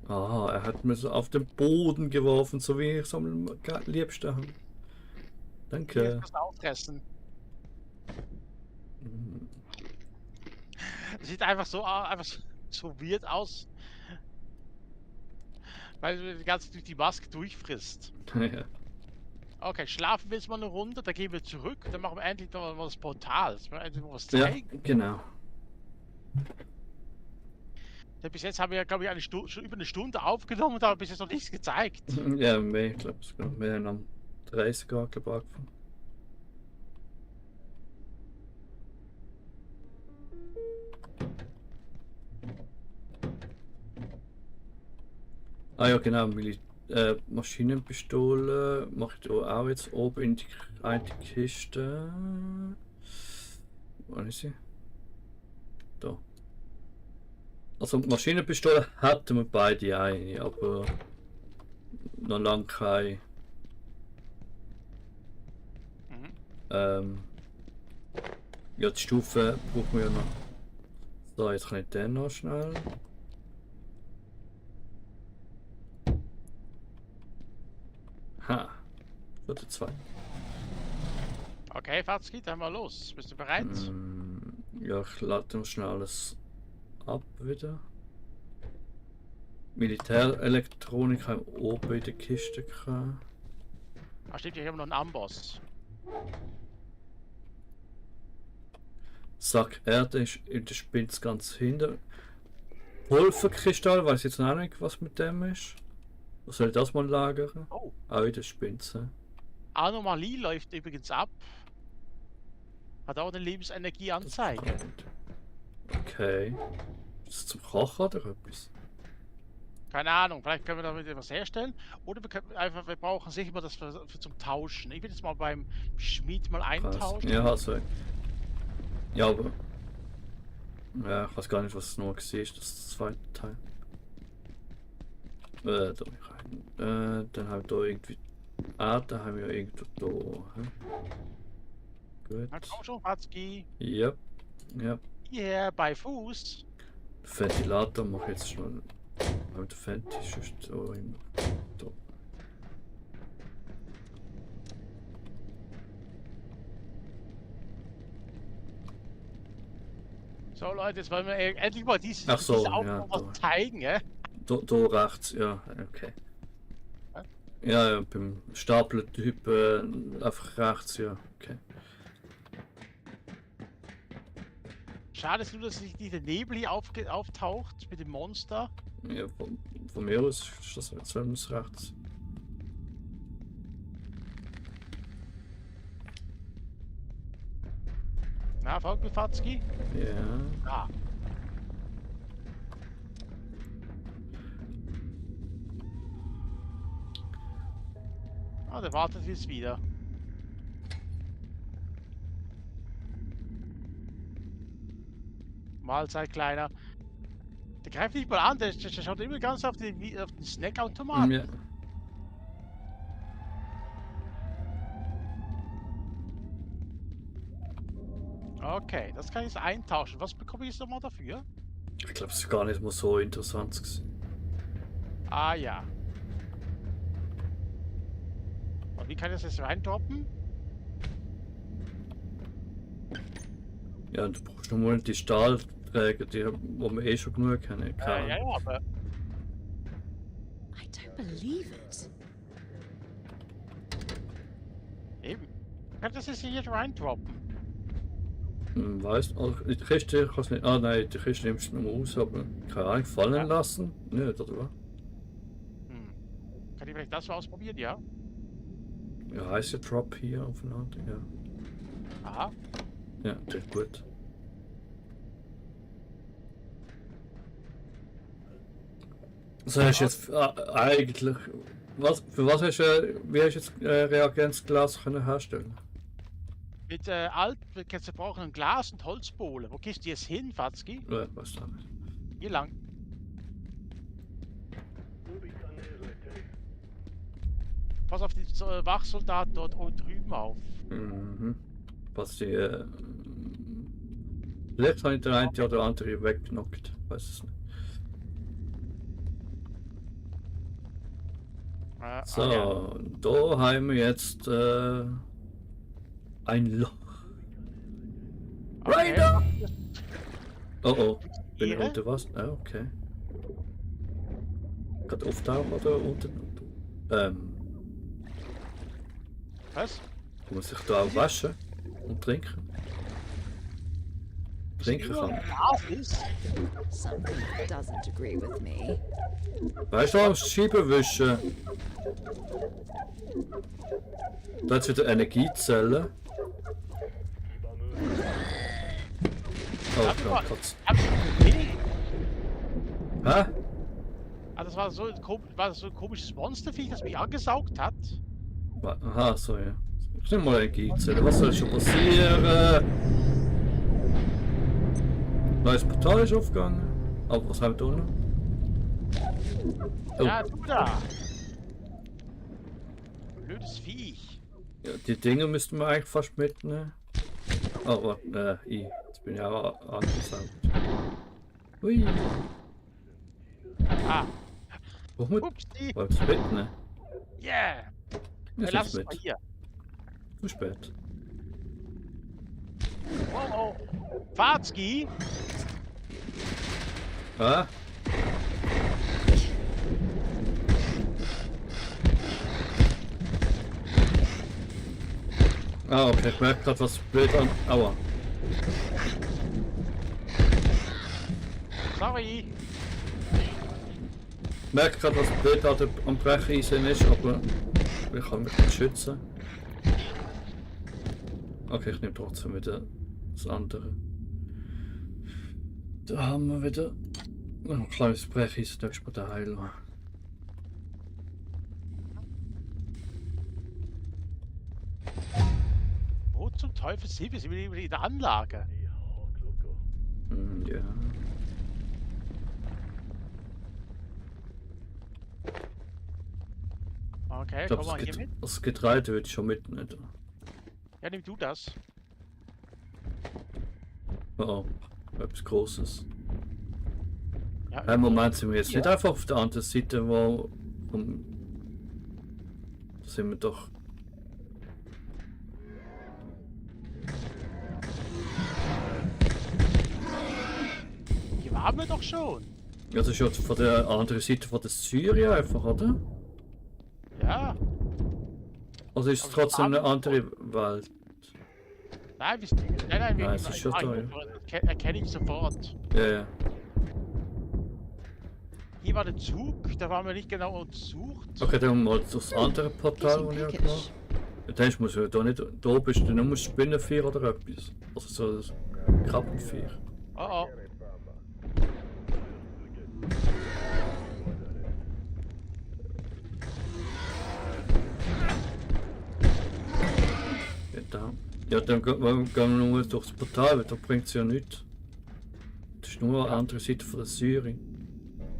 Aha, er hat mir so auf den Boden geworfen, so wie ich es am liebsten habe. Danke. Das auffressen. Das sieht einfach so weird aus. Weil du die ganze durch die Maske durchfrisst. Ja. Okay, schlafen wir jetzt mal eine Runde, dann gehen wir zurück, dann machen wir endlich noch was Brutales. Wir endlich noch was Ja, zeigen. genau. Denn bis jetzt haben wir ja, glaube ich, schon über eine Stunde aufgenommen und haben bis jetzt noch nichts gezeigt. Ja, mehr, ich glaube, wir haben am 30 Grad, glaube ich, angefangen. Ah ja, genau, Maschinenpistole mache ich da auch jetzt oben in die eine Kiste. Wo ist sie? Da. Also Maschinenpistole hatten wir beide eine, aber noch lange keine. Ja, die Stufe brauchen wir noch. So, jetzt kann ich den noch schnell. Ha. Für die zwei. Okay, Fatzki, dann mal los. Bist du bereit? Ja, ich lade noch schnell alles ab wieder. Militärelektronik haben wir oben in der Kiste gehabt. Da steht hier immer noch ein Amboss. Sack Erde ist in der Spitze ganz hinten. Pulverkristall, weiß jetzt noch nicht, was mit dem ist. Was soll ich das mal lagern? Oh. Auch in der Spitze. Anomalie läuft übrigens ab. Hat auch eine Lebensenergieanzeige. Okay. Ist das zum Kochen oder etwas? Keine Ahnung, vielleicht können wir damit etwas herstellen. Oder wir können einfach, wir brauchen sicher mal das für zum Tauschen. Ich will jetzt mal beim Schmied mal Krass. eintauschen. Ja, also. Ja, aber. Ja, ich weiß gar nicht, was es noch war, das zweite Teil. Da rein. Dann haben wir da irgendwie. Da haben wir irgendwo da. Hm? Gut. Na komm schon, Watzki. Ja. Ja. Hier, bei Fuß. Ventilator mache ich jetzt schnell. Aber der Fenty ist da immer. Da. So Leute, jetzt wollen wir endlich mal diese Ach so, diese ja, Aufnahme da. was zeigen, ja? Da rechts, ja, okay. Ja, beim Stapeltyp einfach rechts, ja, okay. Schade ist nur, dass nicht dieser Nebel hier auftaucht mit dem Monster. Ja, von mir aus ist das jetzt rechts. Na, folgt mir, Fatzki. Ja. Ah. Ah, der wartet jetzt wieder. Mahlzeit, Kleiner. Der greift nicht mal an, der schaut immer ganz auf den Snackautomaten. Ja. Okay, das kann ich jetzt eintauschen. Was bekomme ich jetzt nochmal dafür? Ich glaube, es ist gar nicht mal so interessant gewesen. Ah ja. Und wie kann ich das jetzt reindroppen? Ja, du brauchst nur mal die Stahlträger, die wo wir eh schon genug haben. Ja, ja, aber I don't believe it. eben. Ich kann das jetzt hier reindroppen. Weißt du, die Kiste kannst nicht. Ah nein, die Kiste nimmst du nur aus, aber keine Ahnung, fallen Ja. lassen? Nicht, oder was? Kann ich vielleicht das mal ausprobieren, ja? Ja, heißt ja Drop hier aufeinander, ja. Aha. Ja, das ist gut. Also hast du jetzt eigentlich. Für was hast du. Wie hast du jetzt Reagenzglas können herstellen? Mit jetzt brauchen ein Glas und Holzbohle. Wo gehst du jetzt hin, Fatzki? Ja, weiß auch nicht. Hier lang. Pass auf die Wachsoldaten dort drüben auf. Mhm. Was die. Vielleicht habe ich der eine oder andere weggenockt. Weiß es nicht. So, ja. da haben wir jetzt ein Loch. Okay. Raider! Oh oh, bin ich Ihre? unter was? Ah, okay. Gerade auftauchen oder unten? Was? Kann man sich da auch waschen und trinken? Trinken kann man. Ist? Something doesn't agree with me. Weißt du, was Scheiben wischen? Da hat wieder Energiezellen. Oh, Katze. Hä? Ah, das war so ein komisches Monsterviech, das mich angesaugt hat. Aha, so ja. Ich nehme mal Energiezellen. Was soll schon passieren? Neues Portal ist aufgegangen. Aber was haben wir da noch? Oh. Ja, du da. Blödes Viech. Ja, die Dinge müssten wir eigentlich fast mitnehmen. Oh, warte, jetzt bin ich auch angesaugt. Hui. Ah, Warum upsie. wolltest du mitnehmen? Yeah. Ja, Lass lass es mal mit. hier. Zu spät. Wow, wow. Fatzki. Ah? Ah, okay, ich merke gerade was blöd an. Aua. Sorry. Ich merke gerade was blöd am Brecheisen ist, aber ich kann mich nicht schützen. Okay, ich nehme trotzdem wieder das andere. Da haben wir wieder ein kleines Brecheisen, da ist bei der Heiler. Wo zum Teufel sind wir? Sind wir in der Anlage? Ja. Okay, Ich glaube, komm mal hier mit. das Getreide würde ich schon mitnehmen. Ja, nimm du das. Oh, etwas Großes. Ja, Im Moment sind wir jetzt nicht einfach auf der anderen Seite, wo. Da sind wir doch. hier waren wir doch schon. Ja, das ist ja von der anderen Seite von der Syrien einfach, oder? Ja. Also ist es Aber trotzdem eine wir waren andere Welt. Nein, wir sind. Nein, wir Nein, es ist schon da, ja. Erkenne ich sofort. Ja, ja. Hier war der Zug, da waren wir nicht genau untersucht. Okay, dann mal das andere Portal, das ich gemacht habe. Dann muss ja da nicht. Da oben ist dann nur Spinnenvieh oder etwas. Also so ein Krabbenvieh. Oh oh. Ja, da. Ja, dann gehen wir nur durchs Portal, weil da bringt es ja nichts. Das ist nur eine andere Seite von der Syrien.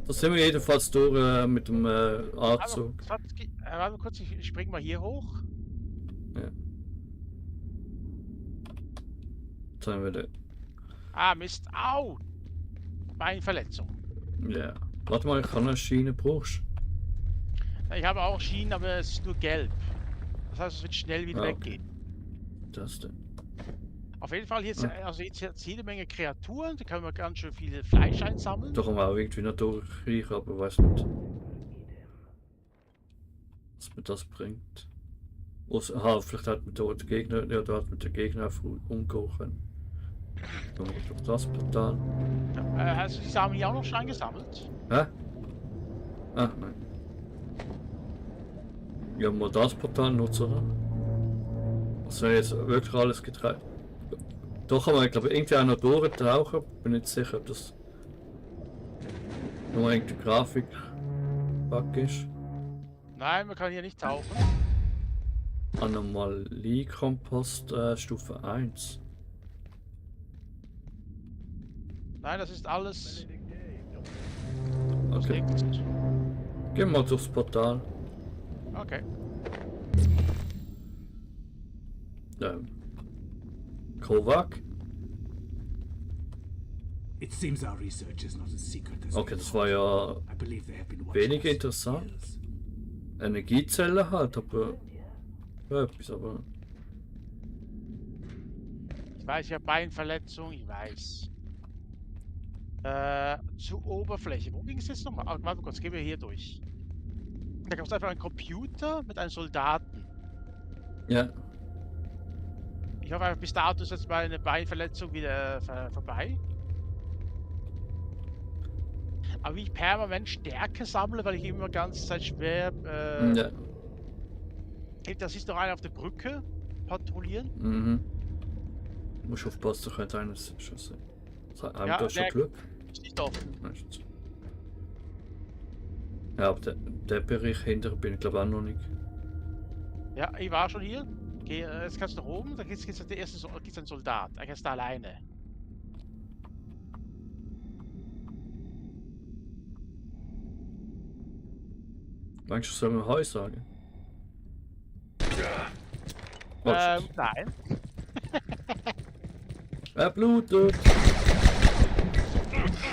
Da sind wir jedenfalls durch mit dem Anzug. Warte kurz, ich spring mal hier hoch. Ja. Jetzt haben wir den. Ah, Mist. Au! Beinverletzung. Ja. Warte mal, ich kann eine Schiene brauchst. Ich habe auch Schienen, aber es ist nur gelb. Das heißt, es wird schnell wieder Ah, okay. weggehen. Das denn. Auf jeden Fall, hier Ja. also jetzt jede Menge Kreaturen, da können wir ganz schön viel Fleisch einsammeln. Da kann man auch irgendwie noch durchkriechen, aber weiß nicht, was mir das bringt. Aha, vielleicht hat man dort Gegner, ja, da hat man den Gegner einfach umgehen können. Dann durch das Portal. Ja, hast du die Samen hier auch noch schon eingesammelt? Hä? Ah, nein. Ja, mal das Portal nutzen, oder? Also jetzt wirklich alles Getreide. Da kann man, glaube ich, irgendwie auch noch durchtauchen. Bin nicht sicher, ob das nur irgendwie Grafik-Bug ist. Nein, man kann hier nicht tauchen. Anomalie-Kompost Stufe 1. Nein, das ist alles. Okay. Nichts. Gehen wir mal durchs Portal. Okay. Kovac? It seems our research is not as secret as Okay, we das thought. war ja I believe they have been watching weniger us interessant. years. Energiezellen halt, aber. Ja, etwas, aber. Ich weiß, ich habe Beinverletzung, ich weiß. Zur Oberfläche. Wo ging es jetzt nochmal? Ah, warte kurz, gehen wir hier durch. Da gab es einfach einen Computer mit einem Soldaten. Ja. Ich hoffe einfach, bis dato ist jetzt meine Beinverletzung wieder vorbei. Aber wie ich permanent Stärke sammle, weil ich immer ganze Zeit schwer. Ja. Das ist noch einer auf der Brücke patrouillieren. Mhm. Du musst aufpassen, da könnte einer schon sein. Haben wir da schon der Glück? ist nicht offen. Meistens. Ja, aber der Bereich hinter bin ich glaube auch noch nicht. Ja, ich war schon hier. Geh, jetzt kannst du nach oben, da gibt's der erste gibt's einen Soldat. Er ist da alleine. Meinst du, sollen wir Heu sagen? Nein. Er blutet!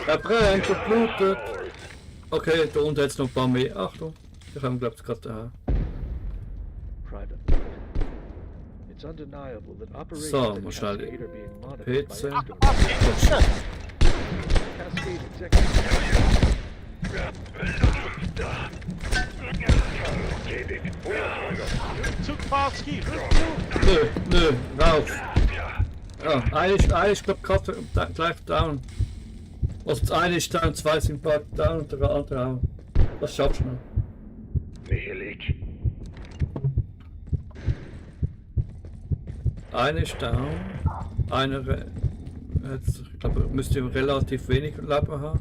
Er brennt und blutet! Okay, da unten jetzt noch ein paar mehr. Achtung! Die kommen glaube ich gerade daher. Private. It's undeniable that operations So, at mal schnell Cascade are being monitored by PC. external Cascade executive. Watzki! Nö, rauf. Ja, einer ist glaub gerade gleich down. Also das eine ist down, zwei sind bald down und der andere auch. Das schaffst du noch. Sicherlich. Einer ist down, einer ich glaube, müsste relativ wenig Leben haben.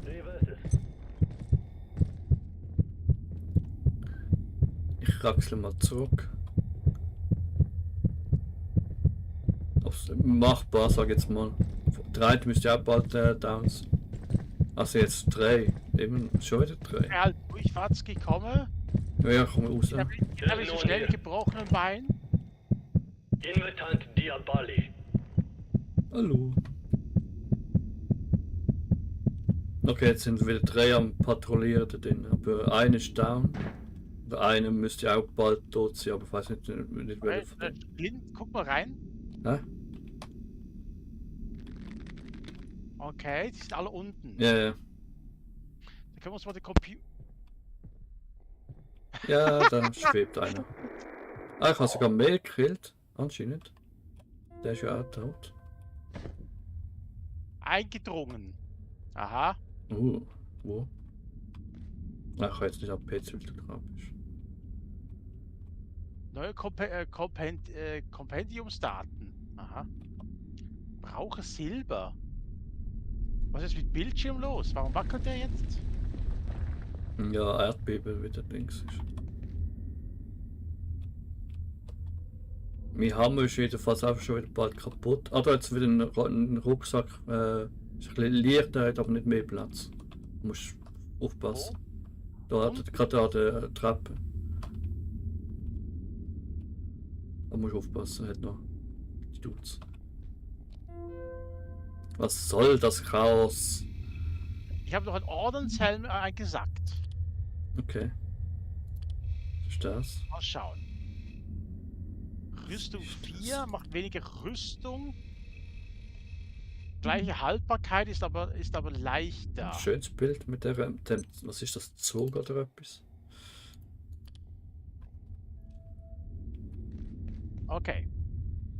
Ich raxle mal zurück. Aufs machbar, sag ich jetzt mal. Drei müsste auch bald downs. Also jetzt 3. Eben schon wieder 3. Ja, halt durch Watzki komme. Ja, komm raus. Ich habe so schnell gebrochenen Bein. Invitant Diabali. Hallo. Okay, jetzt sind wieder 3 am Patrouillieren da drin. Aber einer ist down. Der eine müsste auch bald tot sein, aber ich weiß nicht wer von denen. Blind, guck mal rein. Hä? Okay, die sind alle unten. Ja, ja. Dann können wir uns mal den Computer. Ja, da schwebt einer. Ah, ich habe sogar mehr gekillt. Anscheinend. Der ist ja auch tot. Eingedrungen. Aha. Wo? Ah, ich kann jetzt nicht am PC, weil du drauf bist. Neue Kompendiumsdaten. Aha. Brauche Silber. Was ist mit Bildschirm los? Warum wackelt der jetzt? Ja, Erdbeben wieder links ist. Mein Hammer ist jedenfalls auch schon wieder bald kaputt. Ah, da hat wieder einen Rucksack. Ist ein bisschen leichter, hat aber nicht mehr Platz. Du musst aufpassen. Da hat er gerade an der Treppe. Da musst du aufpassen, hat noch Stutz. Was soll das Chaos? Ich habe noch einen Ordenshelm eingesackt. Okay. Was ist das? Mal schauen. Rüstung 4 macht weniger Rüstung. Gleiche Haltbarkeit ist aber leichter. Ein schönes Bild mit der. Was ist das? Zug oder etwas? Okay.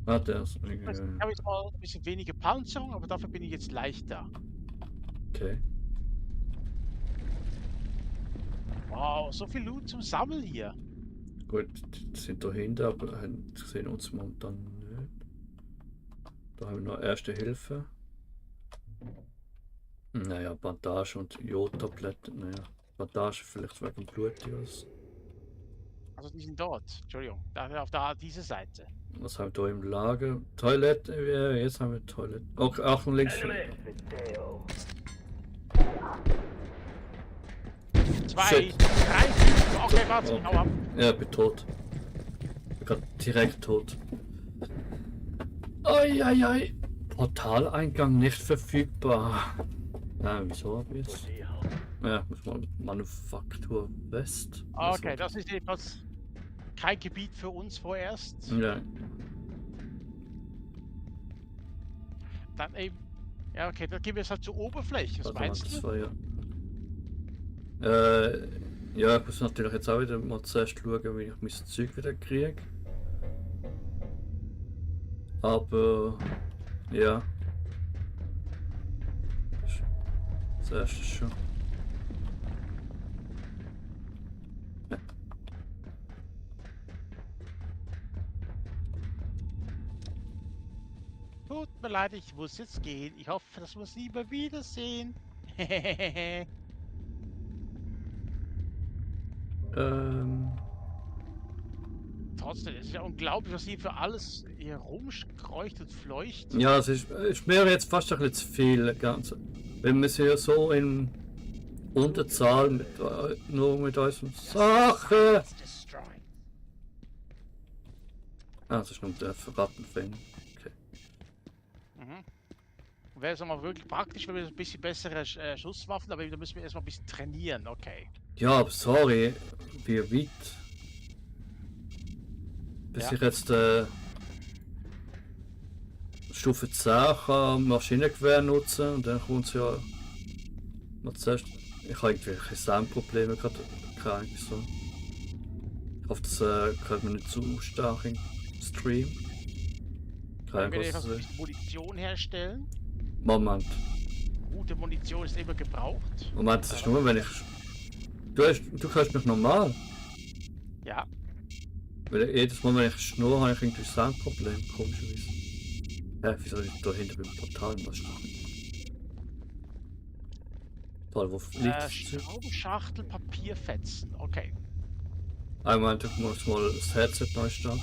Ah, der ist. Ich habe jetzt mal ein bisschen weniger Panzerung, aber dafür bin ich jetzt leichter. Okay. Wow, so viel Loot zum Sammeln hier. Gut, die sind dahinter, aber sehen uns momentan nicht. Da haben wir noch Erste Hilfe. Naja, Bandage und Jodtabletten. Naja, Bandage vielleicht wegen Blut. Also die sind dort. Entschuldigung. Da auf diese Seite. Was haben wir da im Lager? Toilette, ja, jetzt haben wir Toilette. Okay, Achtung, links. 2, 3, 5. Okay, warte, Okay. hau ab. Ja, ich bin tot. Ich bin gerade direkt tot. Eieiei. Portaleingang nicht verfügbar. Na, wieso hab ich jetzt? Ja, muss man Manufaktur West. Okay, das ist jedenfalls kein Gebiet für uns vorerst. Ja. Dann eben. Ja, okay, dann gehen wir jetzt halt zur Oberfläche. Was Warte mal, meinst das du? war ja. Ja, ich muss natürlich jetzt auch wieder mal zuerst schauen, wie ich mein Zeug wieder kriege. Aber ja. Das erste schon. Ja. Tut mir leid, ich muss jetzt gehen. Ich hoffe, dass wir uns nie mehr wiedersehen. Trotzdem, es ist ja unglaublich, was hier für alles hier rumkreucht und fleucht. Ja, es ist mir jetzt fast ein bisschen zu viel. Ganz. Wenn wir sie ja so in Unterzahl mit, nur mit unseren Sachen. Ah, das ist nur der Rattenfänger. Okay. Mhm. Wäre es mal wirklich praktisch, wenn wir ein bisschen bessere Schusswaffen, aber da müssen wir erstmal ein bisschen trainieren, okay. Ja, aber sorry, wie weit. Bis Ja. ich jetzt Stufe 10 kann Maschinengewehr nutzen und dann kommt es ja. Mal zuerst. Ich habe irgendwie Soundprobleme gerade. Keine Ahnung wieso. Ich hoffe, das hört man nicht zu stark im Stream. Können wir einfach so ein bisschen Munition herstellen? Moment. Gute Munition ist immer gebraucht. Moment, das ist nur, wenn ich... Du hörst mich normal. Ja. Weil jedes Mal, wenn ich schnurre, habe ich irgendwie ein Soundproblem, komischerweise. Ja, wieso ist da hinten beim Portal was steht? Toll, wo liegt das? Schraubenschachtel, Papierfetzen, okay. Ich meinte, ich muss mal das Headset neu starten.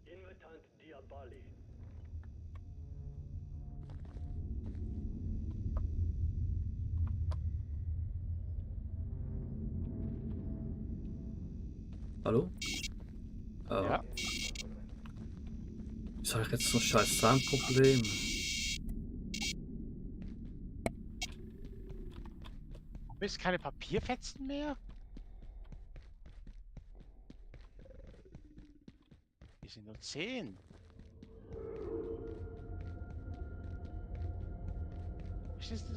Invitant Diabali. Hallo? Ja. Wieso habe ich jetzt so ein scheiß Soundproblem? Du bist keine Papierfetzen mehr? Die sind nur 10.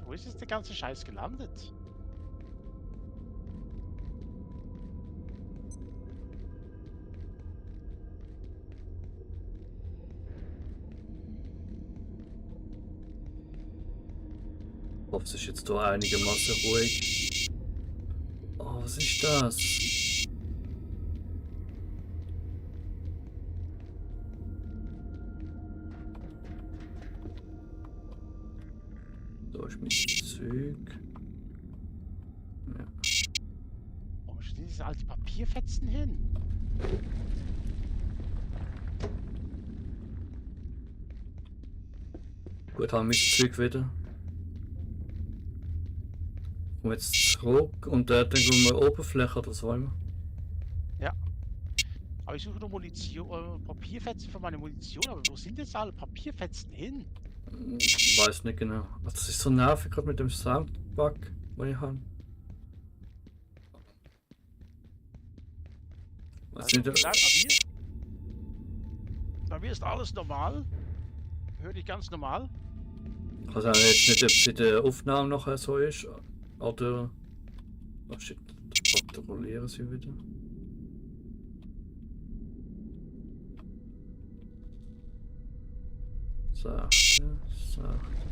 Wo ist jetzt der ganze Scheiß gelandet? Ich hoffe, es ist jetzt da einigermaßen ruhig. Oh, was ist das? Da ist mein Zeug. Ja. Warum stehen diese alte Papierfetzen hin? Gut, haben wir das Zeug wieder. Und jetzt zurück und dann gehen wir Oberfläche oder so wollen wir. Ja. Aber ich suche nur Munition, Papierfetzen für meine Munition, aber wo sind jetzt alle Papierfetzen hin? Ich weiß nicht genau. Das ist so nervig gerade mit dem Soundbug, den ich habe. Also, bei mir ist alles normal. Hör dich ganz normal. Ich weiß auch jetzt nicht, ob es in der Aufnahme noch so ist. Oder... Oh shit, da kontrollieren sie wieder. Sachte, sachte.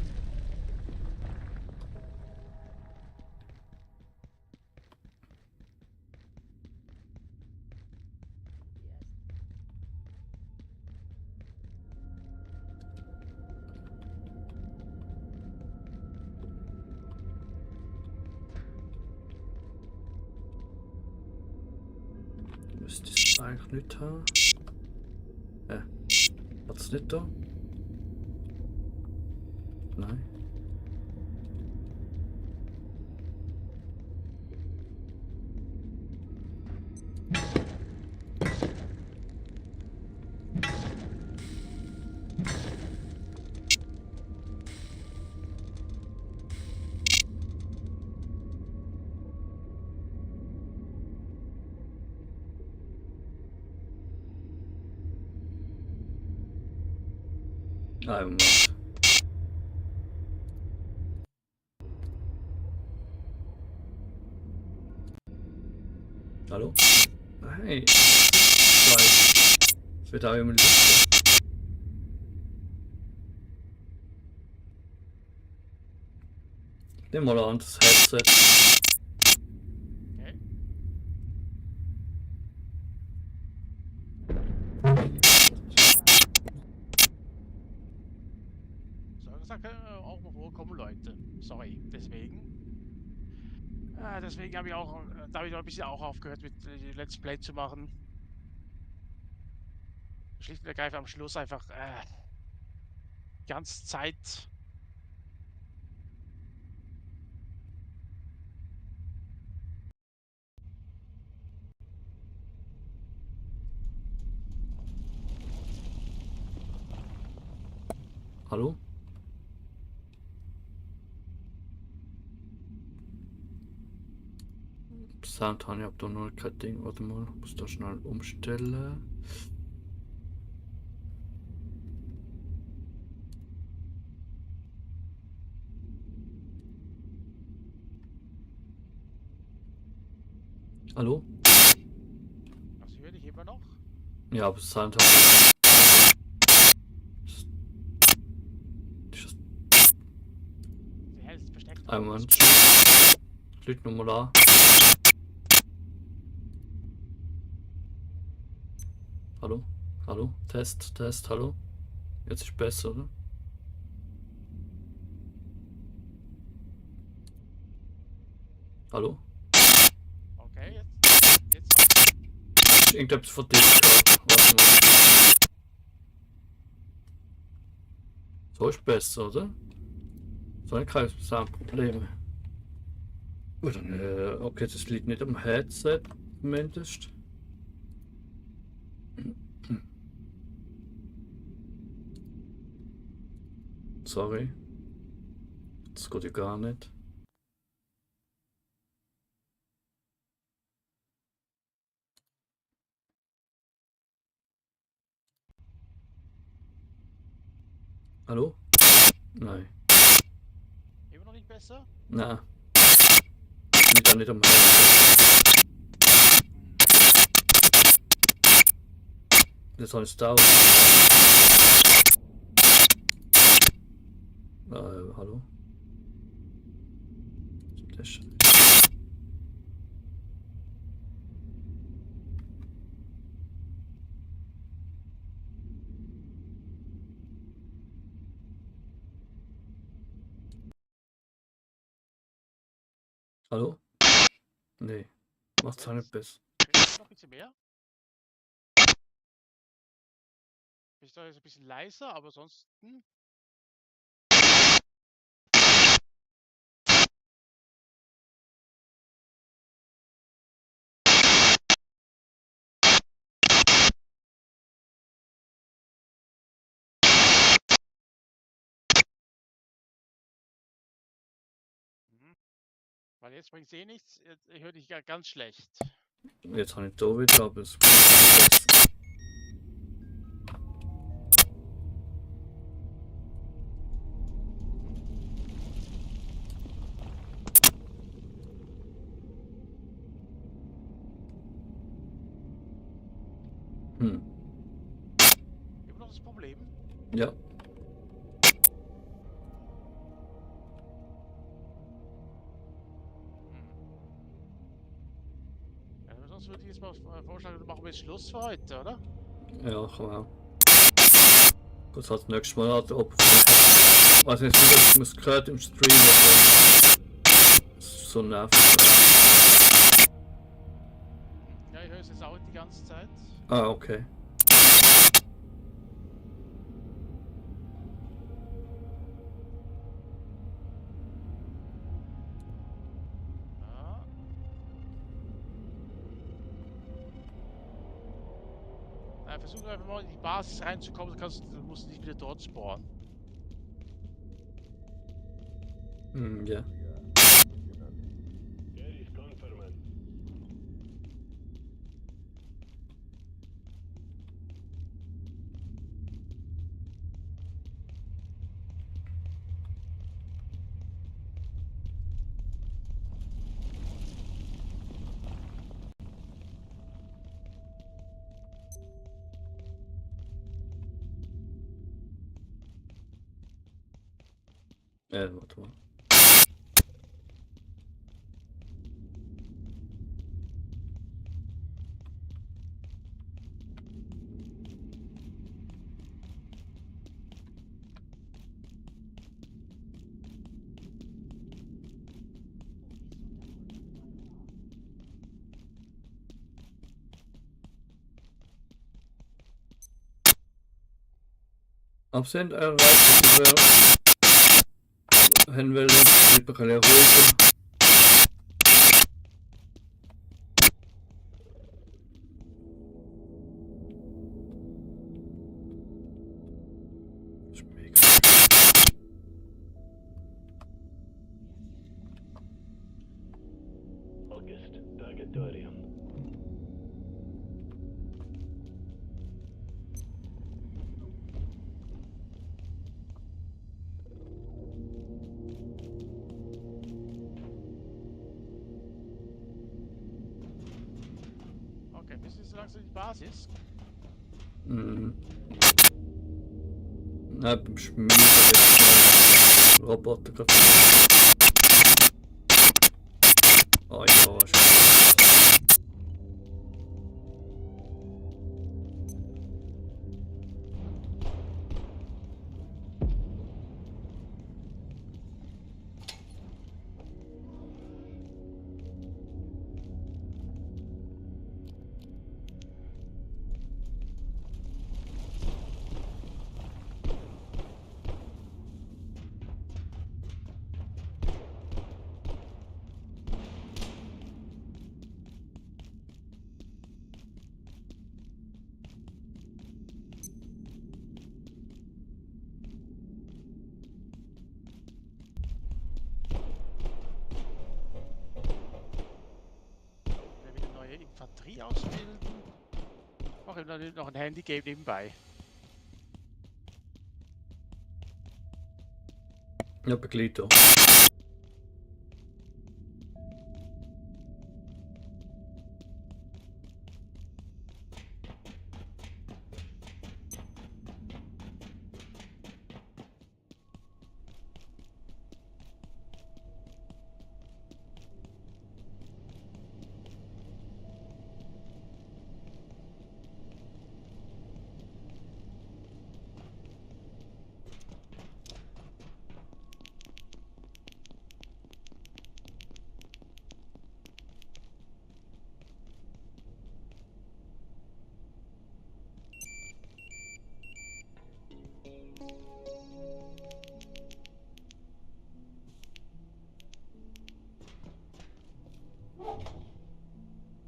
Müsste ich es eigentlich nicht haben. Hat es nicht da? Nein. Moment. Hallo? Hey. Es wird auch immer Licht. Nimm mal an das Headset. Okay. So gesagt, auch mal vorkommen, Leute. Sorry, deswegen. Deswegen habe ich auch, da habe ich noch ein bisschen auch aufgehört mit Let's Play zu machen. Schlicht und ergreifend am Schluss einfach die ganze Zeit. Hallo? Sound habe ich da noch kein Ding. Warte mal, muss da schnell umstellen. Hallo? Das höre ich immer noch. Ja, aber es ist halt. Sie hält versteckt. Einmal. Leute nochmal an. Hallo? Hallo? Test, Test, hallo? Jetzt ist besser, oder? Hallo? Okay, jetzt. Ist irgendetwas von dir gerade? Warte mal. So ist besser, oder? So habe ich keine Soundprobleme. Gut, dann, okay, das liegt nicht am Headset, zumindest. Sorry. Das geht ja gar nicht. Hallo? Nein. Immer noch nicht besser? Nein. Liegt auch nicht am Headset. Jetzt habe ich es da. Hallo? Das ist Hallo? Nee. Macht's auch nicht besser. Noch ein bisschen mehr? Ist da jetzt ein bisschen leiser, aber sonst. Weil jetzt bringt eh nichts. Ich höre dich ja ganz schlecht. Jetzt habe ich da wieder, aber es geht nicht besser. Immer noch das Problem? Ja. Ja, sonst würde ich jetzt mal vorschlagen, du machen wir jetzt Schluss für heute, oder? Ja, kann man auch. Gut, halt das nächste Mal halt, ob ich weiß nicht, ob ich es gehört im Stream oder so nervig. Ja, ich höre es jetzt auch die ganze Zeit. Ah, okay. Versuch einfach mal in die Basis reinzukommen, du musst nicht wieder dort spawnen. Ja. Warte mal. Absent erreicht, Hinwelle, liberale Ruhe. August, Purgatorium. bis ist so langsam die Basis. Mhm. Nein, beim Schmieden jetzt mal Roboter gerade. Oh ja, schon. Infanterie ausbilden. Auch ihm noch ein Handy geben nebenbei. Ja, Begleiter.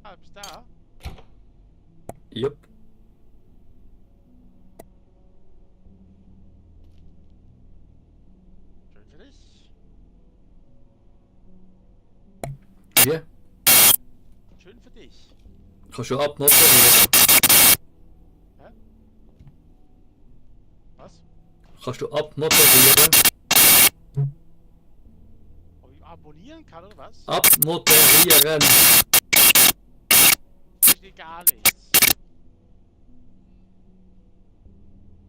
Ah, bist da? Jupp. Schön für dich. Wie? Schön für dich. Kannst du abmoderieren? Hä? Was? Kannst du abmoderieren? Ob ich abonnieren kann oder was? Abmoderieren! Verstehe gar nichts.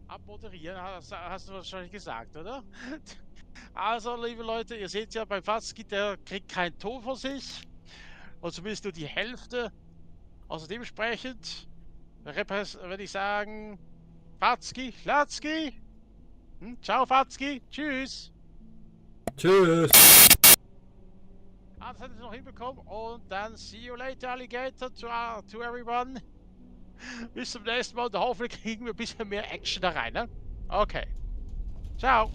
Abmoderieren hast du wahrscheinlich gesagt, oder? Also, liebe Leute, ihr seht ja, beim Fatzki, der kriegt keinen Ton von sich. Und zumindest nur die Hälfte. Also dementsprechend würde ich sagen, Fatzki, Latzki. Ciao, Fatzki. Tschüss. Tschüss! Ah, das hat es noch hinbekommen. Und dann see you later, Alligator, to everyone. Bis zum nächsten Mal. Und hoffentlich kriegen wir ein bisschen mehr Action da rein, ne? Okay. Ciao.